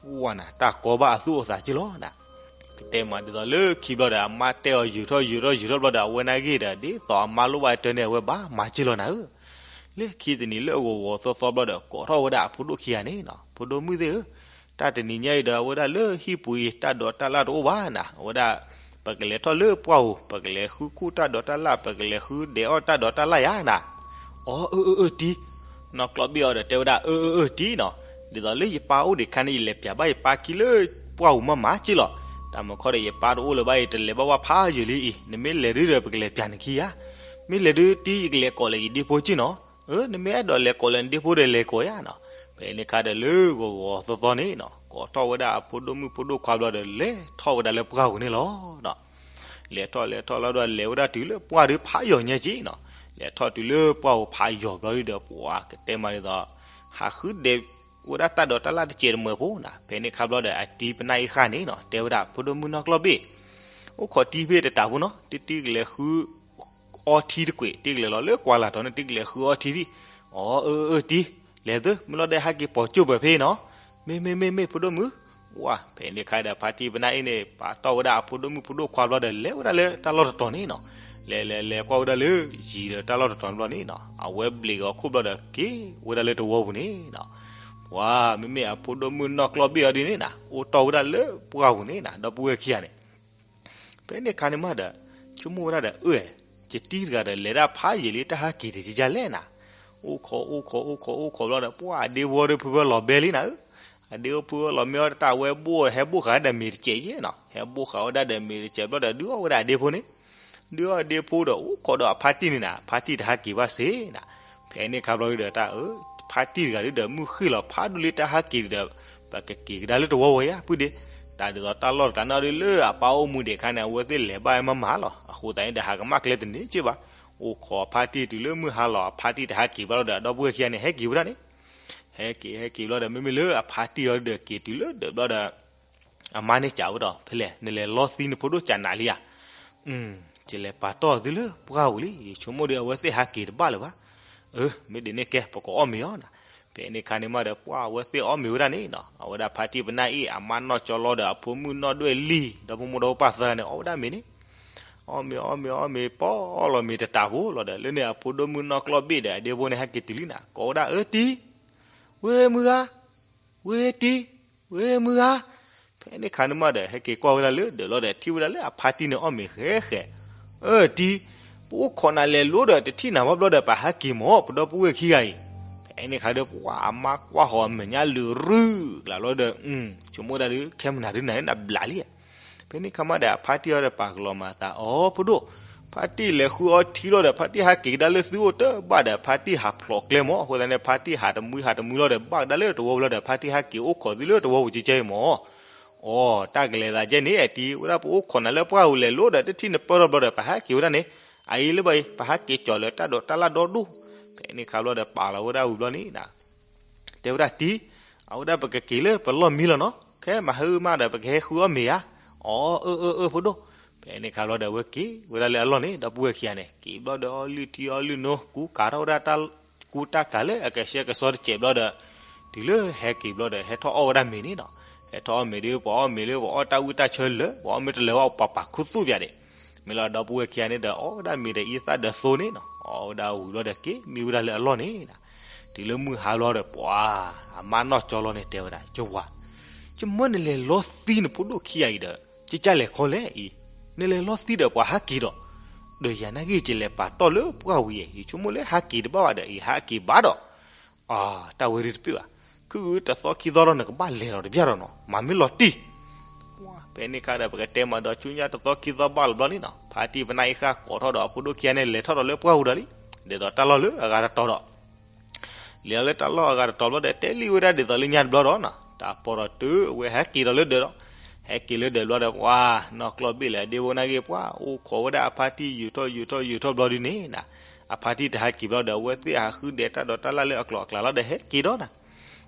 ပှၢ်နၤ တၢ်ကီဘၣ်အသူၣ်အိၣ်သးက့ၢ်လီၤနၤ, ကတဲမးဒ်သိးလၢခံဘျီဒီး အမါတဲအီၤယုာ်ထီၣ်ယုာ်ထီၣ်ယုာ်ထီၣ်ဘျီဒီး အဝဲန့ၣ်ဂ့ၤဒီး ဒ်သိးအမါလိၣ်ဘၣ်တၢ်န့ၣ် အဝဲဘၣ်မၤက့ၢ်လီၤနၤဧၢ လၢခံတနံၤလၢအဂီၤဂီၤသီသီဘျီဒီး ကိးထီၣ်ဝဲဒၣ်အဖိဒိၣ်ခံဂၤန့ၣ်နီၤ, ဖိဒိၣ်မုၣ်သ့ၣ်ဧၢ, တၢ်တနံၤညါအံၤဒီး အဝဲဒၣ်လၢဟံၣ်ပူၤအံၤ တၢ်ဒိးတၢ်လၣ်တအိၣ်ဘၣ်နၤ, အဝဲဒၣ် ပကလဲၤထီၣ်လၢပှၢ်ပူၤ ပကလဲၤဃုခူၣ်တၢ်ဒိးတၢ်လၣ် ပကလဲၤဃုဒဲးအီၣ်တၢ်ဒိးတၢ်လၣ်ယၤနၤ, အီ အၢ အၢ အၢ တံၤ, နီၢ်ကျီၢ်ဘ့ၣ်အီၤဒီးတဲဝဲဒၣ် အၢ အၢ အၢ တံၤနီၤ, ဒ်သိးလၢယပၢ်အိၣ်ဒံးခါန့ၣ် ယလဲၤပၠးဘၣ်ယပၢ်ခံလၢပှၢ်ပူၤမးမးက့ၢ်လီၤ, တၢ်မုာ်ခီဒီးယပၢ်တအိၣ်လၢၤဘၣ်အံၤ တလဲၤဘၣ်ဝဲဖးယံာ်လံအံၤ, နမ့ၢ်လဲၤဒုးဒီး ပကလဲၤပၠးနခံယၤ, မ့ၢ်လဲၤဒုးတံၤ ယကလဲၤကိးလၢယဒ့ဖိက့ၢ်နီၤ, အၢ နမ့ၢ်အဲၣ်ဒိးလဲၤကိးလၢနဒ့ဖိဒီး လဲၤကိးယၤနီၤ, ဖဲန့ၣ်ခါဒီးလၢဂီၤဂီၤသီသီန့ၣ်နီၤ ကိးထီၣ်ဝဲဒၣ်အဖိဒိၣ်မုၣ်ဖိဒိၣ်ခွါဘျီဒီး လဲၤထီၣ်ဝဲဒၣ်လၢပှၢ်ပူၤန့ၣ်လီၤ. လဲၤထီၣ်လဲၤထီၣ်လီၤဒီး လဲၤဝဲဒၣ်တုၤလၢပှၢ်ဒုးဖးယံာ်ညါက့ၢ်နီၤ, လဲၤထီၣ်တုၤလၢပှၢ်ပူၤဖးယံာ်ဘျီဒုးဒီး ပှၤကတဲမးဒ်သိး ဟးဃုဒဲး အိၣ်ဝဲဒၣ်တၢ်ဒိးတၢ်လၣ်တစဲးတမှဲၤဖိနီၤ. ဖဲန့ၣ်ခါဘျီဒီး အတံၤပနၢ်အ့ၣ်ဃၣ်န့ၣ်နီၤ တဲဝဲဒၣ် ဖိဒိၣ်မုၣ်နီၢ်ကျီၢ်ဘ့ၣ်, အိၣ်ခိးတံၤဖဲတတးဖိနီၤ, တံၤတံၤကလဲၤဃုအီထံတကွံာ်, တံၤကလဲၤလီၤလၢကွၢ်လၢ်တီၤန့ၣ် တံၤကလဲၤဃုအီထံဒံး. အီ အၢ အၢ တံၤ, လဲၤသု မ့ၢ်လီၤဒီးဟဲက့ၤပိာ်ကၠိၣ်ပၢၢ်ဖဲနီၤ. မ့ၢ် မ့ၢ် မ့ၢ် မ့ၢ် ဖိဒိၣ်မုၣ်. ဝါ ဖဲန့ၣ်ခါဒီး ဖါတံၢ်ပနၢ်အ့ၣ်န့ၣ် ပာ်တီၢ်ဝဲဒၣ်အဖိဒိၣ်မုၣ်ဖိဒိၣ်ခွါဘျီဒီး လဲၤဝဲဒၣ်လၢတၢ်လီၢ်တတီၤန့ၣ်နီၤ. လဲၤ လဲၤ လဲၤကွၢ်ဝဲဒၣ်လၢ ယံၤဒီးတၢ်လီၢ်တတီၤန့ၣ်ဘျီန့ၣ်နီၤ, အဝဲဘျ့းဂီၤခိၣ်ဘျီဒီး က့ၤဝဲဒၣ်လၢတဝီပူၤန့ၣ်နီၤ. ဝါ မ့မ့ၢ်အဖိဒိၣ်မုၣ်နီၢ်ကျီၢ်ဘ့ၣ်အီၤဒ်န့ၣ်နီၤ အိၣ်တီၢ်ဝဲဒၣ်လၢပှၢ်ပူၤန့ၣ်နီၤ ဒီပုၢ်ဝဲၢ်ခံဂၤန့ၣ် ဖဲန့ၣ်ခါန့ၣ်မးဒီး ဆိကမိၣ်ဝဲဒၣ်ဒီး အၢ ယတံၤတဂၤဒီး လဲၤဒၣ်ဖးယံာ်လံ တၢ်ဟးက့ၤတကယၤလဲၣ်နၤ. အိၣ်ခိး အိၣ်ခိး အိၣ်ခိး အိၣ်ခိးဘျီဒီး ပှၢ်အဒ့ဖိဒီးဖုဖၢလီၤဘဲလံနၤဧၢ. အဒ့ဖိဖုဖၢလီၤမ့ၢ်အီၤတၢ်ဝဲဘိၣ် ဟဲဘိၣ်ဃာ်ဒီးမ့ၤတစဲးယဲနီၤ, ဟဲဘိၣ်ဃာ်ဝဲဒၣ်ဒီးမ့ၤတစဲးဘျီဒီး ဒုးအီၣ်ဝဲဒၣ်အဒ့ဖိန့ၣ် ဒုးအီၣ်အဒ့ဖိဒီး အိၣ်ခိးဒီးအဖါတံၢ်န့ၣ်နၤ, ဖါတံၢ်တဟးက့ၤဘၣ်စ့ၢ်နၤ. ဖဲန့ၣ်ခါဘျီဒီးတၢ်အၢ ဖါတံၢ်တဂၤဒုဒီး မုၢ်ဃ့ၢ်လီၤဖးဒိၣ်လံ တၢ်ဟးက့ၤဒီး ပကက့ၤကဒါလၢတဝီဝဲယါ ပုၢ်ဒ့. တၢ်ဒ်သိးတၢ်လီၢ်တကျါန့ၣ်ဒီး လၢအပၢ်အိၣ်မူဒံးအခါန့ၣ် အဝဲသ့ၣ်လဲၤဘၣ်မးမးလီၤ. အဃိသတးန့ၣ်ဒီး ဟးကမၣ်ကျဲတန့ၢ်က့ဘၣ်. အိၣ်ခိးအဖါတံၢ်တုၤလၢမုၢ်ဟါလီၤ အဖါတံၢ်တဟးက့ၤဘၣ်လီၤဒီး အဒီပုၢ်ဝဲၢ်ခံဂၤန့ၣ် ဟဲက့ၤဝဲဒၣ်န့ၣ် ဟဲက့ၤ ဟဲက့ၤဘျီဒီး မ့မ့ၢ်လၢအဖါတံၢ်အီၤဒီး က့ၤတုၤလၢဒၢးဘျီဒီး အမါန့ၣ်စံးဝဲဒီး ဖဲလဲၣ် နလဲၤလီသံနဖိဒိၣ်ကနးလံဧါ. ယလဲၤပာ်တီၢ်သုလၢပှၢ်ပူၤလံ, ယဆိကမိၣ်ဒီး အဝဲသ့ၣ်ဟးက့ၤတဘၣ်လၢၤဘၣ်. အၢ မ့ၢ်ဒ်န့ၣ်ကဲ ပကအီၣ်မ့ၤအီၤနၤ. ဖဲန့ၣ်ခါန့ၣ်မးဒီး ပှၢ်အဝဲသ့ၣ်အီၣ်မ့ၤဝဲဒၣ်န့ၣ်နီၤ, အဝဲဒၣ်ဖါတံၢ်ပနၢ်အ့ၣ် အမါနီၢ်ကၠီလီၤဒီး အဖိမုၣ်နီၢ်ဒွဲၣ်လံၤ ဒီဖိမိၢ်ဒီဖိပၢ်သၢဂၤန့ၣ် အီၣ်ဝဲဒၣ်မ့ၤန့ၣ် အီၣ်မ့ၤ အီၣ်မ့ၤ အီၣ်မ့ၤ ပီၣ်အီၣ်လီၤမ့ၤတတးဖိလီၤဒီး လၢန့ၣ်အဖိဒိၣ်မုၣ်နီၢ်ကျီၢ်ဘ့ၣ်ဒီး အဒ့ဖိန့ၣ် ဟဲက့ၤတုၤလံနၤ, ကိးဝဲဒၣ် အၢ တံၤ, ဝ့ၢ်မုၢ်ဂၤ, ဝ့ၢ်တံၤ, ဝ့ၢ်မုၢ်ဂၤ. ဖဲန့ၣ်ခါန့ၣ်မးဒီး ဟဲက့ၤကွၢ်ဝဲဒၣ်လၢဒၢးလီၤဒီး ထံၣ်ဝဲဒၣ်လၢအဖါတံၢ်န့ၣ်အီၣ်မ့ၤဃဲဃဲ, အၢ တံၤ, ပအိၣ်ခိးနၤလဲၤလိၤဒီး တထံၣ်နၤဘၣ်ဘျီဒီး ပဟးက့ၤမၢ် ပဒီပုၢ်ဝဲၢ်ခံဂၤအံၤ. ဖဲန့ၣ်ခါဒီး ပှၤအမါကွၢ်ဃီၤအမဲာ်ညါလုာ်ရုၢ်ကျါလီၤဒီး ဆိကမိၣ်ဒၣ်ဒုး ခဲမုၢ်နၤဒုးနၤနဘျးလံ. ဖဲန့ၣ်ခါမးဒီး အဖါတံၢ်အီၤဒီးပာ်ကလီၤမၤသး အီ ဖိဒိၣ်, ဖါတံၢ်လဲၤဃုအီထံလီၤဒီး ဖါတံၢ်ဟးက့ၤကဒါလၢသုအိၣ်တဘၣ်ဒီး ဖါတံၢ်ဟးဖျိးကျဲမၢ်. အဃိသတးန့ၣ် ဖါတံၢ်ဟးတမှံဟးတမှံလီၤဒီး ဘၣ်ကဒါလၢတဝီပူၤလီၤဒီး ဖါတံၢ်ဟးက့ၤအိၣ်ခိးသုလၢတဝီပူၤကဲကဲအံၤမၢ်. အီ တၢ်ကလဲၤသးကဲန့ၣ် အတံၤ, ဝဲဒၣ်ပအိၣ်ခိးနၤလၢပှၢ်ပူၤလဲၤလိၤဒီး တထံၣ်နပၢၢ်ထီၣ်ဘျီဒီး ပဟးက့ၤဝဲဒၣ်န့ၣ်, အအံၤလၢဘၣ်အံၤ ပဟးက့ၤကၠီၤလၢတၢ်ဒိးတၢ်လၣ်ဒီဒူၣ်. ဖဲန့ၣ်ခါဘျီဒီး ပာ်လီၤဝဲဒၣ်ဝံၤဘျီန့ၣ် တဲဝဲဒၣ်တံၤ, အဝဲဒၣ်ပကက့ၤလၢပလီၢ်မံလီၤနီၤ, ခဲမဟါမးဒီး ပကဟဲဃုအီၣ်မ့ၤဧါ. အီ အၢ အၢ အၢ ဖိဒိၣ်. ဖဲန့ၣ်ခါဘျီဒီး အဝဲက့ၤဝဲဒၣ်လၢအလီၢ်န့ၣ် ဒီပုၢ်ဝဲၢ်ခံဂၤန့ၣ် က့ၤဘျီဒီးအီလုၢ်ထံအီလုၢ်နိ ကူကၤထီၣ်ဝဲဒၣ်တၢ်ကူတၢ်ကၤလၢအကဆှဲကဆှီတစဲးဘျီဒီး တုၤလၢဟဲက့ၤဘျီဒီး ဟဲထီၣ်အီၣ်ဝဲဒၣ်မ့ၤန့ၣ်နီၤ. ဟဲထီၣ်အီၣ်မ့ၤဒီး ပှၤအီၣ်မ့ၤလၢပှၤအီၣ်တၢ်ဝံၣ်တၢ်ဆၢလၢာ် ပှၤအီၣ်မ့ၤတလၢာ်ဝဲ ပှၤပာ်ခူသူၣ်ပၠးဒံး. မ့ၢ်လီၤဒီပုၢ်ဝဲၢ်ခံဂၤန့ၣ်ဒီး အီၣ်ဝဲဒၣ်မ့ၤဒီးအံသၣ်ဒီးသိန့ၣ်နီၤ, အီၣ်ဝဲဒၣ်ဝံၤဘျီဒီး က့ၤမံဝဲဒၣ်လၢအလီၢ်န့ၣ်နီၤ. တုၤလၢမုၢ်ဟါဘျီဒီး ပှၤ အမါနီၢ်ကၠီလီၤန့ၣ် တဲဝဲဒၣ် ကဝၤ, ယမၢနလဲၤလီသံနဖိဒိၣ်ခံဂၤအံၤဒီး ကကၢ်လဲၤခီလဲၣ်အံၤ, နလဲၤလီသံဒီးပှၤဟးက့ၤဒီး, ဒီးယၤနာ်က့ၤယလဲၤပာ်တီၢ်လၢပှၢ်ဝံၤအံၤ ယဆိကမိၣ်လၢဟးက့ၤတဘၣ်ဘၣ်ဒီး အံၤဟးက့ၤဘၣ်ဒီး အတၢ်ဝဲဒၣ်တပ့ၢ်ဘၣ်, ခုၣ်တသီခံသီဒီးနကဘၣ်လဲၤလီၤတဘျီဒီးနီၤ, မၤမ့ၢ်လီၤတံၢ်. ဖဲန့ၣ်ခါဒီး ပကတဲမးဒီး ဆူညါတသီခံသီဘၣ်လီၤဘျီန့ၣ်နီၤ, ဖါတံၢ်ပနၢ်အ့ၣ်ဃၣ်ကိးထီၣ်ဒီးအဖိဒိၣ်ခံဂၤန့ၣ် လဲၤထီၣ်ဒီးလၢပှၢ်ပူၤဒီးလံ, ဒ်သိးတၢ်လီၢ်လၢအဂၤတတီၤဒီး လဲၤလီၤလၢတၢ်လီၢ်အဂၤတတီၤဘျီဒီး တဲလံဝဲဒၣ်ဒ်သိးလၢညါတဘျီဒီးနီၤ, တၢ်ပီးဒီးတုၤအဝဲဟဲက့ၤဒီးလၢဒၢးဒီး, ဟဲက့ၤလၢဒၢးဘျီဒီး ပှၤနီၢ်ကျီၢ်ဘ့ၣ်လၢအဒ့ဖိနာ်က့ၤ ပှၤအိၣ်ခိးဝဲဒၣ်အဖါတံၢ် ယူာ်ထီၣ်ယူာ်ထီၣ်ယူာ်ထီၣ်ဘျီဒုန့ၣ်နီၤ, အဖါတံၢ်တဟးက့ၤဘျီဒီး အဝဲသ့ၣ်ဟးဃုဒဲးတၢ်ဒိးတၢ်လၣ်လၢအကျိၤအကျဲလီၤဒီး ဟဲက့ၤဒီးနီၤ,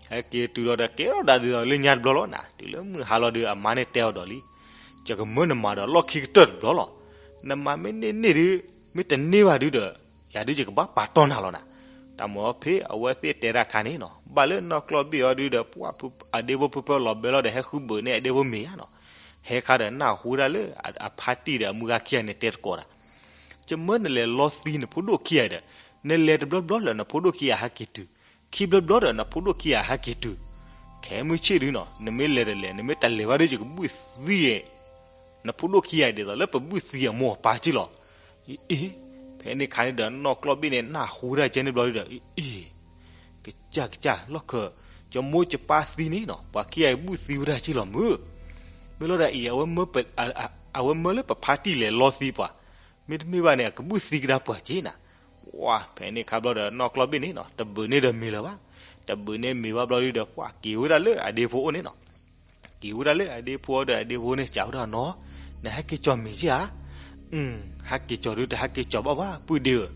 ဟဲက့ၤတုၤလီၤဒီး ကဲထီၣ်ဒၣ်ဒ်သိးလၢညါတဘျီလီၤနီၤ, တုၤလၢမုၢ်ဟါလီၤဒီး အမါန့ၣ်တဲအီၤဒီးလံ ယကမၢနမၤဒီးလီၢ်ခံကတၢၢ်တဘျီလီၤ. နမၤမ့ၢ်န့ၢ်န့ၢ်ဒုး, မ့ၢ်တန့ၢ်ဘၣ်ဒုးဒီး ယၤဒုးယကဘၣ်ပာ်တီၢ်နၤလီၤနၤ. တၢ်မၢဖဲအဝဲသ့ၣ်တဲတၢ်ခါန့ၣ်နီၤ, ဘၣ်လၢနီၢ်ကျီၢ်ဘ့ၣ်အီၤဒုးဒီး ပှၤအဒ့ဖိဖုဖၢလီၤဘဲလီၤဒီး ဟဲဃုဘၢးန့ၢ်အဒ့ဖိမ့ၤဧါနီၤ. ဟဲခါဒီးနၢ်ဟူဒၣ်လၢအဖါတံၢ်ဒီးအမုၢ်ဂၤခံဂၤန့ၣ်တဲတကိးဒၣ်, ယမၢနလဲၤလီသံနဖိဒိၣ်ခံဂၤဒီး နလဲၤတဘျီဘျီလၢနဖိဒိၣ်ခံဂၤဟဲက့ၤတုၤ ခံဘျီဘျီဒီးနဖိဒိၣ်ခံဂၤဟဲက့ၤတုၤ, ခဲမုၢ်ဆ့ၣ်ဒုနီၤ နမ့ၢ်လဲၤတလဲၤ နမ့ၢ်တလဲၤဘၣ်ဒီး ယကဘုၣ်သံ, နဖိဒိၣ်ခံဂၤဒ်သိးလၢပဘုၣ်သံအမိၢ်အပၢ်က့လီၤ. အ့ ဖဲန့ၣ်ခါန့ၣ်ဒီး နီၢ်ကျီၢ်ဘ့ၣ်န့ၣ် နၢ်ဟူဒၣ်ကဲန့ၣ်ဘျီဒီး အ့ ကစၢ်ကစၢ် လီၢ်ခၢၣ် ယမိၢ်ယပၢ်သံန့ၣ်နီၤ ပှၤခံဂၤအံၤဘုၣ်သံဝဲဒၣ်က့လီၤမုၢ်. မ့ၢ်လီၤဒၣ်အံၤ အဝဲမၢလၢပဖါတံၢ်လဲၤလီသံပှၤ, မ့တမ့ၢ်ဘၣ်န့ၣ် အကဘုၣ်သံကဒါပှၤက့နၤ. ဝါ ဖဲန့ၣ်ခါဘျီဒီး နီၢ်ကျီၢ်ဘ့ၣ်န့ၣ်နီၤ တဘုးန့ၢ်ဒီးမ့ၤလၢၤဘၣ်. တဘုးန့ၢ်မ့ၤဘၣ်ဘျီဒီး ပှၤက့ၤဝဲဒၣ်လၢအဒ့ဖိအိၣ်န့ၣ်နီၤ က့ၤဝဲဒၣ်လၢအဒ့ဖိဒီး အဒ့ဖိန့ၣ်စံးဝဲဒၣ်နီၤ, နဟဲက့ၤကၠီၤမ့ၤက့ဧါ. ဟဲက့ၤကၠီၤဒုး တဟဲက့ၤကၠီၤဘၣ်ဘၣ် ပုၢ်ဒ့ဧၢ,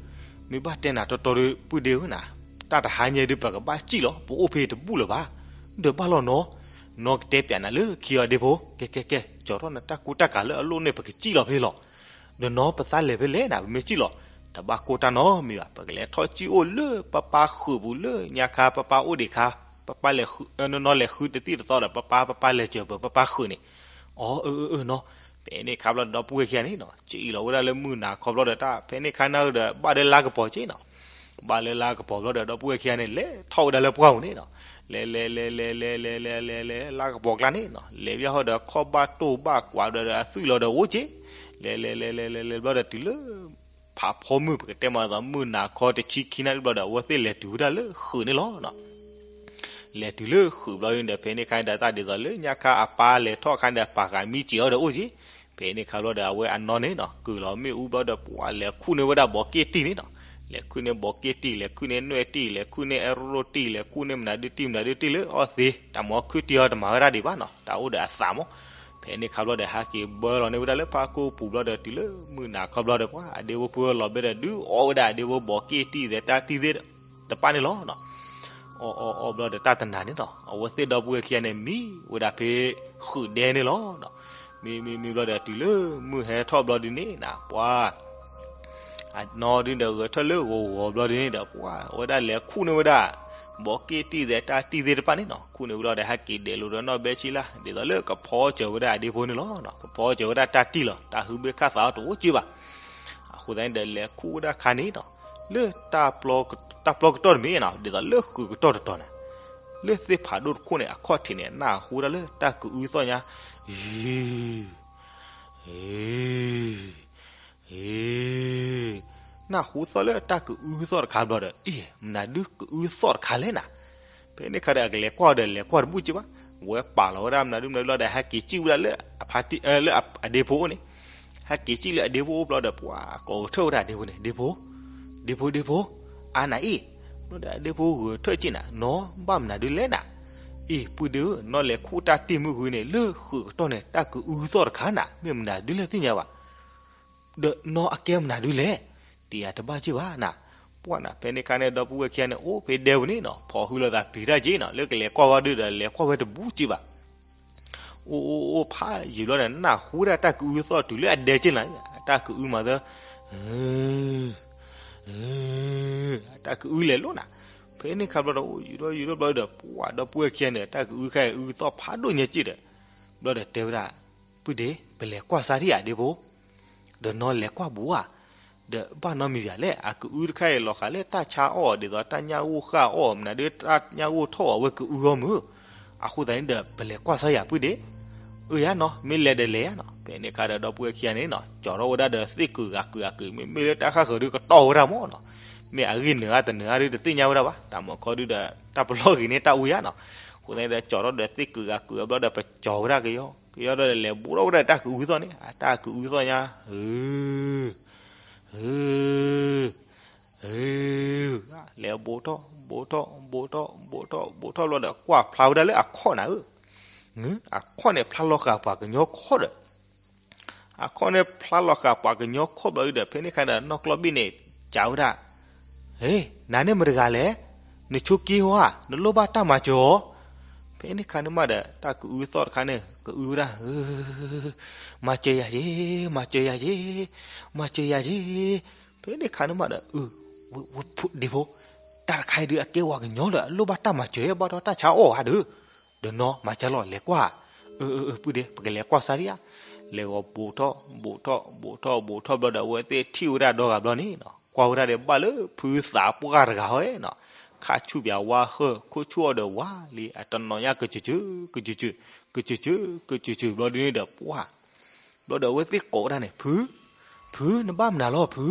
မ့ၢ်ဘၣ်တဲနၤတီတီဒုး ပုၢ်ဒ့ဧၢနၤ, တၢ်တဟါညါဒုး ပကဘၣ်ကံၣ်လီၤ ပအိၣ်ဖဲတဘူၣ်လၢၤဘၣ်. ဒီးဘၣ်လီၤနီၤ, နီၢ်ကတဲပၠးနၤလၢခံအီၤဒ့ဖိ, ကဲကဲကဲ, ကၠီၤထီၣ်နတၢ်ကူတၢ်ကၤလၢအလိၣ်န့ၣ် ပကစံၣ်လီၤဖဲလီၤ. ဒီးနီၢ်ပသးလဲၤဖဲလဲၣ်နၤ ပမ့ၢ်စံၣ်လီၤ, တဘၣ်ကိၢ်တၢ်နီတမံၤဘၣ်, ပကလဲၤထီၣ်စံၣ်အိၣ်လၢပပၢ်ဃုာ်ပူၤလၢညါခါ ပပၢ်အိၣ်ဒံးခါ, ပပၢ်လဲၤဃု, နီၢ်လဲၤဃုတသံၣ်တသီဒီး ပပၢ် ပပၢ်လဲၤစၢၤပပၢ်ဃုာ်န့ၣ်, အီ အၢ အၢ အၢ နီၤ, ဖဲန့ၣ်ခါဘျီဒီပုၢ်ဝဲၢ်ခံဂၤန့ၣ်နီၤ စံၣ်လီၤဝဲဒၣ်လၢမုၢ်နၤခီဘျီဒီး တၢ်ဖဲန့ၣ်ခါနၢ်ဒီး ဘၣ်လၢလါကပီၤက့နီၤ, ဘၣ်လၢလါကပီၤဘျီဒီး ဒီပုၢ်ဝဲၢ်ခံဂၤန့ၣ် လဲၤထီၣ်ဝဲဒၣ်လၢပှၢ်ပူၤန့ၣ်နီၤ, လဲၤလဲၤလဲၤလဲၤလဲၤလဲၤလဲၤလဲၤလဲၤ လါကပီၤကျါန့ၣ်နီၤ, လဲၤဘၣ်ဟီဒီးခီၣ်ဘၣ်တိၢ်ဘၣ်ကွၢ်ဒီး အသွံၣ်လီၤဒီးအိၣ်က့, လဲၤလဲၤလဲၤလဲၤလဲၤလဲၤဘျီဒီးတုၤလၢ ဖးဖီမုၢ် ပကတဲမးသိးမုၢ်နၤခီတဆံခံနၣ်ရံၣ်ဘျီဒီး အဝဲသ့ၣ်လဲၤတုၤဝဲဒၣ်လၢဃုာ်န့ၣ်လီၤ. လဲၤတုၤလၢဃုာ်ဘျီဒီး ဖဲန့ၣ်ခါဒီး တၢ်ဒ်သိးလၢညါခါအပၢ်လဲၤထီၣ်အခါဒီး ပာ်ဃာ်မံစံာ်အီၤဒီးအိၣ်က့, ဖဲန့ၣ်ခါဘျီဒီး အဝဲအနီၢ်န့ၣ်နီၤ ကုၢ်လီၤမ့ၣ်အူဘျီဒီး ပှၤလဲၤခူၣ်န့ၢ်ဝဲဒၣ်ဘီးက့ၣ်တံၢ်န့ၣ်နီၤ, လဲၤခူၣ်န့ၢ်ဘီးက့ၣ်တံၢ် လဲၤခူၣ်န့ၢ်နွဲၣ်တံၢ် လဲၤခူၣ်န့ၢ်အရိၣ်တံၢ် လဲၤခူၣ်န့ၢ်မနုၤဒုးတံၢ်မနုၤဒုးတံၢ်လၢအီၣ်သ့, တၢ်မၤခူၣ်တံၢ်အီၤတမၤဝဲဒၣ်ဒံးဘၣ်နီၤ, တၢ်အိၣ်ဒီးအသးမး, ဖဲန့ၣ်ခါဘျီဒီး ဟဲက့ၤဘၢလီၤန့ၢ်ဝဲဒၣ်လၢဖးကိပူၤဘျီဒီး တုၤလၢမုၢ်နၤခီဘျီဒီး ပှၤအဒ့ဖိဖုလီၤဘဲဒီး ဒုးအီၣ်ဝဲဒၣ်အဒ့ဖိဘီးက့ၣ်တံၢ်သဲးတၢ်တံၢ်သ့ၣ်တဖၣ်န့ၣ်လီၤ. အီၣ်အီၣ်အီၣ်ဘျီဒီး တၢ်တနၤန့ၣ်နီၤ အဝဲသ့ၣ်ဒီပုၢ်ဝဲၢ်ခံဂၤန့ၣ် မံဝဲဒၣ်ဖဲဃုာ်ဒဲန့ၣ်လီၤ. မံမံမံဘျီဒီး တုၤလၢမုၢ်ဟဲထီၣ်ဘျီဒုန့ၣ်နီၤ ပှၤ အနီၢ်ဒုဒီး ဂဲၤထၢၣ်လၢဂီၤဂီၤဘျီဒုန့ၣ်ဒီး ပှၤဝဲဒၣ်လဲၤခူၣ်န့ၢ်ဝဲဒၣ် ဘီးက့ၣ်တံၢ်သဲးတၢ်တံၢ်သ့ၣ်တဖၣ်န့ၣ်နီၤ, ခူၣ်န့ၢ်ဝဲလီၤဒီး ဟဲက့ၤဒဲးလိာ်ဒီးနီၢ်ဘဲဆံလၢ် ဒ်သိးလၢကဖီစၢၤဝဲဒၣ်အဒ့ဖိန့ၣ်လီၤ. ကဖီစၢၤဝဲဒၣ်တၢ်တံၢ်လီၤ, တၢ်ဟုဘ့ၣ်ခၣ်သးအီၤတအိၣ်က့ဘၣ်. အဃိသတးန့ၣ်ဒီး လဲၤခူၣ်ဝဲဒၣ်ခါန့ၣ်နီၤ လၢ တၢ်ပျီကတီၢ်တမံၤနီၤ ဒ်သိးလၢဃုာ်ကတီၢ်တတီၤန့ၣ်, လၢသ့ၣ်ဖးဒိၣ်တခိၣ်န့ၣ် အခီၣ်ထံးန့ၣ် နၢ်ဟူဒၣ်လၢတၢ်ကအုသီၣ်ညါ, အံ အံ အံ နၢ်ဟူသီၣ်လၢတၢ်ကအုသီၣ်တခါဘျီဒီး အံ မနုၤဒုးကအုသီၣ်တခါလဲၣ်နၤ. ဖဲန့ၣ်ခါဒီး အကလဲၤကွၢ်ဒီး လဲၤကွၢ်တဘူၣ်က့ဘၣ်, ဝဲပာ်လီၤဝဲဒၣ်မနုၤဒုးမနုၤဘျီဒီး ဟဲက့ၤစံၣ်ဝဲဒၣ်လၢအဖါတံၢ် လၢအဒ့ဖိအအိၣ်န့ၣ်, ဟဲက့ၤစံၣ်လၢအဒ့ဖိအအိၣ်ဘျီဒီး ပှၤကိးကထၢၣ်ဝဲဒၣ်အဒ့ဖိန့ၣ်, ဒ့ဖိ, ဒ့ဖိ ဒ့ဖိ, အါနၤအံၤ, ဘျီဒီးအဒ့ဖိဂဲၤထၢၣ်က့နၤ နီၢ်ဘၣ်မနုၤဒုးလဲၣ်နၤ. အံၤ ပုၢ်ဒ့ဧၢ, နီၢ်လဲၤခူၣ်တၢ်တံၢ်မုၢ်ဂ့ၤန့ၣ် လၢဃုာ်ကတီၢ်န့ၣ် တၢ်ကအုသီၣ်တခါနၤ မ့ၢ်မနုၤဒုးလဲၣ်သ့ၣ်ညါဘၣ်. ဒီးနီၢ်အကဲမနုၤဒုးလဲၣ်, တယၤတဘၣ်က့ဘၣ်နၤ. ပှၢ်နၤ ဖဲန့ၣ်ခါန့ၣ် ဒီပုၢ်ဝဲၢ်ခံဂၤန့ၣ် အိၣ်ဖဲဒဲပူၤန့ၣ်နီၤ ဖီၣ်ဟုလိာ်သးပျံၤတၢ်က့နီၤ လၢကလဲၤကွၢ်ဝဲဒုးဒီး လဲၤကွၢ်ဝဲတဘူၣ်က့ဘၣ်. အိၣ်အိၣ်အိၣ်ဖးယံာ်ဘျီန့ၣ် နၢ်ဟူဒၣ်တၢ်ကအုသီၣ်တုၤလၢအဒဲက့နၤ, တၢ်ကအုမၤသၢ တၢ်ကအုလဲၤလိာ်နၤ. ဖဲန့ၣ်ခါဘျီဒီး အိၣ်ယူၤထီၣ်ယူၤထီၣ်ဘျီဒီး ပှၢ်ဒီပုၢ်ဝဲၢ်ခံဂၤန့ၣ် တၢ်ကအုခါအုသီၣ်ဖးဒိၣ်ညါက့ဒီး ဘျီဒီးတဲဝဲဒၣ်, ပုၢ်ဒ့, ပလဲၤကွၢ်စါဒံးဧါ ဒ့ဖိ, ဒီးနီၢ်လဲၤကွၢ်ဘူးဧါ, ဒီးဘၣ်နီတမံၤဘၣ်လဲၣ် အကအုတခါအံၤလီၤဃာ်လၢတၢ်ဆါအီၣ် ဒ်သိးတၢ်ညၣ်ဂိၢ်ဃၣ်အီၣ် မနုၤဒုးတၢ်ညၣ်ဂိၢ်ထီၣ်အီၣ်ဝဲကအုအီၤမုၢ်. အဃိသတးန့ၣ်ဒီး ပလဲၤကွၢ်စါယၤ ပုၢ်ဒ့. အၢယၤနီၤ မ့ၢ်လဲၤဒီးလဲၤယၤနီၤ. ဖဲန့ၣ်ခါဒီး ဒီပုၢ်ဝဲၢ်ခံဂၤန့ၣ်နီၤ ကၠီၤထီၣ်ဝဲဒၣ်ဒီးသ့ၣ်ကုာ်ဂၤကုာ်ဂၤကုာ် မ့မ့ၢ်လၢတၢ်ဃၣ်ဃၢၤဒုးကတီၢ်ဝဲဒၣ်မးနီၤ, မ့ၢ်အဂ့ၢ်နၢၤဧါတနၢၤဧါဒုးတသ့ၣ်ညါဝဲဒၣ်ဘၣ်. တၢ်မၤခီဒုးဒီး တၢ်ပလီၢ်ဂ့ၤန့ၣ်တၢ်အူယၤနီၤ. အဃိသတးန့ၣ်ဒီး ကၠီၤထီၣ်ဒီးသ့ၣ်ကုာ်ဂၤကုာ်အဘျီဒီး ပကၠီၤဝဲဒၣ်ကယီကယီဒီး လဲၤဘူးထီၣ်ဝဲဒၣ်တၢ်ကအုသီၣ်န့ၣ် အတၢ်ကအုသီၣ်ညါ အ အ အ လဲၤဘူးထီၣ်ဘူးထီၣ်ဘူးထီၣ်ဘူးထီၣ်ဘူးထီၣ်ဘျီဒီး ကွၢ်ဖျါဝဲဒၣ်လၢအခီၣ်နၤဧၢ, အခီၣ်န့ၣ်ဖျါလီၤဃာ်ပှၤကညီခီၣ်ဒီး အခီၣ်န့ၣ်ဖျါလီၤဃာ်ပှၤကညီခီၣ်ဘျီဒီး ဖဲန့ၣ်ခါဒီး နီၢ်ကျီၢ်ဘ့ၣ်န့ၣ် စံးဝဲဒၣ်, ဟ့, နၤန့ၣ်မတဂၤလဲၣ်, နဆိးက့ဝဲ, နလိၣ်ဘၣ်တၢ်မၤစၢၤအီၤ. ဖဲန့ၣ်ခါန့ၣ်မးဒီး တၢ်ကအုသီၣ်တခါန့ၣ် ကအုဝဲဒၣ်, မၤစၢၤယၤယ့, မၤစၢၤယၤယ့, မၤစၢၤယၤယ့. ဖဲန့ၣ်ခါန့ၣ်မးဒီး အ ဝဲဒ့ဖိ, တၢ်တခါအံၤဒုးအကဲဝဲကညီလၢ အလိၣ်ဘၣ်တၢ်မၤစၢၤ ဘၣ်ဒီးတၢ်ဆါအီၣ်ဧါဒီး ဒီးနီၢ်မၤစၢၤလီၤ လဲၤကွၢ်, အ အ ပုၢ်ဒ့ ပကလဲၤကွၢ်စါဒံးဧါ. လဲၤဂီၤဘူးထီၣ်ဘူးထီၣ်ဘူးထီၣ်ဘူးထီၣ်ဘျီဒီး အဝဲသ့ၣ်ထံၣ်ဝဲဒၣ်ဒီဂၤဘျီန့ၣ်နီၤ ကွၢ်ဝဲဒၣ်ဒီးဘၣ်လၢဖုသးပှၢ်တဂၤဟီနီၤ, ခါဆူၣ်ပၠးဝါဟၢၣ် ခိၣ်ဆူၣ်အီၤဒီးဝါလံ အတနီၤညါ ကစၢၢ်ကစၢၢ် ကစၢၢ်ကစၢၢ် ကစၢၢ်ကစၢၢ်ဘျီဒုန့ၣ်ဒီး ပှၢ် ဘျီဒီးအဝဲသ့ၣ်ကိးဝဲဒၣ်န့ၣ် ဖု, ဖု နဘၣ်မနုၤလီၤဖု,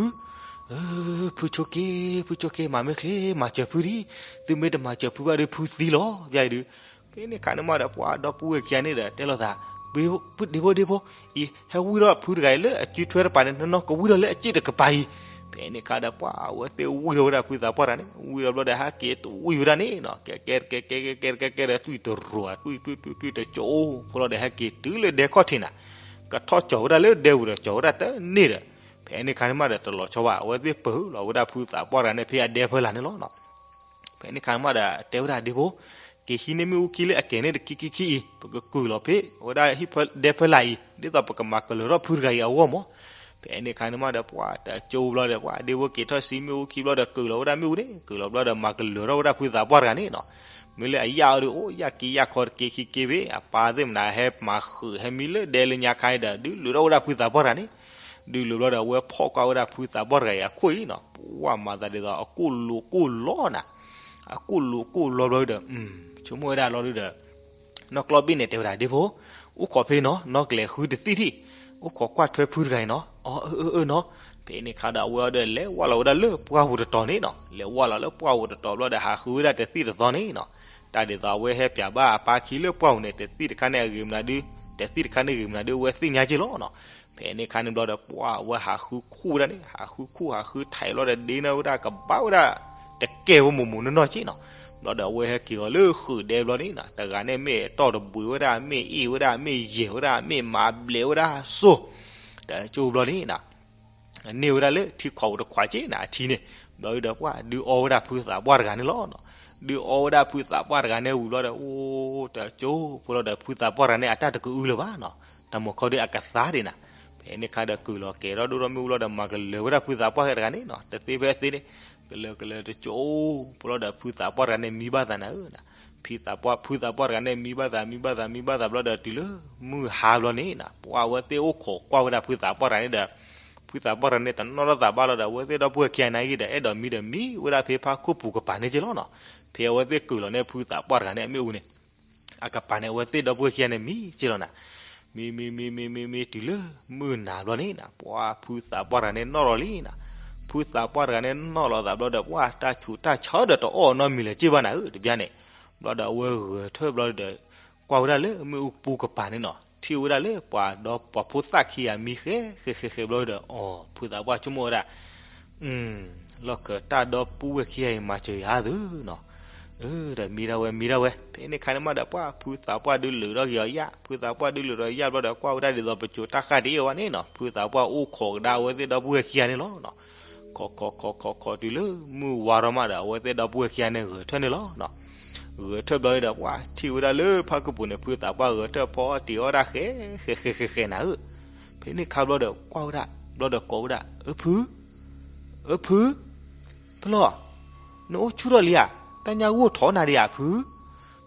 ဖုဆိးက့, ဖုဆိးက့ မၤမ့ၢ်ချ့ မၤစၢၤဖုဒံး, သုမ့ၢ်တမၤစၢၤဖုဘၣ်ဒီး ဖုသံလီၤ ပျၢ်အံၤဒုး. ဖဲန့ၣ်ခါန့ၣ်မးဒီး ပှၤဒီပုၢ်ဝဲၢ်ခံဂၤန့ၣ်ဒီး တဲလိာ်သး, ဒ့ဖိဒ့ဖိ, အံၤ ဟဲဝံၢ်ထီၣ်ဖုတဂၤအံၤလၢအစုထွဲတပၤန့ၣ် နီၢ်နီၢ်ကဝံၢ်ထီၣ်လၢအစ့ၣ်တကပၤအံၤ. ဖဲန့ၣ်ခါဒီး ပှၤအဝဲသ့ၣ်ဝံၢ်ထီၣ်ဝဲဒၣ်ဖုသးပှၢ်တဂၤန့ၣ် ဝံၢ်ထီၣ်ဘျီဒီး ဟဲက့ၤတဝံၢ်ဝဲဒၣ်န့ၣ်နီၤ ကဲကဲကဲကဲကဲကဲဒီး သွံၣ်တရိၤ သွံၣ်သွံၣ်သွံၣ်သွံၣ်တကၠိ ဖိလီၤဒီး ဟဲက့ၤတုၤလၢဒဲခီၣ်ထံးနၤ ကထီၣ်ကၠီၤဝဲဒၣ်လၢဒဲပူၤဒီး ကၠီၤဝဲဒၣ်တန့ၢ်ဒီး ဖဲန့ၣ်ခါန့ၣ်မးဒီး တလီၤဆီဘၣ် အဝဲသ့ၣ်ပၢၤလီၤဝဲဒၣ်ဖုသးပှၢ်တဂၤန့ၣ် ဖဲအဒဲဖီလာ်န့ၣ်လီၤနီၤ. ဖဲန့ၣ်ခါန့ၣ်မးဒီး တဲဝဲဒၣ်ဒ့ဖိ, က့ၤဟံးန့ၢ်မ့ၣ်အူခံလၢအကဲၤန့ၢ်တခံခံခံအံၤ ပကကုၢ်လီၤဖဲ အဝဲဒၣ်ဟံၣ်ဖဲဒဲဖဲလာ်အံၤ ဒ်သိးပကမၤကလၢၤထီၣ်ဖုတဂၤအံၤအဂီၢ်မး. ဖဲန့ၣ်အခါန့ၣ်မးဒီး ပှၤတကၠိဘျီဒီး ပှၤဒ့ဝဲက့ၤထီၣ်ဆံမ့ၣ်အူခံဘျီဒီး ကုၢ်လီၤဝဲဒၣ်မ့ၣ်အူန့ၣ် ကုၢ်လီၤဘျီဒီး မၤကလၢၤထီၣ်ဝဲဒၣ်ဖုသးပှၢ်တဂၤန့ၣ်နီၤ. မ့ၢ်လၢအယၣ်အီၤဒီး အိၣ်ယၣ်က့ယၣ်ခီတက့ခံက့ဘ့ၣ် အပၢ်သ့ၣ်မနုၤ ဟဲမၤဃုာ်ဟဲမံလၢဒဲလၢညါခါအံၤဒီး ဒုးလုာ်ထီၣ်ဝဲဒၣ်ဖုသးပှၢ်တဂၤန့ၣ် ဒုးလုာ်ဘျီဒီး အဝဲဖီၣ်ကွၢ်ဝဲဒၣ်ဖုသးပှၢ်တဂၤအံၤအခိၣ်အံၤနီၤ. ပှၤမၤသးဒ်သိး အကိၣ်လိာ်ကိၣ်လီနၤ. အကိၣ်လိာ်ကိၣ်လီဘျီဒီး ဆိကမိၣ်ဝဲဒၣ်လီၤဒုဒီး နီၢ်ကျီၢ်ဘ့ၣ်န့ၣ်တဲဝဲဒၣ် ဒ့ဖိ, အိၣ်ခိးဖဲနီၤ, နီၢ်ကလဲၤဃုတသံၣ်ထံၣ်, အိၣ်ခိးကွၢ်ထွဲဖုတဂၤအံၤနီၤ. အၢ အၢ အၢ နီၤ. ဖဲန့ၣ်အခါဒီးအဝဲအီၤဒီးလဲၤဝဲလီၤဝဲဒၣ်လၢပှၢ်ပူၤတတီၤန့ၣ်နီၤ. လဲၤဝဲလီၤလၢပှၢ်ပူၤတတီၤဘျီဒီး ဟးဃုဝဲဒၣ်တသံၣ်တသီန့ၣ်နီၤ. တၢ်ဒ်သိးအဝဲဟဲပၠးဘၣ်အပၢ်ခံလၢပှၢ်ပူၤန့ၣ် တသံၣ်တခါန့ၣ်အဂ့ၤမနုၤဒု, တသံၣ်တခါန့ၣ်ဂ့ၤမနုၤဒု အဝဲသ့ၣ်ညါက့လီၤနီၤ. ဖဲန့ၣ်အခါန့ၣ်ဘျီဒီး ပှၤအဝဲဟးဃုခူၣ်ဝဲဒၣ်န့ၣ်, ဟးဃုခူၣ်ဟးဃုထံးဘျီဒီး ဒ့န့ၢ်ဝဲဒၣ်ကဘၣ်ဝဲဒၣ် တကဲဝဲမိၢ်မိၢ်နီၢ်နီၢ်က့နီၤ. ဘျီဒီးအဝဲဟဲက့ၤအီၤလၢဃုာ်ဒဲဘျီန့ၣ်နီၤ, တဂၤန့ၣ်မ့ၢ်တီၢ်တဘှံးဝဲဒၣ်, မ့ၢ်အ့ၣ်ဝဲဒၣ်, မ့ၢ်ယဲၢ်ဝဲဒၣ်, မ့ၢ်မၤဘျဲးဝဲဒၣ်စိၤ, တကၠိဘျီန့ၣ်နီၤ န့ၢ်ဝဲဒၣ်လၢထံခွးပူၤတခွးက့နီၤ, အထံန့ၣ်. ဘျီဒီးပှၤဒုးအီဝဲဒၣ်ဖုသးပှၢ်တဂၤန့ၣ်လီၤနီၤ. ဒုးအီဝဲဒၣ်ဖုသးပှၢ်တဂၤန့ၣ်ဝံၤဘျီဒီး အိၣ်တကၠိဖိလီၤဒီး ဖုသးပှၢ်တဂၤန့ၣ် အတၢ်တကအုလၢၤဘၣ်နီၤ. တၢ်မုၢ်ခီဒုးအကသါဒံးနၤ. ဖဲန့ၣ်အခါဒီးကုၢ်လီၤကဲၤထီၣ်ဒိၣ်ထီၣ်မ့ၣ်အူလီၤဒီး မၤကလၢၤဝဲဒၣ်ဖုသးပှၢ်တဂၤန့ၣ်နီၤ. တသ့ဖဲသ့န့ၣ် ကလၢၤကလၢၤတကၠိဖိလီၤဒီး ဖုသးပှၢ်တဂၤန့ၣ်မံဘၣ်သးနၤဧၢနီၤ. ဖုသးပှၢ်, ဖုသးပှၢ်တဂၤန့ၣ် မံဘၣ်သး မံဘၣ်သး မံဘၣ်သးဘျီဒီး တုၤလၢမုၢ်ဟါဘျီန့ၣ်နီၤ, ပှၤအဝဲသ့ၣ်အိၣ်ခိးကွၢ်ဝဲဒၣ်ဖုသးပှၢ်တဂၤန့ၣ်ဒီး ဖုသးပှၢ်တဂၤန့ၣ် တနီၣ်ထီၣ်သးဘၣ်လီၤဒီး အဝဲသ့ၣ်ဒီပုၢ်ဝဲၢ်ခံဂၤန့ၣ်က့ဒီး အဲၣ်ဒိးမံဒီးမံဝဲဒၣ်ဖဲဖၣ်ခိၣ်ပူၤကပၤန့ၣ်က့လီၤနီၤ. ဖဲအဝဲသ့ၣ်ကုၢ်လီၤန့ၢ်ဖုသးပှၢ်တဂၤန့ၣ်အမ့ၣ်အူန့ၣ် အကပၤန့ၣ် အဝဲသ့ၣ်ဒီပုၢ်ဝဲၢ်ခံဂၤန့ၣ်မံက့လီၤနၤ. မံ မံ မံ မံ မံ မံ တုၤလၢမုၢ်နၤဘျီန့ၣ်နီၤ, ပှၤဖုသးပှၢ်တဂၤန့ၣ်နီၣ်လီၤလံနီၤ. ဖုသးပှၢ်တဂၤန့ၣ်နီၣ်လီၤသးဘျီဒီး ပှၤတၢ်ဆူးတၢ်ဆါဒီးတအီၣ်နီတမံၤလၢၤက့ဘၣ်နၤဧၢ တဘျီန့ၣ်. ဘျီဒီးအဝဲဂဲၤထၢၣ်ဘျီဒီး ကွၢ်ဝဲဒၣ်လၢမ့ၣ်အူပူၤကပၤန့ၣ်နီၤ, ထံၣ်ဝဲဒၣ်လၢပှၤဒီးပှၤဖိသၣ်ခံဂၤမံဃဲဃဲဃဲဃဲဘျီဒီး အီၤ ဖုသးပှၢ်ဆိကမိၣ်ဝဲဒၣ် လီၢ်ခၢၣ်တၢ်ဒီပုၢ်ဝဲၢ်ခံဂၤအံၤမၤစၢၤယၤသုနီၤ. အၢ ဒီးမံဒၣ်ဝဲ မံဒၣ်ဝဲ. ဖဲန့ၣ်ခါန့ၣ်မးဒီး ပှၤဖုသးပှၢ်ဒုးလုာ်ထီၣ်က့ၤအီၤယၣ်, ဖုသးပှၢ်ဒုးလုာ်ထီၣ်ယၣ်ဘျီဒီး ကွၢ်ဝဲဒၣ်ဒ်သိးပစိၤတၢ်ဃၢ်တအ့ၣ်အီၤဘၣ်န့ၣ်နီၤ, ဖုသးပှၢ်အိၣ်ခိးကဒါအဝဲသ့ၣ်ဒီပုၢ်ဝဲၢ်ခံဂၤန့ၣ်လီၤ. ခိးခိးခိးခိးခိးတုၤလၢမုၢ်ဝါထီၣ်မးဒီး အဝဲသ့ၣ်ဒီပုၢ်ဝဲၢ်ခံဂၤန့ၣ်ဂဲၤထၢၣ်န့ၣ်လီၤ. ဂဲၤထၢၣ်ဘျီဒီး ပှၤထံၣ်ဝဲဒၣ်လၢဖၣ်ခုၣ်ပူၤန့ၣ် ဖုသးပှၢ်ဂဲၤထၢၣ်ဖီအီၣ်တ့ၤအီၣ်ဒၣ်ဃဲဃဲဃဲဃဲဃဲနၤဧၢ. ဖဲန့ၣ်ခါဘျီဒီး ကွၢ်ဝဲဒၣ် ဘျီဒီးကိးဝဲဒၣ် အၢ ဖု, အၢ ဖု, ဖုလီၤ, နအိၣ်ဆူၣ်ထီၣ်လံဧါ, တၢ်ညၣ်ဂိၢ်ထီၣ်နၤဒံးဧါ ဖု.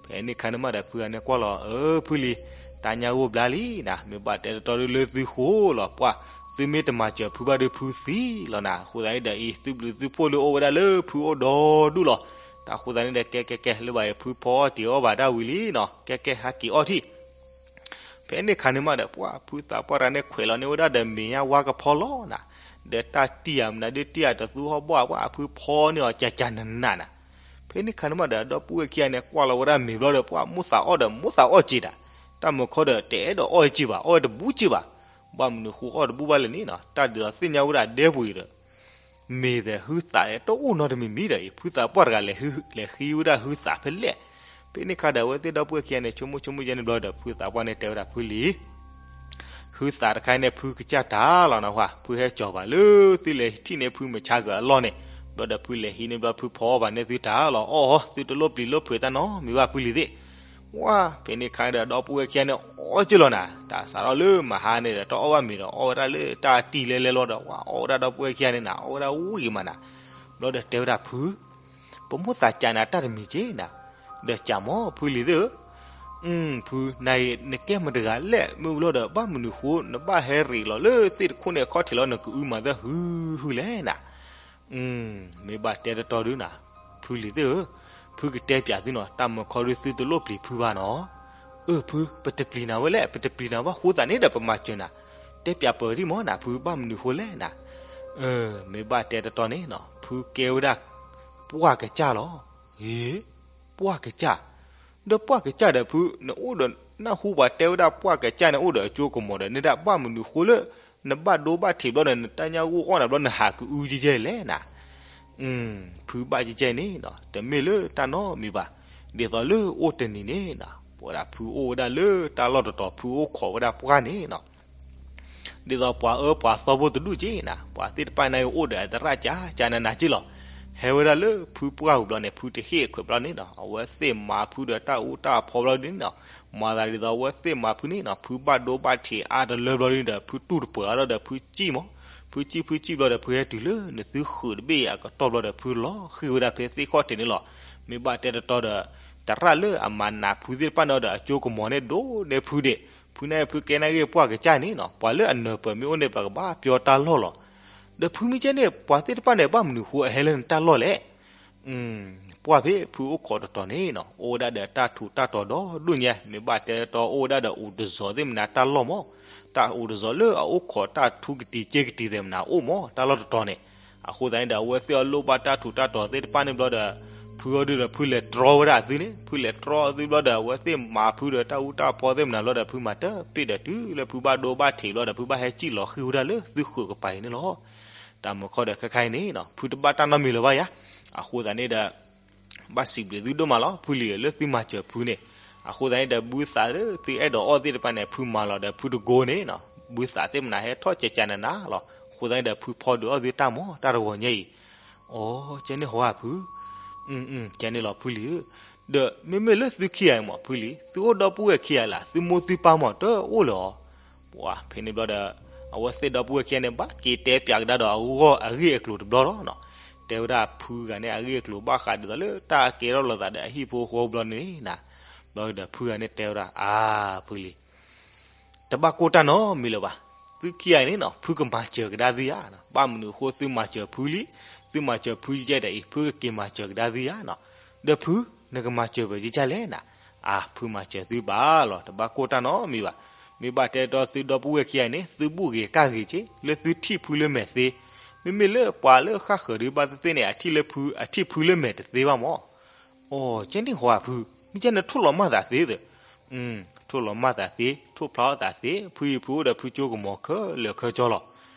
ဖဲန့ၣ်ခါန့ၣ်မးဒီး ဖုဂၤန့ၣ်ကွၢ်လီၤ အၢ ဖုလံၤ, တၢ်ညၣ်ဂိၢ်ဘျါလံနၤ, မ့ၢ်ဘၣ်တဲတတီဒုလၢသုဃိလီၤ, ပှၤသုမ့ၢ်တမၤစၢၤဖုဘၣ်ဒီးဖုသံလီၤနၤ. အဃိသတးန့ၣ်ဒီးအံၤ သုဘျုးသုဖှိၣ်လၢအိၣ်ဝဲဒၣ်လၢဖုအိၣ်ဒီဒူၣ်လီၤ. တၢ်ဃိသတးန့ၣ်ဒီး ကဲကဲကဲ လၢဘၣ်အံၤဖုဖီအီၣ်တ့ၤအီၣ်ဘၣ်တၢ်ဝံၤလံနီၤ, ကဲကဲ ဟဲက့ၤအီၣ်ထံၣ် ဖဲန့ၣ်ခါန့ၣ်မးဒီး ပှၤဖုသးပှၢ်တဂၤန့ၣ် ခွဲးလီၤန့ၢ်ဝဲဒၣ်ဒီးမဲာ်ညါဝါကဖီလီၤနၤ, ဒီးတၢ်တံၢ်ဧါမနုၤဒုတံၢ်ဧါတသူဟီၣ်ဘီၣ်ဧါ ပှၤဖုဖီန့ၢ်အီၤကၠးကၠးနးနးနၤ. ဖဲန့ၣ်ခါန့ၣ်မးဒီး ဒီပုၢ်ဝဲၢ်ခံဂၤန့ၣ် ကွၢ်လီၤဝဲဒၣ်မဲာ်ဘျီဒီး ပှၤမိၣ်သးအီၣ်ဒီးမိၣ်သးအီၣ်က့ၤဒၣ်, တၢ်မုၢ်ခီဒီး တအဲၣ်ဒိးအီၣ်က့ၤဘၣ် အီၣ်တဘူၣ်က့ၤဘၣ်, ဘၣ်မနုၤဃိအီၣ်တဘူၣ်ဘၣ်လဲၣ်န့ၣ်နီၤ, တၢ်ဒ်သိးသ့ၣ်ညါဝဲဒၣ်ဒဲပူၤအံၤဒီး မ့ၢ်သဲးဟုသးတအိၣ်နီတမံၤမံၤဒီးအံၤ ဖုသးပှၢ်တဂၤလဲၤ လဲၤဃံဝဲဒၣ်ဟုသးဖဲလဲၣ်. ဖဲန့ၣ်ခါဒီး အဝဲသ့ၣ်ဒီပုၢ်ဝဲၢ်ခံဂၤန့ၣ် ဆိကမိၣ်ဆိကမိၣ်ယဲန့ၣ်ဘျီဒီး ဖုသးပှၢ်န့ၣ်တဲဝဲဒၣ် ဖုလံၤ, ဟုသးတခါအံၤန့ၣ် ဖုကစၢ်တၢ်လီၤနၢ်ဟူဧါ, ဖုဟဲကၠီၤဘၣ်လၢသုလဲၤထံၣ်န့ၢ် ဖုမုၢ်ဆါကအလီၢ်န့ၣ်, ဘျီဒီးဖုလဲၤဟံးန့ၢ်ဘျီ ဖုဖီအီၣ်ဘၣ်န့ၢ်သုတၢ်လီၤ အီၣ်အီၣ် သုတလိၣ်ပျံၤလိၣ်ဖုးတၢ်နီတမံၤဘၣ် ဖုလံၤသ့ၣ်. ဝါ ဖဲန့ၣ်ခါဒီး ဒီပုၢ်ဝဲၢ်ခံဂၤန့ၣ် အီၣ်က့ၤလီၤနၤ, တၢ်စးထီၣ်လၢမဟါန့ၣ်ဒီး တအီၣ်ဘၣ်မ့ၤဒီး အီၣ်ဝဲဒၣ်လၢတၢ်တံၢ်လဲလဲလီၤဒီး ဝါ အီၣ်ဝဲဒၣ်ဒီပုၢ်ဝဲၢ်ခံဂၤန့ၣ်နၤ အီၣ်ဝဲဒၣ်ဝံၤမးနၤ. ဘျီဒီးတဲဝဲဒၣ် ဖု ပမိၣ်သးကၠးနၤတၢ်တမံၤက့နၤ, ဒီးကၠးမၢ် ဖုလံၤသ့ၣ်ဧၢ. ဖု နၤအံၤ နကဲမတဂၤလဲၣ် မ့ၣ်အူလီၤဒီး ဘၣ်မနုၤဃိ နဘၣ်ဟဲရံးလီၤလၢသ့ၣ်တခိၣ်န့ၣ် ခီၣ်ထံးလီၤနကအုမၤသၢဟုဟုလဲၣ်နၤ. မ့ၢ်ဘၣ်တဲတတီဒုနၤ, ဖုလံၤသ့ၣ်ဧၢ, ဖုကတဲပၠးသုနီၤ, တၢ်မုၢ်ခီဒုသုတလိၣ်ပျံၤဖုဘၣ်နီၤ. အၢ ဖု ပတပျံၤနၤဝဲလဲၣ်, ပတပျံၤနၤဘၣ်ဃိသးန့ၣ်ဒီး ပမၤစၢၤနၤ, တဲပၠးပၢၤဒံးမၢ်နၤ ဖု ဘၣ်မနုၤဃိလဲၣ်နၤ. မ့ၢ်ဘၣ်တဲတတီန့ၣ်နီၤ, ဖုကဲဝဲဒၣ် ပှၢ်ကစၢ်လီၤ. အ့ ပှၢ်ကစၢ်, ဒီးပှၢ်ကစၢ်ဒီးဖု နအိၣ်ဒီးနၢ်ဟူပှၤတဲဝဲဒၣ်ပှၢ်ကစၢ်န့ၣ်အိၣ်ဒီးအစိကမီၤဒီး န့ၣ်ဒၣ်ဘၣ်မနုၤဃိလၢ နဘၣ်ဒိဘၣ်ထံးဘျီဒီး နတၢ်ညၣ်ဂိၢ်အီၣ်နၤဘျီ နဟးကအုကဲကဲလဲၣ်နၤ. ဖုဘၣ်ကဲကဲန့ၣ်နီၤ, တမ့ၢ်လၢတၢ်နီတမံၤဘၣ်. ဒ်သိးလၢအိၣ်တနံၤန့ၣ်နီၤ, ပဝဲဒၣ်ဖုအိၣ်ဝဲဒၣ်လၢတၢ်လီၢ်တတီၤ ဖုအိၣ်ခိးဝဲဒၣ်ပှၢ်န့ၣ်နီၤ. ဒ်သိးပှၤအၢပှၤသီဖိတဒူၣ်က့နၤ, ပှၤသ့ၣ်တဖၣ်န့ၣ်အိၣ်ဒီးအသရၣ်ကၠးကၠးနးနးက့လီၤ. ဟဲဝဲဒၣ်လၢဖုပှၢ်ပူၤဘျီန့ၣ် ဖုတဟ့ၣ်အခွဲးဘျီန့ၣ်နီၤ, အဝဲသ့ၣ်မၤဖုဒီးတၢ်အူတၢ်အဖီဘျီဒ်န့ၣ်နီၤ, မၤသးဒ်သိးအဝဲသ့ၣ်မၤဖုန့ၣ်နီၤ, ဖုဘၣ်ဒိဘၣ်ထံးအါတလၢဘျီဒ်န့ၣ်ဒီး ဖုတူၢ်တပှဲၤအါလီၤဒီး ဖုစံၣ်မး, ဖုစံၣ်ဖုစံၣ်ဘျီဒီး ဖုဟဲတုၤလၢနသုဃုာ်တဘ့ၣ်အကတီၢ်ဘျီဒီး ဖုလီၤဃံၤဝဲဒၣ်ဖဲသ့ၣ်ခီၣ်ထံးန့ၣ်လီၤ. မ့ၢ်ဘၣ်တဲတတီဒီး သရၣ်လၢအမၤနးဖုသ့ၣ်တဖၣ်န့ၣ်ဒီး အစိကမီၤန့ၣ်ဒိၣ်ဒဲးဖုဒံး, ဖုန့ၣ်ဖုကဲနာ်ဂ့ၢ်ပှၢ်ကစၢ်န့ၣ်နီၤ, ပှၤလၢအနၢၤပၢၢ်မ့ၢ်အိၣ်န့ၣ် ပကဘၣ်ပျီတၢ်လီၢ်လီၤ. ဒီးဖုမ့ၢ်ကဲန့ၣ် ပှၤသ့ၣ်တဖၣ်န့ၣ် ဘၣ်မနုၤဃိအဟဲလၢနတၢ်လီၢ်လဲၣ်. ပှၢ်ဖဲဖုအိၣ်ခိးတတီၤန့ၣ်နီၤ, အိၣ်ဝဲဒၣ်ဒီးတၢ်ထူးတၢ်တီၤဒီဒိၣ်ညါ, မ့ၢ်ဘၣ်တဲတတီ အိၣ်ဝဲဒၣ်ဒီးအိၣ်တစီၤသ့ၣ်မနၤတၢ်လီၢ်မး, တၢ်အိၣ်တစီၤလၢအအိၣ်ခိးတၢ်ထူကတံၤက့ကတံၤသ့ၣ်မနၤအိၣ်မး, တၢ်လီၢ်တတီၤန့ၣ်. အဃိသတးန့ၣ်ဒီး အဝဲသ့ၣ်အလိၣ်ဘၣ်တၢ်ထူးတၢ်တီၤသ့ၣ်တဖၣ်န့ၣ်ဘျီဒီး ဖုအီၤဒုဒီး ဖုလဲၤတြီဝဲဒၣ်အသုန့ၣ်, ဖုလဲၤတြီအသုဘျီဒီး အဝဲသ့ၣ်မၤဖုဒီးတၢ်အူတၢ်အဖီသ့ၣ်မနၤဘျီဒီး ဖုမၤတပ့ၢ်ဒီးတုၤလၢဖုဘၣ်ဒိဘၣ်ထံးဘျီဒီး ဖုဘၣ်ဟဲစံၣ်လီၤဃံၤဝဲဒၣ်လၢသုဃုာ်ကပၤအံၤန့ၣ်လီၤ. တၢ်မုၢ်ခီဒီးခဲခါအံၤန့ၣ်နီၤ, ဖုတဘၣ်တၢ်နီတမံၤလၢၤဘၣ်ယၤ. အဃိသတးန့ၣ်ဒီး ဘၣ်စံးဘျုးသုဒိၣ်မးလီၤ ဖုလံၤဧၢ လၢသုမၤစၢၤဖုန့ၣ်. အဃိသတးန့ၣ်ဒီး ဘုသးလၢသုအဲၣ်ဒိးအီၣ်သ့ၣ်တဖၣ်န့ၣ် ဖုမၤလီၤဒီးဖုတကိန့ၣ်နီၤ, ဘုသးသ့ၣ်မနၤဟဲထီၣ်ကကနးနးလီၤ. အဃိသတးန့ၣ်ဒီး ဖုဖီဒုးအီၣ်သုတၢ်မၤတၢ်တဂီၤညါအံၤ. အိ ကဲန့ၣ်ဟီဧါဖု, ကဲန့ၣ်လီၤဖုလံၤဧၢ. ဒီးမ့မ့ၢ်လၢသုခံဂၤအံၤမးဖုလံၤ, သုအိၣ်ဒီပုၢ်ဝဲၢ်ခံဂၤလၢ သုမိၢ်သုပၢ်မးတအိၣ်လၢၤအီၤ. ပှၢ်ဖဲန့ၣ်ဘျီဒီး အဝဲသ့ၣ်ဒီပုၢ်ဝဲၢ်ခံဂၤန့ၣ် ဘၣ်က့ၤတဲပၠးကဒါဒီးအဂီၢ်အဂ့ၢ်အကျိၤတဘျီလီၤနီၤ. တဲဝဲဒၣ်ဖုဂၤန့ၣ် အဂ့ၢ်အကျိၤဘၣ်ဃးဒ်သိးလၢတၢ်ကဲထီၣ်လိာ်သးဒီးအဟံၣ်ဖိဃီဖိဘျီန့ၣ်နီၤ. ဘျီဒီးဖုဂၤန့ၣ်တဲဝဲဒၣ် အါ ဖုလံၤ တဘၣ်ကိၢ်တၢ်နီတမံၤလၢၤဘၣ်. သုခံဂၤအံၤန့ၣ်နီၤ ဖုကမၤစၢၤကဒါသုဧါ. ဘၣ်မနုၤအဃိသုမၤစၢၤဖုလံ, သုမၤစၢၤဖုယဲဒၣ်အံၤ ဖုကက့ၤမၤစၢၤကဒါသုဧါနီၤ. ဒီးဖု နကမၤစၢၤပယဲကလဲၣ်နီၤ. အါ ဖုမၤစၢၤသုဘၣ်လီၤ တဘၣ်ကိၢ်တၢ်နီတမံၤဘၣ်. မ့ၢ်ဘၣ်တဲတီသုဒီပုၢ်ဝဲၢ်ခံဂၤအံၤန့ၣ် သုဘူၣ်ဂ့ၤကၢ်ဂ့ၤက့ လၢသုထံၣ်ဖုလၢမဲာ်သ့. မ့မ့ၢ်လၢပှၤလၢဃၣ်ဃၢၤဒုးဘၣ်သ့ၣ်သ့ၣ်န့ၣ် အထံၣ်လၢဖု အထံၣ်ဖုလၢမဲာ်တသ့ဘၣ်မး. အိ ကဲန့ၣ်ဟီဧါဖု, မ့ၢ်ကဲနထိၣ်လီၤမၢ်သးသ့သ့ၣ်. ထိၣ်လီၤမၢ်သးသ့, ထိၣ်ဖျါထီၣ်သးသ့, ဖုအံၤဖုအိၣ်ဒီးဖုကၠိကမီၤခဲလၢာ်ခဲကၠီလီၤ.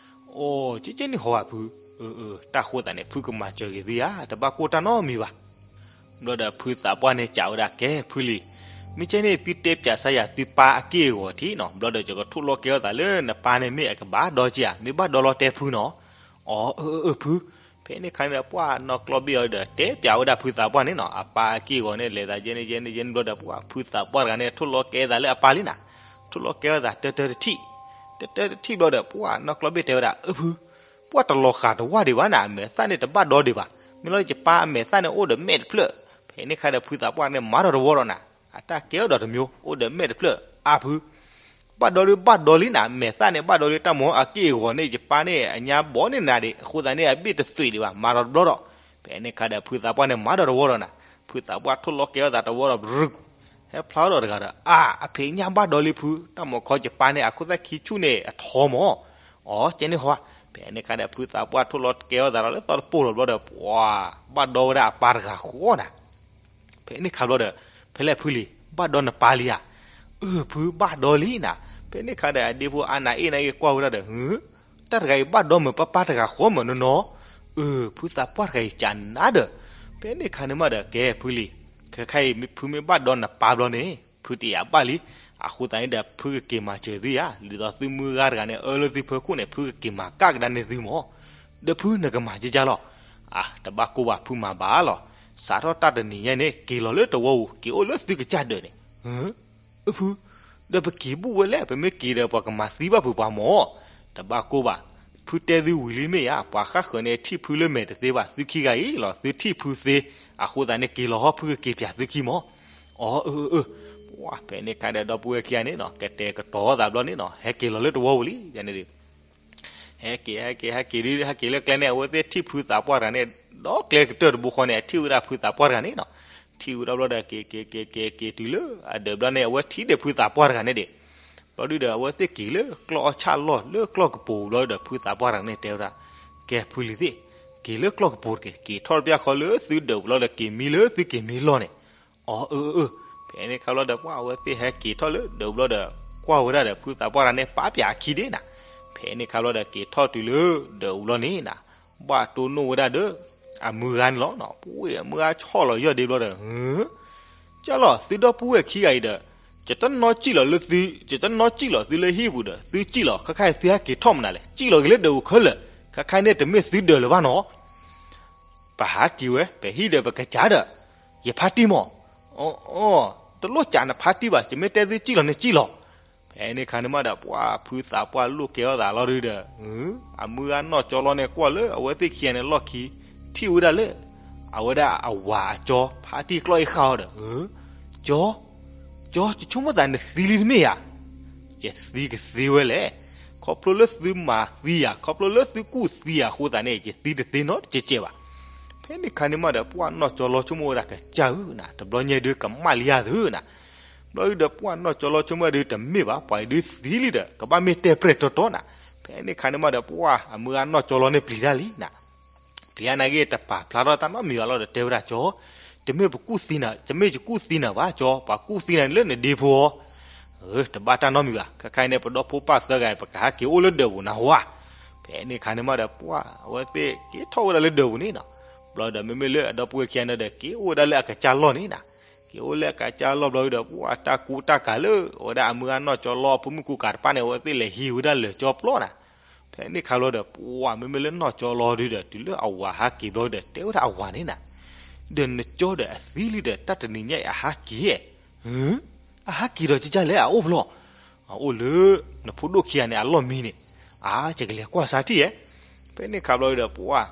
အိ ကဲကဲန့ၣ်ဟီဧါဖု, တၢ်ဃိသးန့ၣ် ဖုကမၤစၢၤဂ့ၤသုဧါ, တဘၣ်ကိၢ်တၢ်နီတမံၤဘၣ်. ဘျီဒီးဖုသးပှၢ်န့ၣ်စံးဝဲဒၣ် ကဲဖုလံၤ, မ့ၢ်ကဲန့ၣ်သုတဲပၠးစါယၤသုပၢ်အက့ၢ်အဂီၤထံးနီၤ, ဘျီဒီးယကထိၣ်လီၤကဲထီၣ်သးလၢနပၢ်န့ၣ်မ့ၢ်အကဘၣ်ဒီက့ဧါ, မ့ၢ်ဘၣ်ဒီလီၤတဲဖုနီၤ. အိ အၢ အၢ ဖု, ဖဲန့ၣ်ခါန့ၣ်ဒီး ပှၢ်နီၢ်ကျီၢ်ဘ့ၣ်အီၤဒီး တဲပၠးဝဲဒၣ်ဖုသးပှၢ်န့ၣ်နီၤ, အပၢ်အက့ၢ်အဂီၤန့ၣ် လဲၤသးယဲန့ၣ်ယဲန့ၣ်ယဲန့ၣ်ဘျီဒီး ပှၢ်ဖုသးပှၢ်တဂၤန့ၣ် ထိၣ်လီၤကဲသးလၢအပၢ်လံနီၤ, ထိၣ်လီၤကဲထီၣ်သးတၢတၢတထံၣ်, တၢတၢတထံၣ်ဘျီဒီး ပှၢ်နီၢ်ကျီၢ်ဘ့ၣ်တဲဝဲဒၣ် အၢ ဖု, ပှၢ်တလီၤဃာ်တဝၢ်ဒံးဘၣ်နီၤ, အမဲာ်သၣ်န့ၣ်တဘၣ်ဒီဒံးဘၣ်, မ့ၢ်လီၤယပၢ်အမဲာ်သၣ်န့ၣ်အိၣ်ဒီးမဲာ်တဖျၢၣ်. ဖဲန့ၣ်ခါဒီးဖုသးပှၢ်န့ၣ် မၤဒီးတဝီဒီးနီၤ, အတၢ်ကဲထီၣ်ဒီးတမံၤ အိၣ်ဒီးမဲာ်တဖျၢၣ်, အါဖု ဘၣ်ဒီဒုးဘၣ်ဒီလံနီၤ, မဲာ်သၣ်န့ၣ်ဘၣ်ဒီလံ တၢ်မၤအက့ၢ်အဂီၤန့ၣ် ယပၢ်န့ၣ် အညါဘီန့ၢ်နၤဒံး, အဃိသတးန့ၣ် အဘ့ၣ်တသွံးဒံးဘၣ်, မၤဒီးတဘျီဒီး. ဖဲန့ၣ်ခါဒီးဖုသးပှၢ်န့ၣ် မၤဒီးတဝီဒီးနီၤ, ဖုသးပှၢ်ထိၣ်လီၤကဲထီၣ်သးတဝီဒီး ဘြူး, ဟဲဖျါထီၣ်ဒီးတဂၤဒီး အါ အဖံးညၣ်ဘၣ်ဒီလံဖု, တၢ်မၤခီယပၢ်န့ၣ် အခိၣ်သၣ်ခံဆူၣ်န့ၣ် အထီမး. အိ ကဲန့ၣ်ဟီ, ဖဲန့ၣ်ခါဒီးဖုသးပှၢ်ထိၣ်လီၤကဲထီၣ်သးဒီးလၢသီတပိၢ်လီၤဘျီဒီး ပှၢ် ဘၣ်ဒီဝဲဒၣ်အပၢ်တဂၤဃီနီၤ. ဖဲန့ၣ်ခါဘျီဒီး ဖဲလဲၣ်ဖုလံၤ ဘၣ်ဒီနပၢ်လံဧါ. အၢ ဖုဘၣ်ဒီလံနီၤ. ဖဲန့ၣ်ခါဒီးအဒ့ဖိအါနးအ့ၣ်နၤဂ့ၤကွၢ်ဝဲဒၣ်ဒီး ဟၢ တၢ်တဂၤအံၤဘၣ်ဒီမုၢ်ပၢ်ပၢ်တဂၤဃီမးနီၤနီၤ. အၢ ဖုသးပှၢ်တဂၤအံၤကနၤဒီး. ဖဲန့ၣ်ခါန့ၣ်မးဒီး ကဲဖုလံၤ ခဲခါအံၤ ဖုမ့ၢ်ဘၣ်ဒီနပၢ်ဘျီန့ၣ် ဖုတယာ်ဘၣ်လံ. အဃိသတးန့ၣ်ဒီး ဖုကက့ၤမၤစၢၤသုဧါ, ဒ်သိးသုမုၢ်ဂၤတဂၤန့ၣ် အၢလၢသုဖီခိၣ်န့ၣ် ဖုကက့ၤမၤကၣ်ကဒါန့ၢ်သုမး. ဒီးဖုနကမၤကကၢ်လီၤ. အါ တဘၣ်ကိၢ်ဘၣ် ဖုမၤဘၣ်လီၤ. စးထီၣ်တၢ်တနံၤညါန့ၣ် က့ၤလီၤလၢတဝီပူၤ က့ၤအိၣ်လၢသုကစၢ်ဒၢးန့ၣ်. အၢ ဖု ဒီးပက့ၤဘူၣ်ဝဲလဲၣ်, ပမ့ၢ်က့ၤဒီးပှၤကမၤသံဘၣ်ဖုပှၤမး. တဘၣ်ကိၢ်ဘၣ်, ဖုတဲသုဝံၤလံမ့ၢ်ဧါ, ပှၤဃၣ်ဃၢၤန့ၣ်ထံၣ်ဖုလၢမဲာ်တသ့ဘၣ်, သုခံဂၤအံၤလီၤ, သုထံၣ်ဖုသ့. အဃိသတးန့ၣ် က့ၤလီၤဟီ ဖုကက့ၤပၠးသုခံမး. အီ အၢ အၢ အၢ ပှၢ် ဖဲန့ၣ်ခါဒီး ဒီပုၢ်ဝဲၢ်ခံဂၤန့ၣ်နီၤ ကတဲာ်ကတီၤသးဘျီန့ၣ်နီၤ ဟဲက့ၤလီၤလၢတဝီပူၤလံ. ယန့ၣ်ဒုး ဟဲက့ၤ ဟဲက့ၤ ဟဲက့ၤဒုး ဟဲက့ၤလၢကျဲန့ၣ် အဝဲသ့ၣ်ထံၣ်ဖုသးပှၢ်တဂၤန့ၣ် ဒီးကျဲကတၢၢ်တဘိဃီန့ၣ် အထံၣ်ဝဲဒၣ်ဖုသးပှၢ်တဂၤန့ၣ်နီၤ. ထံၣ်ဝဲဒၣ်ဘျီဒီး က့ၤ က့ၤ က့ၤ က့ၤ က့ၤတုၤလၢအဒၢးဘျီန့ၣ် အဝဲထံၣ်ဒီးဖုသးပှၢ်တဂၤန့ၣ်ဒံး. ဘျီဒုးဒီး အဝဲသ့ၣ်က့ၤလၢကျီၢ်အီၣ်ဆၣ်လီၢ်လၢကျီၢ်ကပူၤဘျီဒီး ဖုသးပှၢ်တဂၤန့ၣ်တဲဝဲဒၣ်, ကဲဖုလံၤသ့ၣ်, က့ၤလၢကျီၢ်ကပူၤတက့ၢ်, က့ၤထီၣ်တပျၢ်ဃီလၢသုဒၢးပူၤလီၤဒီး က့ၤမံလၢသုက့ၤမံလီၢ်န့ၣ်. အီ အၢ အၢ ဖဲန့ၣ်ခါဘျီဒီး ပှၢ်အဝဲသ့ၣ်ဟဲက့ၤထီၣ်လၢဒၢးပူၤလီၤဒီး ကွၢ်ဝဲဒၣ်ဒီးဖုသးပှၢ်တဂၤန့ၣ် ပာ်ပၠးအခံဒ့နီၤ. ဖဲန့ၣ်ခါဘျီဒီး က့ၤထီၣ်တုၤလၢဒၢးပူၤလီၤန့ၣ်နီၤ ဘၣ်တိၢ်နီၣ်ဝဲဒၣ်ဒီး အမုၢ်ဂၤန့ၣ်လီၤနီၤ. ပှၢ်အမုၢ်ဂၤဆီၣ်လီၤယီၢ်ဒ့ဘျီဒီး ဟၢ ကၢ်လီၤ သုဒီပုၢ်ဝဲၢ်ခံဂၤအံၤဒီး ယတနီၣ်စံၣ်လီၤလၢသု ယတနီၣ်စံၣ်လီၤသုလၢဟံၣ်ပူၤဒီး သုစံၣ်လီၤ ခဲခါအံၤသုဟဲက့ၤထီၣ်မနုၤလဲၣ်, စံၣ်လီၤက့ၤလၢဒၢးပူၤခဲလၢာ်, ခဲခါအံၤန့ၣ်တမ့ၢ်သုဒၢးလၢၤဘၣ်နီၤ. ပဟးက့ၤဝဲ ပဟံၣ်ဒီးပကစၢ်ဒီး ယဖါတံၢ်မး. အီ တလိၣ်ကးနဖါတံၢ်ဘၣ်, ယမ့ၢ်တဲသုစံၣ်လီၤန့ၣ်စံၣ်လီၤ. ဖဲန့ၣ်ခါန့ၣ်မးဒီး ပှၢ်ဖုသးပှၢ်လိၣ်ကဲထီၣ်သးလီၤဒုဒီး အမုၢ်ဂၤနီၢ်ကၠီလီၤန့ၣ်ကွၢ်လၢအဝဲသ့ၣ်ခံဂၤန့ၣ်လီၢ်ခံ ထံၣ်ဝဲဒၣ်လၢ အဝဲဒၣ်အဝၤအကၠီ ဖါတံၢ်ကျီၢ်အ့ၣ်ဃာ်အီၤဒီး ကၠီ ကၠီ ယဆိကမိၣ်သးနသံလံတမ့ၢ်ဧါ. ယသံကသ့ဝဲလဲၣ်. ခီဖျိလၢသုမၤသံယၤ ခီဖျိလၢသုကူၣ်သံယၤအဃိသတးန့ၣ် ယသံတသ့နီတစဲးဘၣ်. ဖဲန့ၣ်ခါန့ၣ်မးဒီး ပှၢ်နီၢ်ကၠီလီၤဆိကမိၣ်ဝဲဒၣ်ကစၢ်ဧၢနၤ တဘျီညါဒုကမၣ်လံယၤသုနၤ. ဘျီဒုဒီး ပှၢ်နီၢ်ကၠီလီၤဆိကမိၣ်ဒုတမ့ၢ်ဘၣ် ပှၤအံၤဒုသံလံဒီး ကဘၣ်မ့ၢ်တဲပြဲၢ်တီတီနၤ. ဖဲန့ၣ်ခါန့ၣ်မးဒီး ပှၢ်အမုၢ်ဂၤနီၢ်ကၠီလီၤန့ၣ်ပျံၤတၢ်လံနၤ ပျံၤတၢ်နာ်က့ တပာ်ဖျါထီၣ်တၢ်နီတမံၤဘၣ်လီၤဒီးတဲဝဲဒၣ်ကၠီ, တမ့ၢ်ပကူၣ်သံနၤ, တမ့ၢ်ယကူၣ်သံနၤဘၣ်ကၠီ, ပှၤကူၣ်သံနၤန့ၣ်လၢနဒ့ဖိဧါ. တဘၣ်တၢ်နီတမံၤဘၣ်, ခဲခါအံၤန့ၣ် ပဒီဖိပၢ်သၢဂၤ ပကဟးက့ၤအိၣ်လၢဒၢးပူၤနၤဟါ. ဖဲန့ၣ်ခါန့ၣ်မးဒီး ပှၢ် အဝဲသ့ၣ်က့ၤထီၣ်ဝဲဒၣ်လၢဒၢးပူၤန့ၣ်နီၤ. ဘျီဒီးမ့မ့ၢ်လၢအဒီပုၢ်ဝဲၢ်ခံဂၤန့ၣ်ဒီး က့ၤအိၣ်ဝဲဒၣ်လၢအကစၢ်လီၢ်န့ၣ်နၤ. က့ၤအိၣ်လၢအကစၢ်လီၢ်ဘျီဒီး ပှၢ်တၢ်ကူတၢ်ကၤလၢ အဝဲဒၣ်အမုၢ်ဂၤနီၢ်ကၠီလီၤအဖိမုၣ်ကူကၤတဖၣ်န့ၣ် အဝဲသ့ၣ်လဲၤဟံးဝဲဒၣ်လၢာ်ကၠီပျီနၤ. ဖဲန့ၣ်ခါဘျီဒီး ပှၢ်မ့မ့ၢ်လၢနီၢ်ကၠီလီၤဒုဒီး တုၤလၢအဝၤဟးက့ၤဘျီဒီး တဲဝဲဒၣ်အဝၤန့ၣ်နၤ, ဒီးနကၠီဒီးအသံလံဒီး တၢ်တနံၤညါအံၤအဟးက့ၤဧါ. အဟးက့ၤဒီးကကၢ်လဲၣ် အအိၣ်ဖျီ, အအိၣ်လၢ နဖိဒိၣ်ခံဂၤန့ၣ် အလီၢ်မံန့ၣ်, အါ ယကလဲၤကွၢ်စါထံၣ်ဧါ. ဖဲန့ၣ်ခါဘျီဒီး ပှၢ်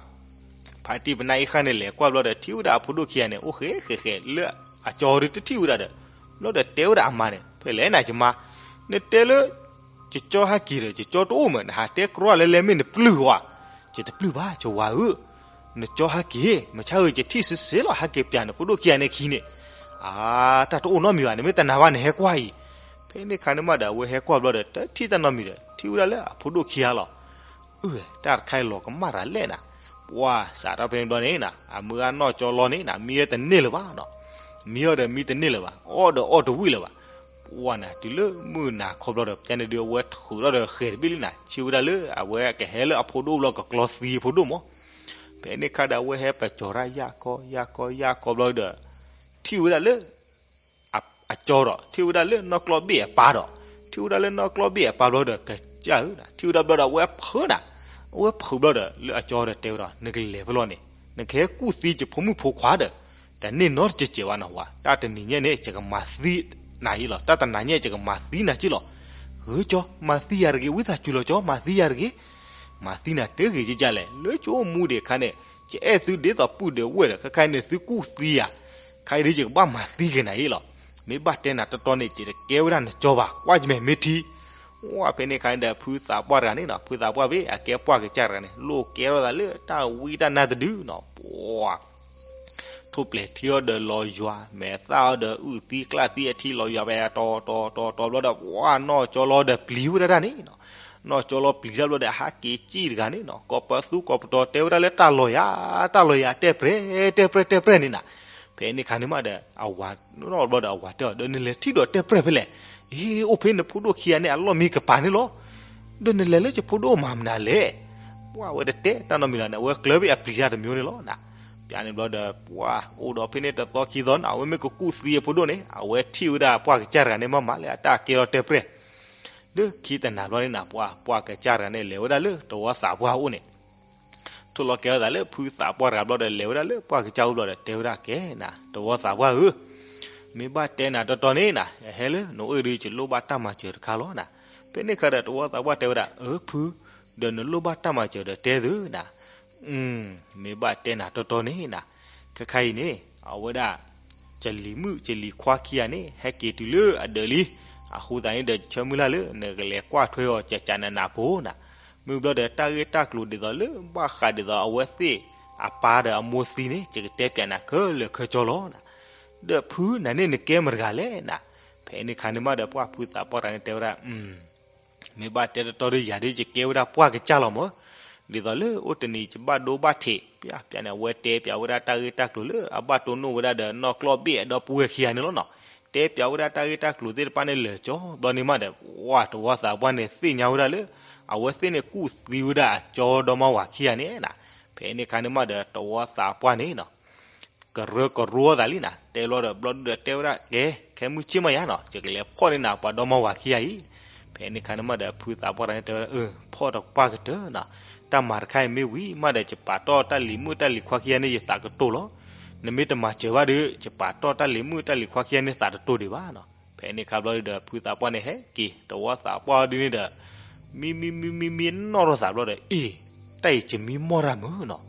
ဖါတံၢ်ပနၢ်အ့ၣ်ဃာ်န့ၣ် လဲၤကွၢ်ဘျီဒီး ထံၣ်ဝဲဒၣ်အဖိဒိၣ်ခံဂၤန့ၣ် အိၣ်ဃဲဃဲဃဲလၢအကၠီဒုတထံၣ်ဝဲဒၣ်ဒီး, ဘျီဒီးတဲဝဲဒၣ်အမါန့ၣ် ဖဲလဲၣ်နၤယမါ, နတဲလၢ ယကၠီဟးက့ၤဒီး ယကၠီတအိၣ်မး နဟးတဲကြီလဲၤလဲၤမ့ၢ်နပျုၢ်ဧါ. ယတပျုၢ်ဘၣ် ယဝၤဧၢ, နကၠီဟးက့ၤ မဆါဧၢ ယထံၣ်စ့စ့လီၤ ဟးက့ၤပျၢ်နဖိဒိၣ်ခံဂၤန့ၣ်ခံန့ၣ်, အါ တၢ်တအိၣ်နီတမံၤဘၣ် နမ့ၢ်တနာ်ဘၣ် နဟဲကွၢ်အံၤ. ဖဲန့ၣ်ခါန့ၣ်မးဒီး အဝဲဟဲကွၢ်ဘျီဒီး တထံၣ်တၢ်နီတမံၤဒီး ထံၣ်ဝဲဒၣ်လၢအဖိဒိၣ်ခံဂၤလီၤ. အၢ တၢ်တခါအံၤလီၤကမၣ်တၢ်လဲၣ်နၤ, ပှၢ်စးထီၣ်ဖဲန့ၣ်ဘျီန့ၣ်နၤ အမုၢ်ဂၤနီၢ်ကၠီလီၤန့ၣ်နၤ မံဝဲတန့ၢ်လၢၤဘၣ်နီၤ, မံအီၤဒီးမံတန့ၢ်လၢၤဘၣ်, အီၣ်ဒီးအီၣ်တဝံၣ်လၢၤဘၣ်. ပှၢ်နၤ တုၤလၢမုၢ်နၤခီဘျီဒီး ပျၢ်န့ၣ်ဒုး အဝဲထုးထီၣ်ဒီးဃဲၤတဘ့ၣ်လံနၤ ဆ့ဝဲဒၣ်လၢအဝဲကဟဲလၢအဖိဒိၣ်ဘျီ ကကျီသံအဖိဒိၣ်မး. ဖဲန့ၣ်ခါဒီး အဝဲဟဲပကၠီၤတၢ်ယၢ်ကီယၢ်ကီယၢ်ကီဘျီဒီး ထံၣ်ဝဲဒၣ်လၢ အကၠီဒီး ထံၣ်ဝဲဒၣ်လၢနီၢ်ကျီၢ်ဘ့ၣ်အပၢ်ဒီး ထံၣ်ဝဲဒၣ်လၢနီၢ်ကျီၢ်ဘ့ၣ်အပၢ်ဘျီဒီး ကစၢ်ဧၢနၤ ထံၣ်ဝဲဒၣ်ဘျီဒီး အဝဲဖုးနၤ, အဝဲဖုးဘျီဒီး လၢအကၠီဒီးတဲဝဲဒီး နကလဲၤဖဲလဲၣ်န့ၣ် နကဟဲကူၣ်သံယဖိမုၣ်ဖိခွါဒီး တန့ၢ်နီတစဲးစဲးဘၣ်နီၤဝၤ, တၢ်တနံၤညါန့ၣ် ယကမၤသံနၤအံၤလီၤ, တၢ်တနၤညါ ယကမၤသံနၤက့လီၤ. ဂ့ၤကၠီ မၤသံယၤတဂ့ၤ ဝံသးစူၤလီၤကၠီ မၤသံယၤတဂ့ၤ. မၤသံနၤတဂ့ၤကကၢ်လဲၣ်, လၢကၠိအိၣ်မူဒံးအခါန့ၣ် ယအဲၣ်သုဒ်သိးပုၢ်ဒီးဝဲၢ်ဒီး ခဲခါအံၤန့ၣ် သုကူၣ်သံယၤ, ခဲအံၤဒ်ယကဘၣ်မၤသံက့ၤနၤအံၤလီၤ. မ့ၢ်ဘၣ်တဲနၤတီတီန့ၣ် ယတကဲဝဲဒၣ်နကၠီဘၣ်, ကွၢ်ယမဲာ်မ့ၢ်ထံ. ဝဲဖဲန့ၣ်ခါန့ၣ်ဒီး ဖုသးပှၢ်တဂၤန့ၣ်နီၤ, ဖုသးပှၢ်ဖဲအကဲပှၢ်ကစၢ်တဂၤန့ၣ် လိၣ်ကဲထီၣ်သးလၢတၢ်ဝံတၢ်နါတဒုနီၤ, ပှၢ် ထိၣ်ပျဲၤထံအီၤဒီးလီၤယွၤ, မဲာ်သၣ်အီၤဒီးအုၣ်သံကျၣ်သံအထံလီၤယွၤ ပတီၤတီၤတီၤတီၤဘျီဒီး ပှၢ်နီၢ်ကၠီလီၤဒီးပျံၤဝဲဒၣ်တၢ်န့ၣ်နီၤ, နီၢ်ကၠီလီၤပျံၤတၢ်ဘျီဒီး ဟးက့ၤစံၣ်တဂၤန့ၣ်နီၤ, ကိးပသူကိးပတီၤတဲဝဲဒၣ်လၢတၢ်လီၤယၤ, တၢ်လီၤယၤတဲပြဲၢ်, တဲပြဲၢ်တဲပြဲၢ်န့ၣ်နၤ. ဖဲန့ၣ်ခါန့ၣ်မးဒီး အဝၤနီၢ်ဘျီဒီး အဝၤတဲအီၤ ဒီးနလဲၤထံၣ်ဒီးတဲပြဲၢ်ဖဲလဲၣ်, အ့ အိၣ်ဖဲနဖိဒိၣ်ခံဂၤန့ၣ် အလီၢ်မံကပၤန့ၣ်လီၤ. ဒီးနလဲၤလၢယဖိဒိၣ်မၤမနုၤလဲၣ်. ပှၢ်ဝဲတတဲတၢ်နီတမံၤလီၤန့ၣ် အဝဲကျၢၤဘၣ်အပျံၤတၢ်တမံၤန့ၣ်လီၤနၤ. ပျၢ်န့ၣ်ဘျီဒီး ပှၢ်အိၣ်ဒီးဖဲန့ၣ်တသီခံသီန့ၣ် အဝဲမ့ၢ်ကကူၣ်သံအဖိဒိၣ်န့ၣ် အဝဲထံၣ်ဝဲဒၣ်ပှၢ်ကစၢ်တဂၤန့ၣ် မၤမၤလၢအတၢ်ကဲထီၣ်တဲပြဲၢ် ဒီးခံတနၤဘျီန့ၣ်နၤ ပှၢ် ပှၢ်ကစၢ်တဂၤန့ၣ် လဲၤဝဲဒၣ်လၢတဝီသးပှၢ်အအိၣ်န့ၣ်, ထိၣ်လီၤကဲထီၣ်သးလၢဖုသးပှၢ်တဂၤဘျီဒီး လဲၤဝဲဒၣ်လၢပှၢ်ကစၢ်အအိၣ်ဘျီဒီး တဲဝဲဒၣ်ကဲနၤ တဝီသးပှၢ်ဧၢ, မ့ၢ်ဘၣ်တဲနၤတီတီန့ၣ်နၤ ဟဲလၢနအိၣ်ဒီး ယလိၣ်ဘၣ်တၢ်မၤစၢၤတခါလီၤနၤ. ဖဲန့ၣ်ခါဒီး တဝီသးပှၢ်တဲဝဲဒၣ် အၢ ဖု, ဒီးနလိၣ်ဘၣ်တၢ်မၤစၢၤဒီးတဲသုနၤ. မ့ၢ်ဘၣ်တဲနၤတီတီန့ၣ်နၤ, ခဲခါအံၤန့ၣ် အဝဲဒၣ် ယလံၤမုၣ်ယလံၤခွါခံဂၤန့ၣ် ဟဲက့ၤတုၤလၢအဒၢးလံ. အဃိသတးန့ၣ်ဒီး ယဆၢမုၢ်လၢ်လၢ နကလဲၤကွၢ်ထွဲအီၤကကနးနးဖိနၤ. မ့ၢ်ဘျီဒီး တၢ်ဂ့ၢ်တၢ်ကျိၤဒ်သိးလၢ ဘၣ်ဃးဒ်သိးအဝဲသ့ၣ်အပၢ်ဒီးအမိၢ်သံန့ၣ် ယကတဲပၠးနၤခဲလၢာ်ခဲဆ့လီၤနၤ. ဒီးဖုနၤန့ၣ်နကဲမတၤတဂၤလဲၣ်နၤ. ဖဲန့ၣ်ခါန့ၣ်မးဒီး ပှၢ်ဖုသးပှၢ်တဂၤန့ၣ်တဲဝဲဒၣ် မ့ၢ်ဘၣ်တဲတီတီဒီး ယၤဒ်ယကဲဝဲဒၣ်ပှၢ်ကစၢ်လီၤမး. ဒ်သိးလၢအိၣ်တနံၤယဘၣ်ဒိဘၣ်ထံး ပျၢ်ပျၢ်န့ၣ် အဝဲတဲပၠးဝဲဒၣ်တၢ်ဂ့ၢ်တၢ်ကျိၤလၢအဘၣ်တိၢ်နီၣ်ဝဲဒၣ်ဒီးနီၢ်ကျီၢ်ဘ့ၣ်အဒီပုၢ်ဝဲၢ်ခံဂၤန့ၣ်လီၤနီၤ. တဲပၠးဝဲဒၣ်တၢ်ဂ့ၢ်တၢ်ကျိၤသ့ၣ်တဖၣ်န့ၣ်လၢာ်ကၠီဘျီန့ၣ်မးဒီး ပှၢ်တဝီသးပှၢ်န့ၣ်သ့ၣ်ညါဝဲဒၣ်လၢ အဝဲသ့ၣ်န့ၣ်ကူၣ်သံဝဲဒၣ်အကၠီဒီမါဝၤခံဂၤန့ၣ်နၤ. ဖဲန့ၣ်ခါန့ၣ်မးဒီး တဝီသးပှၢ်န့ၣ်နီၤ ကရၢကရိသးလံနၤ, တဲလီၤဒီးဘျီဒုဒီးတဲဝဲဒၣ် ကဲ ခဲမုၢ်ဆ့ၣ်မးယါနီၤ, ယကလဲၤဖီၣ်န့ၢ်နၤပှၤဒီမါဝၤခံဂၤအံၤ. ဖဲန့ၣ်ခါန့ၣ်မးဒီး ဖုသးပှၢ်တဂၤန့ၣ်တဲဝဲဒၣ် အၢ ဖီၣ်တပှၢ်ကတၢၢ်နီၤ, တ တၢ်မၤတခါအံၤမ့ၢ်ဝံၤမးဒီး ယပာ်တီၢ်တၢ်လံၤမုၣ်တၢ်လံၤခွါခံဂၤန့ၣ် ယသးကတိၤလီၤ. နမ့ၢ်တမၤစၢၤဘၣ်ဒီး ယပာ်တီၢ်တၢ်လံၤမုၣ်တၢ်လံၤခွါခံဂၤန့ၣ် သးတတိၤဒံးဘၣ်နီၤ. ဖဲန့ၣ်ခါဘျီဒီး ဖုသးပှၢ်န့ၣ်ဟဲက့ၤ တဝီသးပှၢ်ဒုန့ၣ်ဒီး မံမံမံမံမံနီၣ်ထီၣ်သးဘျီဒီး အ့ၣ် တၢ်အံၤယမံမီၢ်တၢ်မုာ်နီၤ.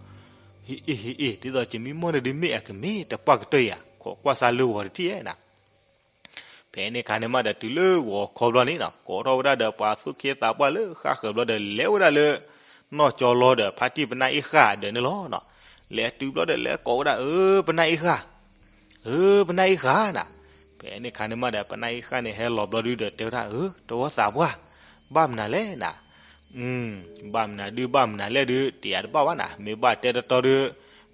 ဟ့ၣ်အ့ၣ်ဟ့ၣ်အ့ၣ် ဒ်သိးယမံမီၢ်န့ၣ်ဒုး မ့ၢ်အကမ့ၢ်တပှၢ်ကတၢၢ်ဧါ, ခိးကွၢ်စၢ်လၢဂီၤတထံၣ်ဧါနၤ. ဖဲန့ၣ်ခါန့ၣ်မးဒီး တုၤလၢဂီၤခီဘျီန့ၣ်နီၤ ကိးထီၣ်ဝဲဒၣ်ဒီးပှၤသူၣ်က့သးပှၢ်လၢဃၣ်ဃၢၤဘျီဒီး လဲၤဝဲဒၣ်လၢ နီၢ်ကၠီလီဒီး ဖါတံၢ်ပနၢ်အ့ၣ်ဃၣ်ဒီးန့ၣ်လီၤနီၤ. လဲၤတုၤဘျီဒီး လဲၤကိးဝဲဒၣ် အၢ ပနၢ်အ့ၣ်ဃၣ်, အၢ ပနၢ်အ့ၣ်ဃၣ်နၤ. ဖဲန့ၣ်ခါန့ၣ်မးဒီး ပနၢ်အ့ၣ်ဃၣ်န့ၣ် ဟဲလီၤဘျီဒုဒီး တဲဝဲဒၣ် အၢ တဝီသးပှၢ်, ဘၣ်မနုၤလဲၣ်နၤ. ဘၣ်မနုၤဒု ဘၣ်မနုၤလဲၣ်ဒု တယာ်တဘၣ်ဘၣ်နၤ, မ့ၢ်ဘၣ်တဲတတီဒု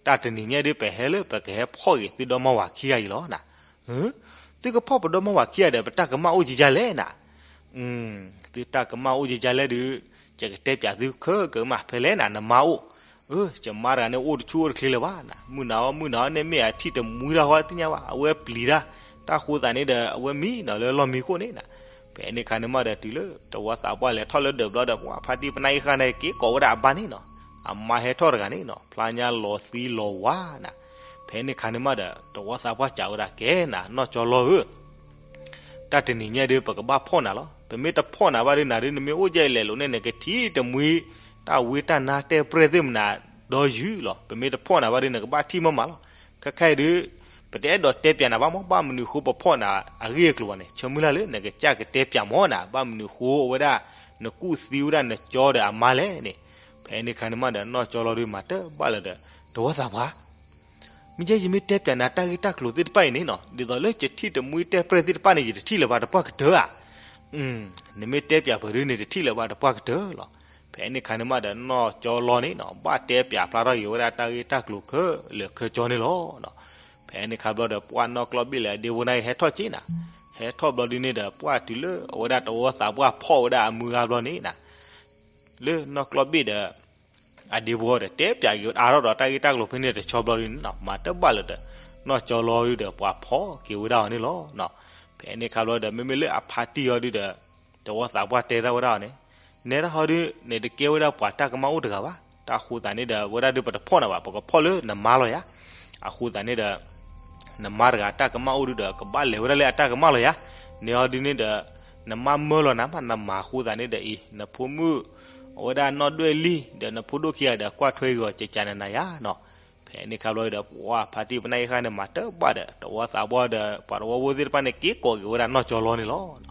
တၢ်တနံၤညါဒု ပဟဲလၢပကဟဲဖီၣ်ဂ့ၤသုဒီမါဝၤခံဂၤအံၤလီၤနၤ. သုကဖီၣ်ပဒီမါဝၤခံဂၤဒီး ပတၢ်ကမၣ်အိၣ်ကယါလဲၣ်နၤ. သုတၢ်ကမၣ်အိၣ်ကယါလဲၣ်ဒု ယကတဲပၠးသုခဲကမး ဖဲလဲၣ်နၤ နမါအိၣ်. အၢ ယမါတဂၤန့ၣ် အိၣ်တဆူၣ်အိၣ်တချ့လၢၤဘၣ်နၤ, မုၢ်နၤအီၣ်မုၢ်နၤအီၣ်န့ၣ် မ့ၢ်အထံၣ်တမှံတၢ်ဃီသ့ၣ်ညါဘၣ်, အဝဲပျံၤတၢ်, တၢ်ဃိသးန့ၣ်ဒီး အဝဲမံနီၤလၢလီၢ်မံခိၣ်န့ၣ်နၤ. ဖဲန့ၣ်ခါန့ၣ်မးဒီး တုၤလၢတဝီသးပှၢ်လဲၤထီၣ်လၢဒၢးဘျီဒီး ပှၤဖါတံၢ်ပနၢ်အ့ၣ်ဃၣ်န့ၣ် က့ၤကိးဝဲဒၣ်အဘၣ်န့ၣ်နီၤ, အမါဟဲထီၣ်တဂၤန့ၣ်နီၤ, ဖျါညါလီၤသံလီၤဝါနၤ. ဖဲန့ၣ်ခါန့ၣ်မးဒီး တဝီသးပှၢ်စံးဝဲဒၣ် ကဲနၤ နီၢ်ကၠီလီဧၢ တၢ်တနံၤညါဒု ပကဘၣ်ဖီၣ်နၤလီၤ. ပမ့ၢ်တဖီၣ်နၤဘၣ်ဒု နၤဒု နမ့ၢ်အိၣ်ဒ်အံၤလဲၤလိာ်န့ၣ် နကထံၣ်တမှံ တၢ်ဝ့တၢ်နါတဲပြဲၢ်သ့ၣ်မနၤဒီးယုၢ်လီၤ. ပမ့ၢ်တဖီၣ်နၤဘၣ်ဒု နကဘၣ်ထံၣ်မးမးလီၤ. ခဲခါအံၤဒု ပတအဲၣ်ဒိးတဲပၠးနၤဘၣ်မး, ဘၣ်မနုၤဃိပဖီၣ်နၤအဂ့ၢ်အကျိၤဘၣ်န့ၣ် ဆၢမုၢ်လၢ်လၢနကစၢ်ကတဲပၠးမးနၤ, ဘၣ်မနုၤဃိအဝဲဒၣ် နကူၣ်သံဝဲဒၣ်နကၠီဒီးအမါလဲၣ်န့ၣ်. ဖဲန့ၣ်ခါန့ၣ်မးဒီး နီၢ်ကၠီလီဒု မၤတဘၣ်လၢၤဒီး တဝီသးပှၢ် မ့ၢ်ယဲယမ့ၢ်တဲပၠးနၤတၢ်ဂ့ၢ်တၢ်ကျိၤသ့ၣ်တဖၣ်အံၤန့ၣ်နီၤ, ဒ်သိးလၢယထံၣ်တမှံတဲပြဲၢ်သ့ၣ်တဖၣ်န့ၣ် ယတထံၣ်လၢၤဘၣ်တပှၢ်ကတၢၢ်ဧါ. နမ့ၢ်တဲပၠးပှဲၤဒုန့ၣ် တထံၣ်လၢၤဘၣ်တပှၢ်ကတၢၢ်လီၤ. ဖဲန့ၣ်ခါန့ၣ်မးဒီး နီၢ်ကၠီလီန့ၣ်နီၤ ဘၣ်တဲပၠးဖျါထီၣ်က့ၤဝဲဒၣ်တၢ်ဂ့ၢ်တၢ်ကျိၤခဲလၢာ်ခဲဆ့န့ၣ်လီၤ. ဖဲန့ၣ်ခါဘျီဒီး ပှၢ်နီၢ်ကျီၢ်ဘ့ၣ်လၢအဒ့ဖိန့ၣ် ဟဲထီၣ်က့ၤနၤ, ဟဲထီၣ်ဘျီဒုန့ၣ်ဒီး ပှၢ်တုၤလၢအဝဲဒၣ်တဝီသးပှၢ်ဖီၣ်ဝဲဒၣ်အမုၢ်ဂၤဘျီန့ၣ်နၤ လၢနီၢ်ကျီၢ်ဘ့ၣ်ဒီး အဒ့ဖိဒီး တဲပၠးက့ၤအါထီၣ်ဒီးတၢ်ဂ့ၢ်တၢ်ကျိၤဖဲန့ၣ်တဆီဘျီဒုန့ၣ်နီၤ, မၤတဘၣ်လၢၤဒီး နီၢ်ကၠီလီဒုဒီး ပှၤဖီၣ်က့ၤဝဲဒၣ်အီၤန့ၣ်လီၤ. ဖဲန့ၣ်ခါဘျီဒီး မ့မ့ၢ်လၢအဖါတံၢ်အီၤဒုဒီး တဝီသးပှၢ်တဲဒၣ်ဝဲဒၣ်အီၤန့ၣ်, နဲဒၣ်ဟီဒု နတကဲဝဲဒၣ်ပှၤတၢ်ကမၣ်အိၣ်တဂၤဘၣ်. တၢ်အဃိသတးန့ၣ်ဒီး ဝဲဒၣ်ဒုပတဖီၣ်နၤဘၣ်, ပကဖီၣ်လၢနမါလီၤယၤ. အဃိသတးန့ၣ်ဒီး နမါတဂၤတၢ်ကမၣ်အိၣ်ဒုဒီး ကဘၣ်လဲၤဝဲဒၣ်လၢအတၢ်ကမၣ်လီၤယၤ. နဲဟီဒုန့ၣ်ဒီး နမါမၢလီၤနၤမး နမၤအဃိသတးန့ၣ်ဒီးအံၤ နဖိမုၣ် အဝဲဒၣ်နီၢ်ဒွဲၣ်လံၢ် ဒီးနဖိဒိၣ်ခံဂၤဒီး ကွၢ်ထွဲဂ့ၤအီၤ ကကးနၤနၤယၤနီၤ. ဖဲန့ၣ်ခါဘျီဒီး ပှၤဖါတံၢ်ပနၢ်အ့ၣ်ဃၣ်န့ၣ် မၤတဘၣ်ဒီး တဝီသးပှၢ်ဒီး ပှၤတဝီဖိသ့ၣ်တဖၣ်န့ၣ် က့ၤကိးက့ၤဝဲဒၣ်နီၢ်ကၠီလီန့ၣ်လီၤ.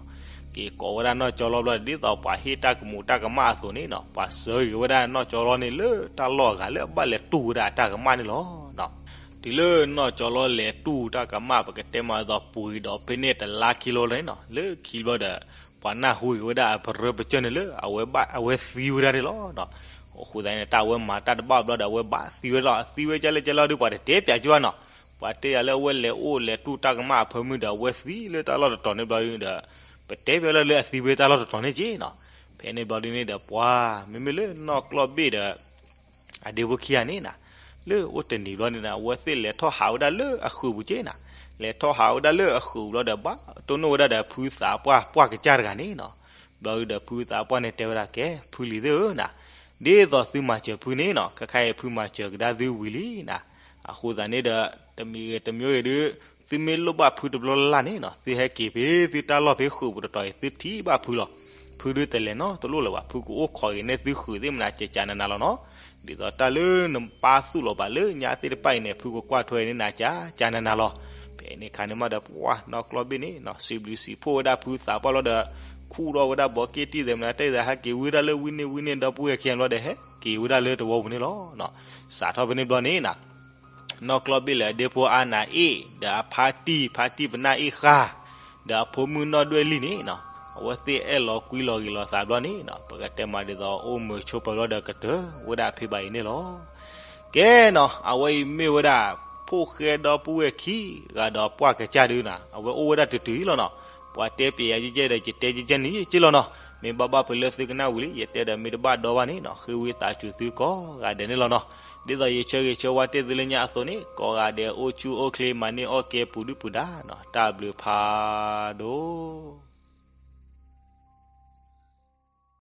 က့ၤကိးဝဲဒၣ်နီၢ်ကၠီလီဘျီဒီး ဒ်သိးပှၤဟ့ၣ်တၢ်ကမူးတၢ်ကမၣ်အသိးန့ၣ်နီၤ ပှၤစၢဂ့ၤဝဲဒၣ်နီၢ်ကၠီလီန့ၣ် လၢတၢ်လီၢ်အဂၤလၢအဘၣ်လဲၤတူၢ်ဝဲဒၣ်အတၢ်ကမၣ်န့ၣ်လီၤ. တုၤလၢနီၢ်ကၠီလီလဲၤတူၢ်တၢ်ကမၣ် ပကတဲမးဒ်သိး ပှဲၤဒီးဖဲန့ၣ်တလါခံလီၤန့ၣ်နီၤ လၢခံဘျီဒီး ပှၤနၢ်ဟူက့ၤဝဲဒၣ်အပရၢပကျၢၢ်န့ၣ်လၢ အဝဲဘၣ် အဝဲသံဝဲဒၣ်န့ၣ်လီၤ. အဃိသတးန့ၣ် တၢ်အဝဲမၤတၢ်တဘၣ်ဘျီဒီး အဝဲဘၣ်သံဝဲလီၤ. အသံဝဲကလဲၣ်ကလဲၣ်ဒုး ပှၤတတဲပၠးက့ၤဘၣ်နီၤ. ပှၤတဲယၤလၢအဝဲလဲၤအိၣ်လဲၤတူၢ်တၢ်ကမၣ်အဖၢမုၢ်ဒီး အဝဲသံလၢတၢ်လီၢ်တတီၤန့ၣ်ဘျီဒုးဒီး ပတဲပၠးလၢ လၢအသံဝဲတၢ်လီၢ်တတီၤန့ၣ်က့နီၤ. ဖဲန့ၣ်ဘျီဒုးန့ၣ်ဒီး ပှၤ မ့မ့ၢ်လၢနီၢ်ကျီၢ်ဘ့ၣ်ဒီး အဒ့ဖိခံဂၤန့ၣ်နၤ လၢအိၣ်တနံၤဘျီန့ၣ်ဒီး အဝဲသ့ၣ်လဲၤထီၣ်ဟးဝဲဒၣ်လၢအဃုာ်ပူၤက့နၤ. လဲၤထီၣ်ဟးဝဲဒၣ်လၢအဃုာ်ပူၤဘျီဒီး ဘၣ်တိၢ်နီၣ်ဝဲဒၣ်ဒီး ဖုသးပှၢ်ပှၢ်ကစၢ်တဂၤန့ၣ်နီၤ. ဘျီဒုးဒီး ဖုသးပှၢ်န့ၣ်တဲဝဲဒၣ် ကဲ ဖုလံၤသ့ၣ်ဧၢနၤ, ဒ်သိးသုမၤစၢၤဖုန့ၣ်နီၤ ခဲခါအံၤဖုမၤစၢၤကဒါသုဝံၤလံနၤ. အဃိသတးန့ၣ်ဒီး တမံၤဂ့ၤတမံၤဂ့ၤဒုး သုမ့ၢ်လိၣ်ဘၣ်ဖုတဘျီလၢ်လၢ်န့ၣ်နီၤ သုဟဲက့ၤဖဲသုတၢ်လီၢ်ဖဲဃုာ်ပူၤတတီၤအံၤ သုထံၣ်ဘၣ်ဖုလီၤ. ဖုဒုးတလဲၤနီတလိၣ်လၢၤဘၣ်, ဖုကအိၣ်ခိးဂ့ၤန့ၢ်သုဃုာ်သ့ၣ်မနၤ ကကးနၤနၤလီၤနီၤ. ဒ်သိးတၢ်လၢနပၢ်သူၣ်လီၤဘၣ်လၢညါသ့ၣ်တဖၣ်အံၤန့ၣ် ဖုကကွၢ်ထွဲန့ၢ်နၤ ကကးနၤနၤလီၤ. ဖဲန့ၣ်ခါန့ၣ်မးဒီး ပှၤနီၢ်ကျီၢ်ဘ့ၣ်န့ၣ်နီၤ စံးဘျုးစံးဖှိၣ်ဝဲဒၣ်ဖုသးပှၢ်လီၤဒီး ခူၣ်ထီၣ်ဝဲဒၣ်ဘီးက့ၣ်တံၢ်သဲးမနၤ တဲသးဟဲက့ၤဝံၤဒၣ်လၢဝံန့ၣ်ဝံန့ၣ် ဒီပုၢ်ဝဲၢ်ခံဂၤဘျီဒီး ဟဲက့ၤဝဲဒၣ်လၢတဝီပူၤန့ၣ်လီၤ. စးထီၣ်ဖဲန့ၣ်ဘျီန့ၣ်နၤ နီၢ်ကျီၢ်ဘ့ၣ်လၢအဒ့ဖိအါနးအ့ၣ် ဒီးအဖါတံၢ် ဖါတံၢ်ပနၢ်အ့ၣ်ဃၣ် ဒီးအဖိမုၣ်နီၢ်ဒွဲၣ်လံၢ်န့ၣ်နီၤ အဝဲသ့ၣ်အဲၣ်လီၤကွံလီၤဂ့ၤလီၤသးဘျီန့ၣ်နီၤ ပကတဲမးဒ်သိး အိၣ်မုာ်ဆိးပၢၤဘျီဒီးကတၢၢ်ဝဲဒၣ်ဖဲဘၣ်အံၤန့ၣ်လီၤ. ကဲနီၤ အဝဲအံၤမ့ၢ်ဝဲဒၣ် ဖိၣ်ဃဲဒီပုၢ်ဝဲၢ်ခံဂၤဒီးပှၢ်ကစၢ်ဒုးနၤ အဝဲအိၣ်ဝဲဒၣ်တတုၤအံၤလီၤနီၤ. ပှၤတဲပျဲယၤယဲၢ်ယဲၢ်ဒီး ယတဲယဲၢ်ယဲၢ်န့ၣ်ယက့လီၤနီၤ. မ့ၢ်ဘၣ်ဘၣ်ဖဲလၢသုကနၣ်ဝံၤလံ ယတဲဒီးမ့ၢ်တဘၣ်ဒီဘၣ်န့ၣ်နီၤ ဃ့ဝံသးစူၤသုကိးဂၤဒဲးန့ၣ်လီၤနီၤ. ဒ်သိးယဆၢဂ့ၤဆၢဝါတ့ၢ်သုလၢညါအသိးန့ၣ် ကိးဂၤဒဲးအိၣ်ဆူၣ်အိၣ်ချ့ မၤန့ၢ်အီၣ်ကဲပူၤဒုၣ်ပူၤဒါနီၤ တၢ်ဘျုးဖးဒိၣ်.